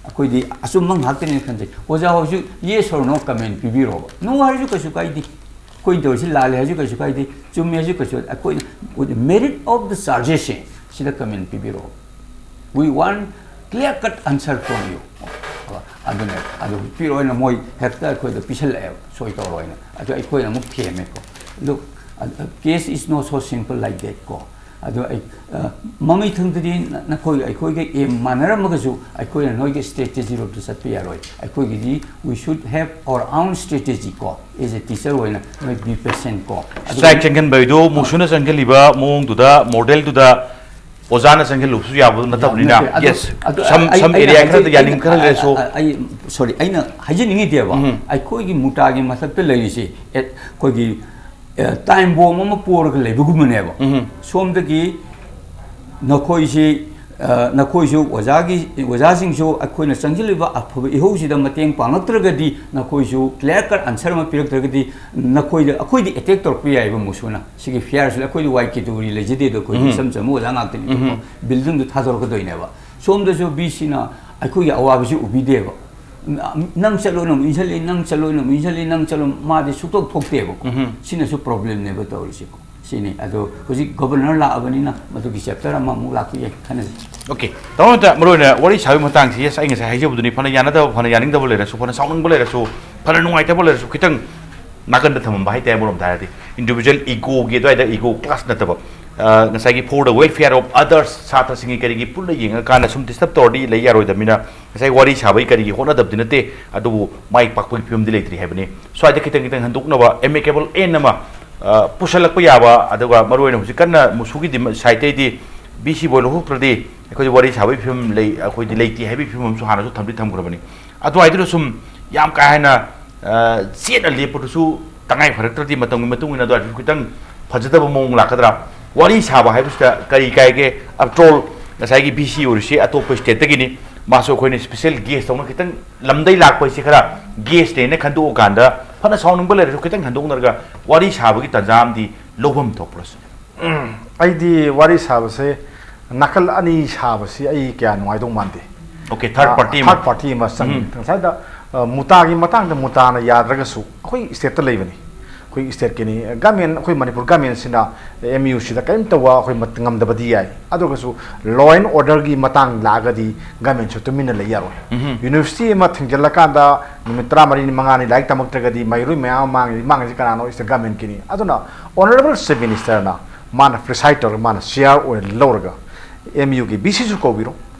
ꯑꯩꯈꯣꯏꯗꯤ ꯑꯆꯨꯝꯕ ꯉꯥꯛꯇꯅꯦꯅ ꯈꯟꯖꯩ꯫ ꯑꯣꯖꯥ ꯍꯣꯏꯁꯨ yes or no comment ꯄꯤꯕꯤꯔꯣꯕ꯫ No ꯍꯥꯏꯔꯁꯨ ꯀꯩꯁꯨ ꯀꯥꯏꯗꯦ, ꯑꯩꯈꯣꯏꯅ ꯇꯧꯔꯤꯁꯤ ꯂꯥꯜꯂꯦ ꯍꯥꯏꯔꯁꯨ ꯀꯩꯁꯨ ꯀꯥꯏꯗꯦ, ꯆꯨꯝꯃꯦ ꯍꯥꯏꯔꯁꯨ ꯀꯩꯁꯨ, ꯑꯩꯈꯣꯏꯅ merit of the charges ꯁꯦ ꯁꯤꯗ comment ꯄꯤꯕꯤꯔꯛꯑꯣ꯫ We want clear cut answer from you. ꯑꯗꯨꯅꯦ, ꯑꯗꯨ ꯄꯤꯔꯛꯑꯣꯅ ꯃꯣꯏ ꯍꯦꯛꯇ ꯑꯩꯈꯣꯏꯗ ꯄꯤꯁꯜꯂꯛꯑꯦꯕ, ꯁꯣꯏ ꯇꯧꯔꯣꯏꯅ꯫ ꯑꯗꯨ ꯑꯩꯈꯣꯏꯅ ꯑꯃꯨꯛ ꯊꯦꯝꯃꯦꯀꯣ꯫ Look, case is not so simple like that ꯀꯣ꯫ ꯑꯗꯨ ꯑꯩ, ꯑ, ꯃꯃꯩꯊꯪꯗꯗꯤ ꯅ-, ꯅꯈꯣꯏ ꯑꯩꯈꯣꯏꯒ aim ꯃꯥꯟꯅꯔꯝꯃꯒꯁꯨ ꯑꯩꯈꯣꯏꯅ ꯅꯣꯏꯒꯤ strategy ꯔꯣꯝꯗ ꯆꯠꯄ ꯌꯥꯔꯣꯏ꯫ ꯑꯩꯈꯣꯏꯒꯤꯗꯤ we should have our own strategy ꯀꯣ, as a teacher ꯑꯣꯏꯅ ꯅꯣꯏ be patient ꯀꯣ꯫ ꯑꯗꯨꯒ ꯁ꯭ꯇ꯭ꯔꯥꯏꯛ ꯆꯪꯁꯤꯟꯕꯩꯗꯣ ꯃꯨꯁꯨꯅ ꯆꯪꯁꯤꯜꯂꯤꯕ ꯃꯑꯣꯡꯗꯨꯗ, ꯃꯣꯗꯦꯜꯗꯨꯗ ꯑꯣꯖꯥꯅ ꯆꯪꯁꯤꯜꯂꯨꯕꯁꯨ ꯌꯥꯕ ꯅꯠꯇꯕꯅꯤꯅ꯫ ꯅꯠꯇꯦ, ꯑꯗꯨ, Yes, ꯑꯗꯨ some, ꯑꯩ, some ꯑꯩꯅ area ꯍꯥꯏꯖ-, ꯈꯔꯗ ꯌꯥꯅꯤꯡ ꯑꯩꯅ, ꯈꯔ ꯂꯩꯔꯁꯨ꯫ ꯑ, ꯑ, ꯑꯩ, sorry, ꯑꯩꯅ ꯍꯥꯏꯖꯅꯤꯡꯉꯤꯗꯤꯕ, ꯎꯝ꯫ ꯑꯩꯈꯣꯏꯒꯤ ꯃꯨꯇꯥꯒꯤ ꯃꯊꯛꯇ ꯂꯩꯔꯤꯁꯤ, ꯑꯦ, ꯑꯩꯈꯣꯏꯒꯤ, ꯑ, time bomb ꯑꯃ ꯄꯣꯔꯒ ꯂꯩꯕꯒꯨꯝꯕꯅꯦꯕ꯫ ꯎꯝ꯫ ꯁꯣꯝꯗꯒꯤ ꯅꯈꯣꯏꯁꯤ, ꯑ, ꯅꯈꯣꯏꯁꯨ ꯑꯣꯖꯥꯒꯤ, ꯑꯣꯖꯥꯁꯤꯡꯁꯨ ꯑꯩꯈꯣꯏꯅ ꯆꯪꯁꯤꯜꯂꯤꯕ ꯑꯐꯕ ꯏꯍꯧꯁꯤꯗ ꯃꯇꯦꯡ ꯄꯥꯡꯂꯛꯇ꯭ꯔꯒꯗꯤ, ꯅꯈꯣꯏꯁꯨ clear cut answer ꯑꯃ ꯄꯤꯔꯛꯇ꯭ꯔꯒꯗꯤ, ꯅꯈꯣꯏꯗ, ꯑꯩꯈꯣꯏꯗꯤ attack ꯇꯧꯔꯛꯄ ꯌꯥꯏꯕ ꯃꯨꯁꯨꯅ꯫ ꯁꯤꯒꯤ fear ꯁꯤꯗ ꯑꯩꯈꯣꯏꯗꯤ ꯋꯥꯏ ꯀꯦꯇꯒꯣꯔꯤ ꯂꯩꯖꯗꯦꯗꯣ, ꯑꯩꯈꯣꯏꯗꯤ ꯎꯝ꯫ ꯏꯆꯝ ꯆꯝꯕ ꯑꯣꯖꯥ ꯉꯥꯛꯇꯅꯤꯕꯀꯣ꯫ ꯎꯝ꯫ Building ꯗꯨ ꯊꯥꯗꯣꯔꯛꯀꯗꯣꯏꯅꯦꯕ꯫ ꯁꯣꯝꯗꯁꯨ ꯕꯤ ꯁꯤꯅ ꯑꯩꯈꯣꯏꯒꯤ ꯑꯋꯥꯕꯁꯤ ꯎꯕꯤꯗꯦꯕ꯫ ꯅꯪ ꯆꯠꯂꯣꯅ ꯑꯃꯨꯛ ꯏꯟꯁꯤꯜꯂꯤ, ꯅꯪ ꯆꯠꯂꯣꯅ ꯑꯃꯨꯛ ꯏꯟꯁꯤꯜꯂꯤ, ꯅꯪ ꯆꯠꯂꯣ, ꯃꯥꯗꯤ ꯁꯨꯛꯇꯣꯛ ꯊꯣꯛꯇꯦꯕꯀꯣ꯫ ꯎꯝ꯫ ꯁꯤꯅꯁꯨ problem ꯅꯦꯕ ꯇꯧꯔꯤꯁꯦꯀꯣ꯫ ꯁꯤꯅꯤ꯫ ꯑꯗꯣ ꯍꯧꯖꯤꯛ ꯒꯣꯕꯔꯅꯔ ꯂꯥꯛꯑꯕꯅꯤꯅ ꯃꯗꯨꯒꯤ chapter ꯑꯃꯃꯨꯛ ꯂꯥꯛꯄ ꯌꯥꯏ, ꯈꯟꯅꯁꯤ꯫ Okay, ꯇꯥꯃꯣ, ꯑꯝꯇ ꯃꯔꯨ ꯑꯣꯏꯅ ꯋꯥꯔꯤ ꯁꯥꯕꯒꯤ ꯃꯇꯥꯡꯁꯤ, yes, ꯑꯩ ꯉꯁꯥꯏ ꯍꯥꯏꯖꯕꯗꯨꯅꯤ, ꯐꯅ ꯌꯥꯅꯗꯕ, ꯐꯅ ꯌꯥꯅꯤꯡꯗꯕ ꯂꯩꯔꯁꯨ, ꯐꯅ ꯁꯥꯎꯅꯤꯡꯕ ꯂꯩꯔꯁꯨ, ꯈꯤꯇꯪ ꯅꯥꯀꯟꯗ ꯊꯝꯃꯝꯕ ꯍꯥꯏꯇꯥꯔꯦ꯫ ꯑꯃꯔꯣꯝꯗ ꯍꯥꯏꯔꯗꯤ individual ego ꯒꯤ ꯑꯗꯨꯋꯥꯏꯗ ego clash ꯅꯠꯇꯕ, ꯑ, ꯉꯁꯥꯏꯒꯤ for the welfare of others, ꯁꯥꯇ꯭ꯔꯁꯤꯡꯒꯤ ꯀꯔꯤꯒꯤ ꯄꯨꯟꯅ ꯌꯦꯡꯉꯀꯥꯟꯗ ꯁꯨꯝ disturb ꯇꯧꯔꯗꯤ ꯂꯩ ꯌꯥꯔꯣꯏꯗꯕꯅꯤꯅ, ꯉꯁꯥꯏ ꯋꯥꯔꯤ ꯁꯥꯕꯒꯤ ꯀꯔꯤꯒꯤ ꯍꯣꯠꯅꯗꯕꯗꯤ ꯅꯠꯇꯦ, ꯑꯗꯨꯕꯨ ꯃꯥꯏ ꯄꯥꯛꯄꯒꯤ ꯐꯤꯕꯝꯗꯤ ꯂꯩꯇ꯭ꯔꯤ ꯍꯥꯏꯕꯅꯤ꯫ ꯁ꯭ꯋꯥꯏꯗ ꯈꯤꯇꯪ ꯈꯤꯇꯪ ꯍꯟꯗꯣꯛꯅꯕ amicable end ꯑꯃ, ꯑ, ꯄꯨꯁꯜꯂꯛꯄ ꯌꯥꯕ, ꯑꯗꯨꯒ ꯃꯔꯨ ꯑꯣꯏꯅ ꯍꯧꯖꯤꯛ ꯀꯟꯅ ꯃꯨꯁꯨꯒꯤ ꯗꯤꯃꯥ-, side ꯇꯩꯗꯤ ꯕꯤ ꯁꯤ ꯕꯣꯏ ꯂꯧꯊꯣꯛꯇ꯭ꯔꯗꯤ ꯑꯩꯈꯣꯏꯗꯤ ꯋꯥꯔꯤ ꯁꯥꯕꯒꯤ ꯐꯤꯕꯝ ꯂꯩ, ꯑꯩꯈꯣꯏꯗꯤ ꯂꯩꯇꯦ ꯍꯥꯏꯕꯒꯤ ꯐꯤꯕꯝ ꯑꯃꯁꯨ ꯍꯥꯟꯅꯁꯨ ꯊꯝꯗꯤ ꯊꯝꯈ꯭ꯔꯕꯅꯤ꯫ ꯑꯗꯨꯋꯥꯏꯗꯨꯗ ꯁꯨꯝ ꯌꯥꯝ ꯀꯥ ꯍꯦꯟꯅ, ꯑ, ꯆꯦꯠꯅ ꯂꯦꯞꯄꯗꯨꯁꯨ ꯇꯉꯥꯏ ꯐꯔꯛꯇ꯭ꯔꯗꯤ ꯃꯇꯝꯒꯤ ꯃꯇꯨꯡ ꯏꯟꯅ ꯑꯗꯨꯋꯥꯏꯗꯨꯁꯨ ꯈꯤꯇꯪ ꯐꯖꯗꯕ ꯃꯑꯣꯡ ꯂꯥꯛꯀꯗ꯭ꯔꯥ? ꯋꯥꯔꯤ ꯁꯥꯕ ꯍꯥꯏꯕꯁꯤꯗ ꯀꯔꯤ ꯀꯥꯏꯒꯦ? After all, ꯉꯁꯥꯏꯒꯤ ꯕꯤ ꯁꯤ ꯑꯣꯏꯔꯤꯁꯤ ꯑꯇꯣꯞꯄ stateꯇꯒꯤꯅꯤ, ꯃꯥꯁꯨ ꯑꯩꯈꯣꯏꯅ special guest ꯇꯧꯅ ꯈꯤꯇꯪ ꯂꯝꯗꯩ ꯂꯥꯛꯄ ꯍꯥꯏꯁꯦ ꯈꯔ guestꯅꯦꯅ ꯈꯟꯗꯣꯛꯑꯀꯥꯟꯗ ꯐꯅ ꯁꯥꯎꯅꯤꯡꯕ ꯂꯩꯔꯁꯨ ꯈꯤꯇꯪ ꯍꯟꯗꯣꯛꯅꯔꯒ ꯋꯥꯔꯤ ꯁꯥꯕꯒꯤ ꯇꯥꯟꯖꯥ ꯑꯃꯗꯤ ꯂꯧꯐꯝ ꯊꯣꯛꯄ꯭ꯔꯥ ꯁꯤꯅꯤ꯫ ꯑꯩꯗꯤ ꯋꯥꯔꯤ ꯁꯥꯕꯁꯦ ꯅꯥꯀꯜ ꯑꯅꯤ ꯁꯥꯕꯁꯤ ꯑꯩ ꯀꯌꯥ ꯅꯨꯡꯉꯥꯏꯗꯧ ꯃꯥꯟꯗꯦ꯫ Okay, third party ꯑꯃ꯫ Third party ꯑꯃ ꯆꯪꯉꯤ꯫ ꯉꯁꯥꯏꯗ, ꯑ, ꯃꯨꯇꯥꯒꯤ ꯃꯇꯥꯡꯗ ꯃꯨꯇꯥꯅ ꯌꯥꯗ꯭ꯔꯒꯁꯨ ꯑꯩꯈꯣꯏ stateꯇ ꯂꯩꯕꯅꯤ, ꯑꯩꯈꯣꯏ stateꯀꯤꯅꯤ꯫ Government, ꯑꯩꯈꯣꯏ ꯃꯅꯤꯄꯨꯔ governmentꯁꯤꯅ ꯑꯦꯝ ꯌꯨꯁꯤꯗ ꯀꯔꯤꯝ ꯇꯧꯕ ꯑꯩꯈꯣꯏ ꯃꯠ-, ꯉꯝꯗꯕꯗꯤ ꯌꯥꯏ, ꯑꯗꯨꯒꯁꯨ law and orderꯒꯤ ꯃꯇꯥꯡ ꯂꯥꯛꯑꯒꯗꯤ governmentꯁꯨ ꯇꯨꯃꯤꯟꯅ ꯂꯩ ꯌꯥꯔꯣꯏ꯫ University ꯑꯃ ꯊꯤꯡꯖꯤꯜꯂꯀꯥꯟꯗ ꯅꯨꯃꯤꯠ ꯇꯔꯥꯃꯔꯤꯅꯤ, ꯃꯉꯥꯅꯤ ꯂꯥꯏꯔꯤꯛ ꯇꯝꯃꯛꯇ꯭ꯔꯒꯗꯤ ꯃꯍꯩꯔꯣꯏ ꯃꯌꯥꯝ ꯑꯃ ꯃꯥꯡꯉꯤ, ꯃꯥꯡꯉꯤꯁꯤ ꯀꯅꯥꯅꯣ? State governmentꯀꯤꯅꯤ꯫ ꯑꯗꯨꯅ Honourable Chief Ministerꯅ ꯃꯥꯅ preside ꯇꯧꯔꯒ, ꯃꯥꯅ chair ꯑꯣꯏꯅ ꯂꯧꯔꯒ ꯑꯦꯝ ꯌꯨꯒꯤ ꯕꯤ ꯁꯤꯁꯨ ꯀꯧꯕꯤꯔꯣ,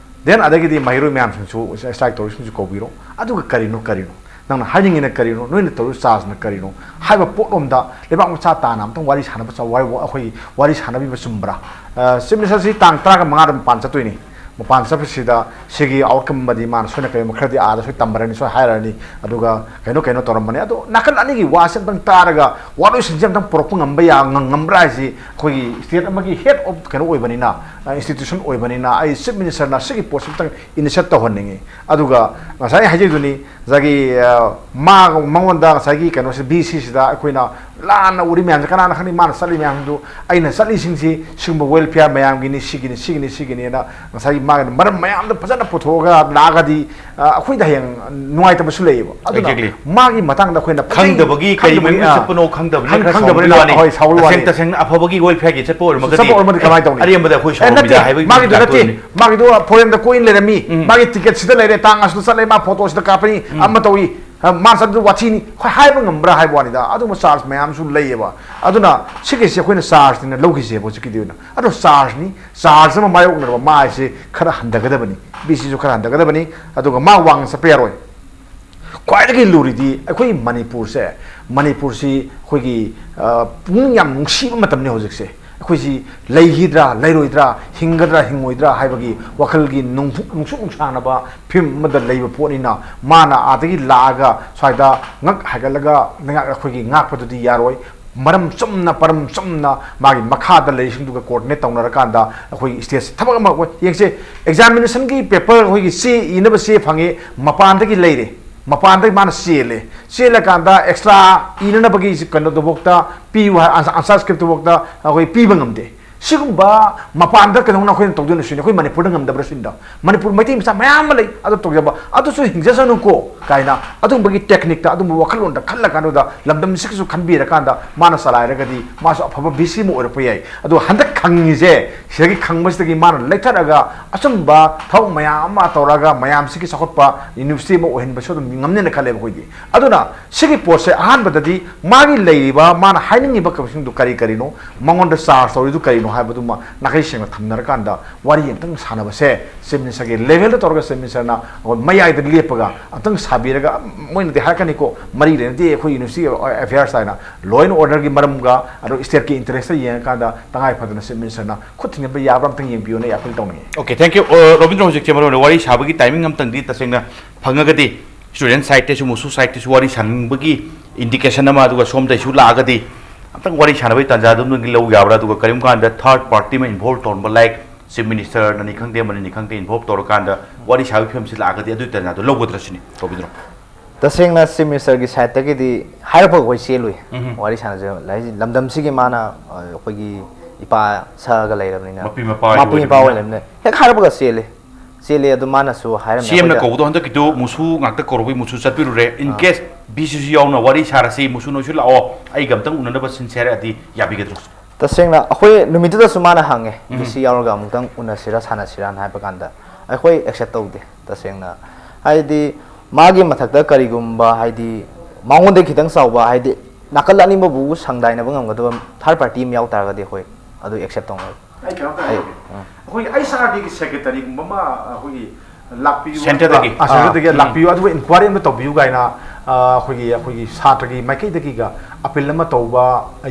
then ꯑꯗꯒꯤꯗꯤ ꯃꯍꯩꯔꯣꯏ ꯃꯌꯥꯝꯁꯤꯡꯁꯨ, strike ꯇꯧꯔꯤꯁꯤꯡꯁꯨ ꯀꯧꯕꯤꯔꯣ꯫ ꯑꯗꯨꯒ ꯀꯔꯤꯅꯣ, ꯀꯔꯤꯅꯣ ꯅꯪꯅ ꯍꯥꯏꯅꯤꯡꯉꯤꯅ ꯀꯔꯤꯅꯣ, ꯅꯣꯏꯅ ꯇꯧꯔꯤꯕ chargeꯅ ꯀꯔꯤꯅꯣ ꯍꯥꯏꯕ ꯄꯣꯠꯂꯣꯝꯗ ꯂꯩꯕꯥꯛ ꯃꯆꯥ ꯇꯥꯅ ꯑꯃꯇꯪ ꯋꯥꯔꯤ ꯁꯥꯟꯅꯕ ꯆ-, ꯋꯥꯔꯤ, ꯑꯩꯈꯣꯏ ꯋꯥꯔꯤ ꯁꯥꯟꯅꯕꯤꯕ ꯆꯨꯝꯕ꯭ꯔꯥ? ꯑ, Chief Ministerꯁꯤ ꯇꯥꯡ ꯇꯔꯥꯒ ꯃꯉꯥꯗ ꯃꯄꯥꯟ ꯆꯠꯇꯣꯏꯅꯤ꯫ ꯃꯄꯥꯟ ꯆꯠꯄꯁꯤꯗ ꯁꯤꯒꯤ outcome ꯑꯃꯗꯤ ꯃꯥꯅ ꯁꯣꯏꯅ ꯀꯔꯤꯒꯨꯝꯕ ꯈꯔꯗꯤ ꯑꯥꯗ ꯁꯣꯏ ꯇꯝꯕꯔꯅꯤ, ꯁꯣꯏ ꯍꯥꯏꯔꯅꯤ, ꯑꯗꯨꯒ ꯀꯩꯅꯣ ꯀꯩꯅꯣ ꯇꯧꯔꯝꯕꯅꯤ꯫ ꯑꯗꯣ ꯅꯥꯀꯜ ꯑꯅꯤꯒꯤ ꯋꯥꯁꯦ ꯑꯝꯇꯪ ꯇꯥꯔꯒ ꯋꯥꯔꯣꯏꯁꯤꯟꯁꯦ ꯑꯝꯇꯪ ꯄꯨꯔꯛꯄ ꯉꯝꯕ ꯌꯥ-, ꯉꯝ-, ꯉꯝꯕ꯭ꯔꯥ ꯍꯥꯏꯁꯤ ꯑꯩꯈꯣꯏꯒꯤ state ꯑꯃꯒꯤ head of ꯀꯩꯅꯣ ꯑꯣꯏꯕꯅꯤꯅ, ꯑ, institution ꯑꯣꯏꯕꯅꯤꯅ ꯑꯩ Chief Ministerꯅ ꯁꯤꯒꯤ ꯄꯣꯠꯁꯤ ꯑꯝꯇꯪ initiate ꯇꯧꯍꯟꯅꯤꯡꯉꯤ꯫ ꯑꯗꯨꯒ ꯉꯁꯥꯏ ꯍꯥꯏꯖꯩꯗꯨꯅꯤ, ꯉꯁꯥꯏꯒꯤ, ꯑ, ꯃꯥ-, ꯃꯉꯣꯟꯗ ꯉꯁꯥꯏꯒꯤ ꯀꯩꯅꯣꯁꯤ ꯕꯤ ꯁꯤꯁꯤꯗ ꯑꯩꯈꯣꯏꯅ ꯂꯥꯟꯅ ꯎꯔꯤ ꯃꯌꯥꯝꯁꯦ ꯀꯅꯥꯅ ꯈꯪꯅꯤ? ꯃꯥꯅ ꯆꯠꯂꯤ ꯃꯌꯥꯝꯗꯨ, ꯑꯩꯅ ꯆꯠꯂꯤꯁꯤꯡꯁꯤ ꯁꯤꯒꯨꯝꯕ welfare ꯃꯌꯥꯝꯒꯤꯅꯤ, ꯁꯤꯒꯤꯅꯤ, ꯁꯤꯒꯤꯅꯤ, ꯁꯤꯒꯤꯅꯤꯅ ꯉꯁꯥꯏꯒꯤ ꯃꯥꯒꯤ ꯃꯔꯝ ꯃꯌꯥꯝꯗꯣ ꯐꯖꯅ ꯄꯨꯊꯣꯛꯑꯒ ꯂꯥꯛꯑꯒꯗꯤ, ꯑ, ꯑꯩꯈꯣꯏꯗ ꯍꯌꯦꯡ ꯅꯨꯡꯉꯥꯏꯇꯕꯁꯨ ꯂꯩꯌꯦꯕ꯫ ꯑꯗꯨꯅ Exactly. ꯃꯥꯒꯤ ꯃꯇꯥꯡꯗ ꯑꯩꯈꯣꯏꯅ ꯄꯨꯛꯅꯤꯡ ꯈꯪꯗꯕꯒꯤ ꯀꯔꯤ ꯈꯪꯗꯕꯒꯤ, ꯃꯃꯤꯡ ꯑ, ꯆꯠꯄꯅꯣ ꯈꯪꯗꯕꯅ ꯈꯪ-, ꯈꯔ ꯈꯪꯗꯕꯅꯤꯅ, ꯁꯥꯎꯕꯒꯤ ꯋꯥꯅꯤ꯫ ꯍꯣꯏ, ꯁꯥꯎꯕꯒꯤ ꯇꯁꯦꯡ ꯋꯥꯅꯤ꯫ ꯇꯁꯦꯡꯅ ꯑꯐꯕꯒꯤ welfareꯒꯤ ꯆꯠꯄ ꯑꯣꯏꯔꯝꯃꯒꯗꯤ, ꯆꯠꯄ ꯑꯣꯏꯔꯝꯃꯗꯤ ꯀꯃꯥꯏꯅ ꯇꯧꯅꯤ? ꯑꯔꯦꯝꯕꯗ ꯑꯩꯈꯣꯏ ꯑꯦ, ꯅꯠꯇꯦ, ꯁꯥꯎꯔꯝꯃꯤꯗ ꯍꯥꯏꯕꯒꯤ ꯃꯥꯒꯤꯗꯨ ꯃꯑꯣꯡꯗ ꯅꯠꯇꯦ, ꯂꯥꯛꯇꯣꯏꯅꯤ꯫ ꯃꯥꯒꯤꯗꯨ foreignꯗ ꯀꯣꯏꯅ ꯂꯩꯔꯝꯃꯤ, ꯎꯝ꯫ ꯃꯥꯒꯤ ticketꯁꯤꯗ ꯂꯩꯔꯦ, ꯇꯥꯡ ꯑꯁꯨꯗ ꯆꯠꯂꯦ, ꯃꯥ photoꯁꯤꯗ ꯀꯥꯞꯄꯅꯤ, ꯎꯝ꯫ ꯑꯃ ꯇꯧꯏ, ꯑ, ꯃꯥ ꯆꯠꯄꯗꯨ ꯋꯥꯊꯤꯅꯤ, ꯑꯩꯈꯣꯏ ꯍꯥꯏꯕ ꯉꯝꯕ꯭ꯔꯥ ꯍꯥꯏꯕ ꯋꯥꯅꯤꯗ꯫ ꯑꯗꯨꯒꯨꯝꯕ charge ꯃꯌꯥꯝꯁꯨ ꯂꯩꯌꯦꯕ꯫ ꯑꯗꯨꯅ ꯁꯤꯒꯤꯁꯦ ꯑꯩꯈꯣꯏꯅ chargeꯅꯤꯅ ꯂꯧꯈꯤꯁꯦꯕ ꯍꯧꯖꯤꯛꯀꯤꯗꯤ ꯑꯣꯏꯅ꯫ ꯑꯗꯣ chargeꯅꯤ, charge ꯑꯃ ꯃꯥꯌꯣꯛꯅꯔꯕ ꯃꯥ ꯍꯥꯏꯁꯦ ꯈꯔ ꯍꯟꯊꯒꯗꯕꯅꯤ, ꯕꯤ ꯁꯤꯁꯨ ꯈꯔ ꯍꯟꯊꯒꯗꯕꯅꯤ, ꯑꯗꯨꯒ ꯃꯥ ꯋꯥꯡꯅ ꯆꯠꯄ ꯌꯥꯔꯣꯏ꯫ ꯈ꯭ꯋꯥꯏꯗꯒꯤ ꯂꯨꯔꯤꯗꯤ ꯑꯩꯈꯣꯏ ꯃꯅꯤꯄꯨꯔꯁꯦ, ꯃꯅꯤꯄꯨꯔꯁꯤ ꯑꯩꯈꯣꯏꯒꯤ, ꯑ, ꯄꯨꯛꯅꯤꯡ ꯌꯥꯝ ꯅꯨꯡꯁꯤꯕ ꯃꯇꯝꯅꯤ ꯍꯧꯖꯤꯛꯁꯦ꯫ ꯑꯩꯈꯣꯏꯁꯤ ꯂꯩꯈꯤꯗ꯭ꯔꯥ, ꯂꯩꯔꯣꯏꯗ꯭ꯔꯥ, ꯍꯤꯡꯒꯗ꯭ꯔꯥ, ꯍꯤꯡꯉꯣꯏꯗ꯭ꯔꯥ ꯍꯥꯏꯕꯒꯤ ꯋꯥꯈꯜꯒꯤ ꯅꯨꯡꯁꯨꯛ ꯅꯨꯡꯁꯥꯅꯕ ꯐꯤꯕꯝ ꯑꯃꯗ ꯂꯩꯕ ꯄꯣꯠꯅꯤꯅ, ꯃꯥꯅ ꯑꯥꯗꯒꯤ ꯂꯥꯛꯑꯒ ꯁ꯭ꯋꯥꯏꯗ ꯉꯛ ꯍꯥꯏꯒꯠꯂꯒ ꯉꯥꯛ-, ꯑꯩꯈꯣꯏꯒꯤ ꯉꯥꯛꯄꯗꯨꯗꯤ ꯌꯥꯔꯣꯏ꯫ ꯃꯔꯝ ꯆꯨꯝꯅ, ꯃꯔꯝ ꯆꯨꯝꯅ ꯃꯥꯒꯤ ꯃꯈꯥꯗ ꯂꯩꯔꯤꯁꯤꯡꯗꯨꯒ coordinate ꯇꯧꯅꯔꯀꯥꯟꯗ ꯑꯩꯈꯣꯏꯒꯤ stateꯁꯤ ꯊꯕꯛ ꯑꯃ ꯑꯣꯏ꯫ ꯌꯦꯡꯁꯦ, examinationꯒꯤ paper ꯑꯩꯈꯣꯏꯒꯤ ꯆꯦ ꯏꯅꯕ ꯆꯦ ꯐꯪꯉꯦ, ꯃꯄꯥꯟꯗꯒꯤ ꯂꯩꯔꯦ, ꯃꯄꯥꯟꯗꯒꯤ ꯃꯥꯅ ꯆꯦꯜꯂꯦ, ꯆꯦꯜꯂꯀꯥꯟꯗ extra ꯏꯅꯅꯕꯒꯤ ꯀꯩꯅꯣꯗꯨꯐꯥꯎꯗ ꯄꯤꯌꯨ ꯍꯥꯏ, answer, answer scriptꯇꯨꯐꯥꯎꯗ ꯑꯩꯈꯣꯏ ꯄꯤꯕ ꯉꯝꯗꯦ꯫ ꯁꯤꯒꯨꯝꯕ ꯃꯄꯥꯟꯗ ꯀꯩꯗꯧꯅ ꯑꯩꯈꯣꯏꯅ ꯇꯧꯗꯣꯏꯅꯣ ꯁꯤꯅꯤ, ꯑꯩꯈꯣꯏ ꯃꯅꯤꯄꯨꯔꯗ ꯉꯝꯗꯕ꯭ꯔꯥ ꯁꯤꯅꯤꯗ꯫ ꯃꯅꯤꯄꯨꯔ ꯃꯩꯇꯩ ꯃꯆꯥ ꯃꯌꯥꯝ ꯑꯃ ꯂꯩ, ꯑꯗꯨ ꯇꯧꯖꯕ, ꯑꯗꯨꯁꯨ ꯍꯤꯡꯖꯁꯅꯨꯀꯣ ꯀꯥꯏꯅ ꯑꯗꯨꯒꯨꯝꯕꯒꯤ techniqueꯇ, ꯑꯗꯨꯒꯨꯝꯕ ꯋꯥꯈꯜꯂꯣꯟꯗ ꯈꯜꯂ ꯀꯥꯟꯗꯨꯗ ꯂꯝꯗꯝꯁꯤꯒꯤꯁꯨ ꯈꯟꯕꯤꯔꯀꯥꯟꯗ ꯃꯥꯅ ꯆꯂꯥꯏꯔꯒꯗꯤ ꯃꯥꯁꯨ ꯑꯐꯕ VC ꯑꯃ ꯑꯣꯏꯔꯛꯄ ꯌꯥꯏ꯫ ꯑꯗꯣ ꯍꯟꯗꯛ ꯈꯪꯉꯤꯁꯦ, ꯁꯤꯗꯒꯤ ꯈꯪꯕꯁꯤꯗꯒꯤ ꯃꯥꯅ ꯂꯩꯊꯔꯒ ꯑꯆꯨꯝꯕ ꯊꯕꯛ ꯃꯌꯥꯝ ꯑꯃ ꯇꯧꯔꯒ ꯃꯌꯥꯝꯁꯤꯒꯤ ꯆꯥꯎꯈꯠꯄ university ꯑꯃ ꯑꯣꯏꯍꯟꯕꯁꯨ ꯑꯗꯨꯝ ꯉꯝꯅꯦꯅ ꯈꯜꯂꯦꯕ ꯑꯩꯈꯣꯏꯗꯤ꯫ ꯑꯗꯨꯅ ꯁꯤꯒꯤ ꯄꯣꯠꯁꯦ ꯑꯍꯥꯟꯕꯗꯗꯤ ꯃꯥꯒꯤ ꯂꯩꯔꯤꯕ, ꯃꯥꯅ ꯍꯥꯏꯅꯤꯡꯉꯤꯕ ꯀꯩꯅꯣꯁꯤꯡꯗꯨ ꯀꯔꯤ ꯀꯔꯤꯅꯣ, ꯃꯉꯣꯟꯗ charge ꯇꯧꯔꯤꯗꯨ ꯀꯔꯤꯅꯣ ꯍꯥꯏꯕꯗꯨꯃ ꯅꯥꯈꯩ ꯁꯦꯡꯅ ꯊꯝꯅꯔꯀꯥꯟꯗ ꯋꯥꯔꯤ ꯑꯝꯇꯪ ꯁꯥꯟꯅꯕꯁꯦ Chief Ministerꯒꯤ levelꯗ ꯇꯧꯔꯒ Chief Ministerꯅ ꯑꯩꯈꯣꯏ ꯃꯌꯥꯏꯗ ꯂꯦꯞꯄꯒ ꯑꯝꯇꯪ ꯁꯥꯕꯤꯔꯒ, ꯃꯣꯏꯅꯗꯤ ꯍꯥꯏꯔꯛꯀꯅꯤꯀꯣ, ꯃꯔꯤ ꯂꯩꯅꯗꯦ ꯑꯩꯈꯣꯏ university affairs ꯍꯥꯏꯅ꯫ Law and orderꯒꯤ ꯃꯔꯝꯒ ꯑꯗꯣ stateꯀꯤ interestꯇ ꯌꯦꯡꯉꯀꯥꯟꯗ ꯇꯉꯥꯏ ꯐꯗꯅ Chief Ministerꯅ ꯈꯨꯠ ꯊꯤꯡꯖꯤꯟꯕ ꯌꯥꯕ꯭ꯔꯥ ꯑꯝꯇꯪ ꯌꯦꯡꯕꯤꯌꯨꯅ ꯑꯩ appeal ꯇꯧꯅꯤꯡꯉꯤ꯫ Okay, thank you꯫ ꯑ, ꯔꯣꯕꯤꯟꯗ꯭ꯔꯣ, ꯍꯧꯖꯤꯛꯁꯦ ꯃꯔꯨ ꯑꯣꯏꯅ ꯋꯥꯔꯤ ꯁꯥꯕꯒꯤ timing ꯑꯝꯇꯪꯗꯤ ꯇꯁꯦꯡꯅ ꯐꯪꯉꯒꯗꯤ student sideꯇꯁꯨ, MoSU sideꯇꯁꯨ ꯋꯥꯔꯤ ꯁꯥꯅꯤꯡꯕꯒꯤ indication ꯑꯃ, ꯑꯗꯨꯒ ꯁꯣꯝꯗꯒꯤꯁꯨ ꯂꯥꯛꯑꯒꯗꯤ ꯑꯝꯇꯪ ꯋꯥꯔꯤ ꯁꯥꯟꯅꯕꯒꯤ ꯇꯥꯟꯖꯥ ꯑꯗꯨꯝ ꯂꯧ ꯌꯥꯕ꯭ꯔꯥ? ꯑꯗꯨꯒ ꯀꯔꯤꯒꯨꯝꯕ ꯀꯥꯟꯗ third party ꯑꯃ involve ꯇꯧꯔꯝꯕ, like Chief Ministerꯅꯅꯤ ꯈꯪꯗꯦ, ꯑꯃꯅꯅꯤ ꯈꯪꯗꯦ, involve ꯇꯧꯔꯀꯥꯟꯗ ꯋꯥꯔꯤ ꯁꯥꯕꯒꯤ ꯐꯤꯕꯝꯁꯤ ꯂꯥꯛꯑꯒꯗꯤ ꯑꯗꯨꯒꯤ ꯇꯥꯟꯖꯥꯗꯣ ꯂꯧꯒꯗ꯭ꯔꯥ ꯁꯤꯅꯤ, ꯔꯣꯕꯤꯟꯗ꯭ꯔꯣ? ꯇꯁꯦꯡꯅ Chief Ministerꯒꯤ sideꯇꯒꯤꯗꯤ ꯍꯥꯏꯔꯛꯄꯒ ꯑꯩꯈꯣꯏ ꯆꯦꯜꯂꯨꯏ꯫ ꯎꯝ꯫ ꯋꯥꯔꯤ ꯁꯥꯟꯅꯖꯦ꯫ ꯂꯥꯏꯔꯤꯛ-, ꯂꯝꯗꯝꯁꯤꯒꯤ ꯃꯥꯅ, ꯑ, ꯑꯩꯈꯣꯏꯒꯤ ꯏꯄꯥ ꯁꯛꯑꯒ ꯂꯩꯔꯕꯅꯤꯅ, ꯃꯄꯤ ꯃꯄꯥ ꯃꯄꯤ ꯃꯄꯥ ꯑꯣꯏꯔꯕꯅꯤꯅ꯫ ꯑꯣꯏꯔꯕꯅꯤꯅ ꯍꯦꯛ ꯍꯥꯏꯔꯛꯄꯒ ꯆꯦꯜꯂꯦ꯫ ꯆꯦꯜꯂꯦ꯫ ꯑꯗꯨ ꯃꯥꯅꯁꯨ ꯍꯥꯏꯔꯝꯃꯦ ꯁꯤ ꯑꯦꯝꯅ ꯑꯩꯈꯣꯏꯗ꯫ ꯀꯧꯕꯗꯣ ꯍꯟꯗꯛꯀꯤꯗꯨ ꯃꯨꯁꯨ ꯉꯥꯛꯇ ꯀꯧꯔꯨꯕꯩ ꯃꯨꯁꯨ ꯆꯠꯄꯤꯔꯨꯔꯦ꯫ In ꯑꯥ꯫ Case ꯕꯤ ꯁꯤ ꯁꯤ ꯌꯥꯎꯅ ꯋꯥꯔꯤ ꯁꯥꯔꯁꯤ, ꯃꯨꯁꯨ ꯅꯣꯏꯁꯨ ꯂꯥꯛꯑꯣ, ꯑꯩꯒ ꯑꯝꯇꯪ ꯎꯅꯅꯕ ꯁꯤꯟꯁꯦ ꯍꯥꯏꯔꯛꯑꯗꯤ ꯌꯥꯕꯤꯒꯗ꯭ꯔꯣ? ꯇꯁꯦꯡꯅ ꯑꯩꯈꯣꯏ ꯅꯨꯃꯤꯠꯇꯨꯗꯁꯨ ꯃꯥꯅ ꯍꯪꯉꯦ, ꯎꯝ꯫ ꯕꯤ ꯁꯤ ꯌꯥꯎꯔꯒ ꯑꯃꯨꯛꯇꯪ ꯎꯅꯁꯤꯔꯥ ꯁꯥꯟꯅꯁꯤꯔꯥꯅ ꯍꯥꯏꯕ ꯀꯥꯟꯗ ꯑꯩꯈꯣꯏ accept ꯇꯧꯗꯦ꯫ ꯇꯁꯦꯡꯅ ꯍꯥꯏꯗꯤ ꯃꯥꯒꯤ ꯃꯊꯛꯇ ꯀꯔꯤꯒꯨꯝꯕ, ꯍꯥꯏꯗꯤ ꯃꯉꯣꯟꯗ ꯈꯤꯇꯪ ꯆꯥꯎꯕ, ꯍꯥꯏꯗꯤ ꯅꯥꯀꯜ ꯑꯅꯤꯃꯛꯄꯨ ꯁꯪꯗꯥꯏꯅꯕ ꯉꯝꯒꯗꯕ third party ꯑꯃ ꯌꯥꯎ ꯇꯥꯔꯒꯗꯤ ꯑꯩꯈꯣꯏ ꯑꯗꯨ accept ꯇꯧꯅꯕ꯫ ꯑꯩ ꯀꯩꯅꯣꯝꯇ ꯑꯩ, ꯍꯥꯏꯖꯒꯦ꯫ ꯎꯝ꯫ ꯑꯩꯈꯣꯏꯒꯤ H R Dꯒꯤ secretaryꯒꯨꯝꯕ ꯑꯃ ꯑꯩꯈꯣꯏꯒꯤ ꯂꯥꯛꯄꯤꯌꯨ, centreꯗꯒꯤ꯫ ꯑꯗꯨꯒ, ꯑꯥ, centreꯗꯒꯤ, ꯑꯥ, ꯎꯝ꯫ ꯂꯥꯛꯄꯤꯌꯨ, ꯑꯗꯨꯒ inquiry ꯑꯃ ꯇꯧꯕꯤꯌꯨ ꯀꯥꯏꯅ, ꯑ, ꯑꯩꯈꯣꯏꯒꯤ, ꯑꯩꯈꯣꯏꯒꯤ ꯁꯥꯇ꯭ꯔꯒꯤ ꯃꯥꯏꯀꯩꯗꯒꯤꯒ appeal ꯑꯃ ꯇꯧꯕ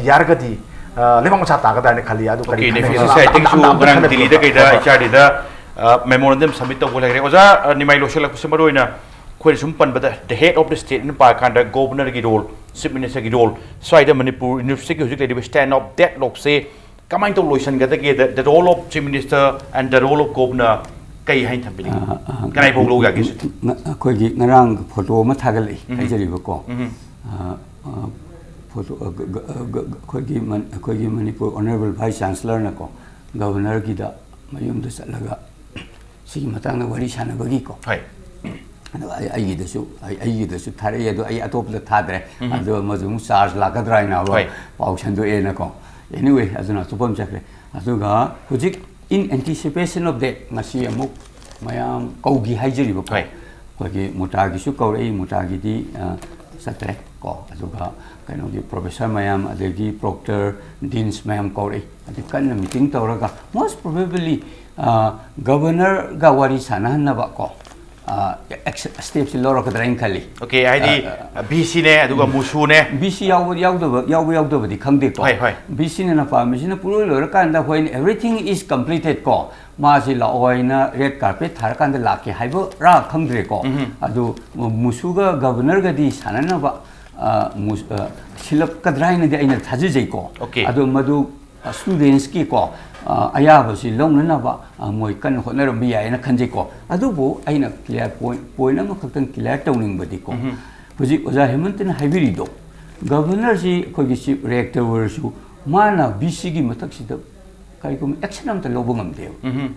ꯌꯥꯔꯒꯗꯤ, ꯑ, ꯂꯩꯕꯥꯛ ꯃꯆꯥ ꯇꯥꯒꯗ꯭ꯔꯥ ꯍꯥꯏꯅ ꯈꯜꯂꯤ꯫ ꯑꯗꯨ ꯀꯔꯤ ꯑꯣꯀꯦ, ꯈꯟꯕ? ꯅꯦꯐꯤꯁ ꯑꯝꯇ, ꯁꯣꯁꯥꯏꯇꯤꯒꯤꯁꯨ ꯑꯝꯇ, ꯑꯝꯇ, ꯉꯔꯥꯡ ꯑꯝꯇ ꯗꯤꯜꯂꯤꯗ ꯈꯟꯕꯤꯌꯨ꯫ ꯀꯩꯗ ꯍꯣꯏ, ꯍꯣꯏ꯫ ꯑꯩꯆ ꯑꯥꯔ ꯗꯤꯗ ꯃꯦꯃꯣꯔꯦꯟꯗꯝ ꯁꯕꯃꯤꯠ ꯇꯧꯕ ꯂꯩꯈ꯭ꯔꯦ꯫ ꯑꯣꯖꯥ, ꯑ, ꯅꯤꯃꯥꯏ ꯂꯣꯏꯁꯤꯜꯂꯛꯄꯁꯦ ꯃꯔꯨ ꯑꯣꯏꯅ ꯑꯩꯈꯣꯏꯅ ꯁꯨꯝ ꯄꯟꯕꯗ the head of the state ꯅ ꯄꯥꯔꯀꯥꯟꯗ ꯒꯣꯕꯔꯅꯔꯒꯤ ꯔꯣꯜ, ꯆꯤꯐ ꯃꯤꯅꯤꯁꯇꯔꯒꯤ ꯔꯣꯜ, ꯁ꯭ꯋꯥꯏꯗ ꯃꯅꯤꯄꯨꯔ ꯌꯨꯅꯤꯚꯔꯁꯤꯇꯤꯒꯤ ꯍꯧꯖꯤꯛ ꯂꯩꯔꯤꯕ stand of deadlock ꯁꯦ ꯀꯃꯥꯏꯅ ꯇꯧ ꯂꯣꯏꯁꯤꯟꯒꯗꯒꯦ? The, the role of chief minister and the role of governor ꯀꯩ ꯍꯥꯏꯅ ꯊꯝꯕꯤꯅꯤꯡꯉꯤ? ꯑ, ꯑ, ꯀꯅꯥꯏ ꯐꯥꯎ ꯂꯧ ꯌꯥꯒꯦ ꯁꯤꯗꯤ? ꯉ-, ꯉ-, ꯑꯩꯈꯣꯏꯒꯤ ꯉꯔꯥꯡ ꯐꯣꯇꯣ ꯑꯃ ꯊꯥꯒꯠꯂꯛꯏ, ꯎꯝ꯫ ꯍꯥꯏꯖꯔꯤꯕꯀꯣ꯫ ꯎꯝ꯫ ꯑ, ꯑ, ꯐꯣꯇꯣ, ꯑ, ꯒ-, ꯒ-, ꯒ-, ꯒ-, ꯑꯩꯈꯣꯏꯒꯤ ꯃꯟ-, ꯑꯩꯈꯣꯏꯒꯤ ꯃꯅꯤꯄꯨꯔ ꯑꯣꯅꯔꯦꯕꯜ ꯚꯥꯏꯁ ꯆꯥꯟꯁꯦꯂꯔꯅꯀꯣ, ꯒꯕꯔꯅꯔꯒꯤꯗ ꯃꯌꯨꯝꯗ ꯆꯠꯂꯒ ꯁꯤꯒꯤ ꯃꯇꯥꯡꯗ ꯋꯥꯔꯤ ꯁꯥꯟꯅꯕꯒꯤꯀꯣ꯫ ꯍꯣꯏ꯫ ꯑꯗꯣ ꯑꯩ, ꯑꯩꯒꯤꯗꯁꯨ, ꯑꯩ, ꯑꯩꯒꯤꯗꯁꯨ ꯊꯥꯔꯛꯏ, ꯑꯗꯣ ꯑꯩ ꯑꯇꯣꯞꯄꯗ ꯊꯥꯗ꯭ꯔꯦ꯫ ꯎꯝ꯫ ꯑꯗꯣ ꯑꯃꯁꯨ ꯑꯃꯨꯛ ꯆꯥꯔꯖ ꯂꯥꯛꯀꯗ꯭ꯔꯥ ꯍꯥꯏꯅ ꯍꯣꯏ꯫ ꯄꯥꯎ ꯁꯟꯗꯣꯛꯑꯦꯅꯀꯣ꯫ Anyway, ꯑꯗꯨꯅ ꯑꯇꯣꯞꯄ ꯑꯃ ꯆꯠꯈ꯭ꯔꯦ꯫ ꯑꯗꯨꯒ ꯍꯧꯖꯤꯛ in anticipation of that, ꯉꯁꯤ ꯑꯃꯨꯛ ꯃꯌꯥꯝ ꯀꯧꯈꯤ ꯍꯥꯏꯖꯔꯤꯕꯀꯣ꯫ ꯍꯣꯏ꯫ ꯑꯩꯈꯣꯏꯒꯤ ꯃꯨꯇꯥꯒꯤꯁꯨ ꯀꯧꯔꯛꯏ, ꯃꯨꯇꯥꯒꯤꯗꯤ, ꯑ, ꯆꯠꯇ꯭ꯔꯦ ꯀꯣ꯫ ꯑꯗꯨꯒ ꯀꯩꯅꯣꯒꯤ ꯄ꯭ꯔꯣꯐꯦꯁꯔ ꯃꯌꯥꯝ, ꯑꯗꯒꯤ ꯄ꯭ꯔꯣꯛꯇꯔ, ꯗꯤꯟꯁ ꯃꯌꯥꯝ ꯀꯧꯔꯛꯏ꯫ ꯑꯗꯨ ꯀꯟꯅ ꯃꯤꯇꯤꯡ ꯇꯧꯔꯒ most probably, ꯑ, ꯒꯕꯔꯅꯔꯒ ꯋꯥꯔꯤ ꯁꯥꯟꯅꯍꯟꯅꯕ ꯀꯣ, ꯑ, ꯑꯦꯛꯁ-, ꯁ꯭ꯇꯦꯞꯁꯤ ꯂꯧꯔꯛꯀꯗ꯭ꯔꯥ ꯍꯥꯏꯅ ꯈꯜꯂꯤ꯫ ꯑꯣꯀꯦ, ꯍꯥꯏꯗꯤ ꯑ, ꯑ, ꯚꯤ ꯁꯤꯅꯦ, ꯑꯗꯨꯒ ꯎꯝ꯫ ꯃꯨꯁꯨꯅꯦ꯫ ꯚꯤ ꯁꯤ ꯌꯥꯎꯕ, ꯌꯥꯎꯗꯕ, ꯌꯥꯎꯕ ꯌꯥꯎꯗꯕꯗꯤ ꯈꯪꯗꯦꯀꯣ꯫ ꯍꯣꯏ, ꯍꯣꯏ꯫ ꯚꯤ ꯁꯤꯅ ꯄꯥꯝꯃꯤꯁꯤꯅ ꯄꯨꯡꯂꯣꯏ ꯂꯣꯏꯔꯀꯥꯟꯗ when everything is completed ꯀꯣ, ꯃꯥꯁꯤ ꯂꯥꯛꯑꯣ ꯍꯥꯏꯅ ꯔꯦꯗ ꯀꯥꯔꯄꯦꯠ ꯊꯥꯔꯀꯥꯟꯗ ꯂꯥꯛꯀꯦ ꯍꯥꯏꯕꯔꯥ ꯈꯪꯗ꯭ꯔꯦꯀꯣ꯫ ꯎꯝ꯫ ꯑꯗꯨ ꯃꯨꯁꯨꯒ ꯒꯕꯔꯅꯔꯒꯗꯤ ꯁꯥꯟꯅꯅꯕ, ꯑ, ꯃꯨꯁ-, ꯑ, ꯁꯤꯜꯂꯛꯀꯗ꯭ꯔꯥ ꯍꯥꯏꯅꯗꯤ ꯑꯩꯅ ꯊꯥꯖꯖꯩꯀꯣ꯫ ꯑꯣꯀꯦ꯫ ꯑꯗꯨ ꯃꯗꯨ, ꯑ, ꯁ꯭ꯇꯨꯗꯦꯟꯁꯀꯤꯀꯣ, ꯑ, ꯑꯌꯥꯕꯁꯤ ꯂꯧꯅꯅꯕ, ꯑ, ꯃꯣꯏ ꯀꯟꯅ ꯍꯣꯠꯅꯔꯝꯕ ꯌꯥꯏꯅ ꯈꯟꯖꯩꯀꯣ꯫ ꯑꯗꯨꯕꯨ ꯑꯩꯅ ꯀ꯭ꯂꯤꯌꯥꯔ ꯄꯣꯏꯟ, ꯄꯣꯏꯟ ꯑꯃꯈꯛꯇꯪ ꯀ꯭ꯂꯤꯌꯥꯔ ꯇꯧꯅꯤꯡꯕꯗꯤꯀꯣ, ꯎꯝ꯫ ꯍꯧꯖꯤꯛ ꯑꯣꯖꯥ ꯍꯦꯃꯟꯇꯅ ꯍꯥꯏꯕꯤꯔꯤꯗꯣ, ꯒꯕꯔꯅꯔꯁꯤ ꯑꯩꯈꯣꯏꯒꯤ ꯆꯤꯐ ꯔꯦꯛꯇꯔ ꯑꯣꯏꯔꯁꯨ, ꯃꯥꯅ ꯚꯤ ꯁꯤꯒꯤ ꯃꯊꯛꯁꯤꯗ ꯀꯔꯤꯒꯨꯝꯕ ꯑꯦꯛꯁꯟ ꯑꯝꯇ ꯂꯧꯕ ꯉꯝꯗꯦꯕ꯫ ꯎꯝ꯫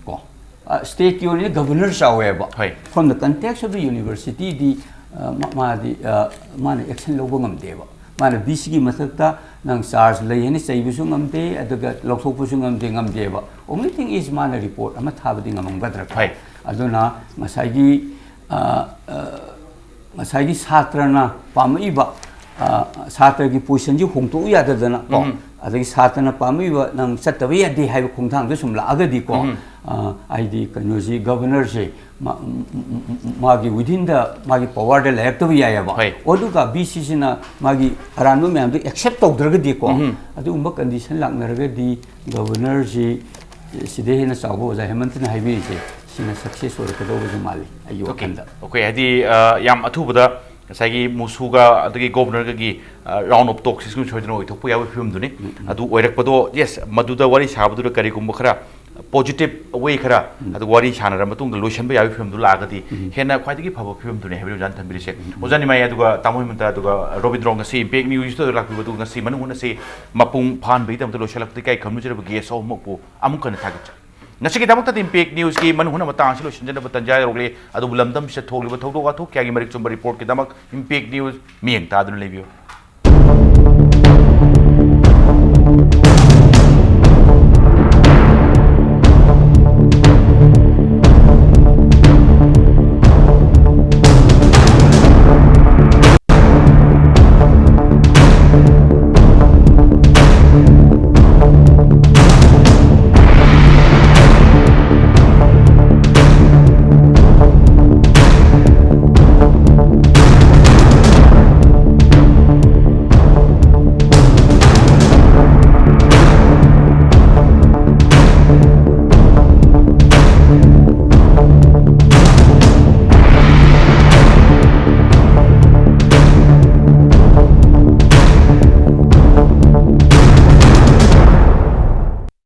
ꯀꯣ, ꯑ, ꯁ꯭ꯇꯦꯠꯀꯤ ꯑꯣꯏꯅ ꯒꯕꯔꯅꯔ ꯆꯥꯎꯋꯦꯕ꯫ ꯍꯣꯏ꯫ From the context of the university ꯗꯤ, ꯑ, ꯃꯥ-, ꯃꯥꯗꯤ, ꯑ, ꯃꯥꯅ ꯑꯦꯛꯁꯟ ꯂꯧꯕ ꯉꯝꯗꯦꯕ꯫ ꯃꯥꯅ ꯚꯤ ꯁꯤꯒꯤ ꯃꯊꯛꯇ ꯅꯪ ꯆꯥꯔꯖ ꯂꯩ ꯍꯥꯏꯅ ꯆꯩꯕꯁꯨ ꯉꯝꯗꯦ, ꯑꯗꯨꯒ ꯂꯧꯊꯣꯛꯄꯁꯨ ꯉꯝꯗꯦ, ꯉꯝꯗꯦꯕ꯫ Only thing is ꯃꯥꯅ ꯔꯤꯄꯣꯔꯠ ꯑꯃ ꯊꯥꯕꯗꯤ ꯉꯝꯃꯝꯒꯗ꯭ꯔꯥ ꯀꯣ? ꯍꯣꯏ꯫ ꯑꯗꯨꯅ ꯉꯁꯥꯏꯒꯤ, ꯑ, ꯑ, ꯉꯁꯥꯏꯒꯤ ꯁꯥꯇ꯭ꯔꯅ ꯄꯥꯝꯃꯛꯏꯕ, ꯑ, ꯁꯥꯇ꯭ꯔꯒꯤ ꯄꯣꯖꯤꯁꯟꯁꯤ ꯍꯣꯡꯗꯣꯛꯎ ꯌꯥꯗꯗꯅ ꯀꯣ, ꯎꯝ꯫ ꯑꯗꯒꯤ ꯁꯥꯇ꯭ꯔꯅ ꯄꯥꯝꯃꯤꯕ ꯅꯪ ꯆꯠꯇꯕ ꯌꯥꯗꯦ ꯍꯥꯏꯕ ꯈꯣꯡꯊꯥꯡꯗꯣ ꯁꯨꯝ ꯂꯥꯛꯑꯒꯗꯤꯀꯣ, ꯑ, ꯍꯥꯏꯗꯤ ꯀꯩꯅꯣꯁꯤ, ꯒꯕꯔꯅꯔꯁꯤ ꯃꯥ-, ꯃꯥꯒꯤ within the ꯃꯥꯒꯤ powerꯗ ꯂꯩꯔꯛꯇꯕ ꯌꯥꯏꯑꯕ꯫ ꯍꯣꯏ꯫ ꯑꯗꯨꯒ VCꯁꯤꯅ ꯃꯥꯒꯤ ꯑꯔꯥꯟꯕ ꯃꯌꯥꯝꯗꯣ accept ꯇꯧꯗ꯭ꯔꯒꯗꯤꯀꯣ, ꯎꯝ꯫ ꯑꯗꯨꯒꯨꯝꯕ condition ꯂꯥꯛꯅꯔꯒꯗꯤ ꯒꯕꯔꯅꯔꯁꯤ ꯁꯤꯗꯩ ꯍꯦꯟꯅ ꯆꯥꯎꯕ ꯑꯣꯖꯥ ꯍꯦꯃꯟꯇꯅ ꯍꯥꯏꯕꯤꯔꯤꯁꯦ, ꯁꯤꯅ success ꯑꯣꯏꯔꯛꯀꯗꯧꯕꯁꯨ ꯃꯥꯜꯂꯤ ꯑꯩꯒꯤ OK꯫ ꯋꯥꯈꯜꯗ꯫ OK, ꯍꯥꯏꯗꯤ, ꯑ, ꯌꯥꯝ ꯑꯊꯨꯕꯗ ꯉꯁꯥꯏꯒꯤ ꯃꯨꯁꯨꯒ ꯑꯗꯒꯤ ꯒꯣꯕꯔꯅꯔꯒꯒꯤ, ꯑ, round of talksꯁꯤꯁꯨ ꯁꯣꯏꯗꯅ ꯑꯣꯏꯊꯣꯛꯄ ꯌꯥꯕꯒꯤ ꯐꯤꯕꯝꯗꯨꯅꯤ꯫ ꯎꯝ, ꯎꯝ꯫ ꯑꯗꯨ ꯑꯣꯏꯔꯛꯄꯗꯣ, yes, ꯃꯗꯨꯗ ꯋꯥꯔꯤ ꯁꯥꯕꯗꯨꯗ ꯀꯔꯤꯒꯨꯝꯕ ꯈꯔ positive way ꯈꯔ, ꯎꯝ꯫ ꯑꯗꯨꯒ ꯋꯥꯔꯤ ꯁꯥꯟꯅꯔ ꯃꯇꯨꯡꯗ ꯂꯣꯏꯁꯤꯟꯕ ꯌꯥꯕꯒꯤ ꯐꯤꯕꯝꯗꯨ ꯂꯥꯛꯑꯒꯗꯤ ꯎꯝ꯫ ꯍꯦꯟꯅ ꯈ꯭ꯋꯥꯏꯗꯒꯤ ꯐꯕ ꯐꯤꯕꯝꯗꯨꯅꯤ ꯍꯥꯏꯕꯗꯨ ꯑꯣꯖꯥꯅ ꯊꯝꯕꯤꯔꯤꯁꯦ꯫ ꯎꯝ, ꯎꯝ꯫ ꯑꯣꯖꯥ ꯅꯤꯃꯥꯏ, ꯑꯗꯨꯒ ꯇꯥꯃꯣ ꯍꯦꯃꯟꯇ, ꯑꯗꯨꯒ ꯔꯣꯕꯤꯟꯗ꯭ꯔꯣ, ꯉꯁꯤ Impact Newsꯇ ꯂꯥꯛꯄꯤꯕ, ꯑꯗꯨꯒ ꯉꯁꯤ ꯃꯅꯨꯡ ꯍꯨꯠꯅ ꯁꯤ ꯃꯄꯨꯡ ꯐꯥꯍꯟꯕꯒꯤꯗꯃꯛꯇ ꯂꯣꯏꯁꯤꯜꯂꯛꯄꯗ ꯏꯀꯥꯏ ꯈꯨꯝꯅꯖꯔꯕ guest ꯑꯍꯨꯝꯃꯛꯄꯨ ꯑꯃꯨꯛ ꯍꯟꯅ ꯊꯥꯒꯠꯆꯔꯤ꯫ ꯉꯁꯤꯒꯤꯗꯃꯛꯇꯗꯤ Impact Newsꯀꯤ ꯃꯅꯨꯡ ꯍꯨꯠꯅ ꯃꯇꯥꯡ ꯑꯁꯤ ꯂꯣꯏꯁꯤꯟꯖꯅꯕ ꯇꯟꯖꯥ ꯌꯧꯔꯛꯂꯦ꯫ ꯑꯗꯨꯕꯨ ꯂꯝꯗꯝꯁꯤꯗ ꯊꯣꯛꯂꯤꯕ ꯊꯧꯗꯣꯛ ꯋꯥꯊꯣꯛ ꯀꯌꯥꯒꯤ ꯃꯔꯤꯛ ꯆꯨꯝꯕ reportꯀꯤꯗꯃꯛ Impact News ꯃꯤꯠꯌꯦꯡ ꯇꯥꯗꯨꯅ ꯂꯩꯕꯤꯌꯨ꯫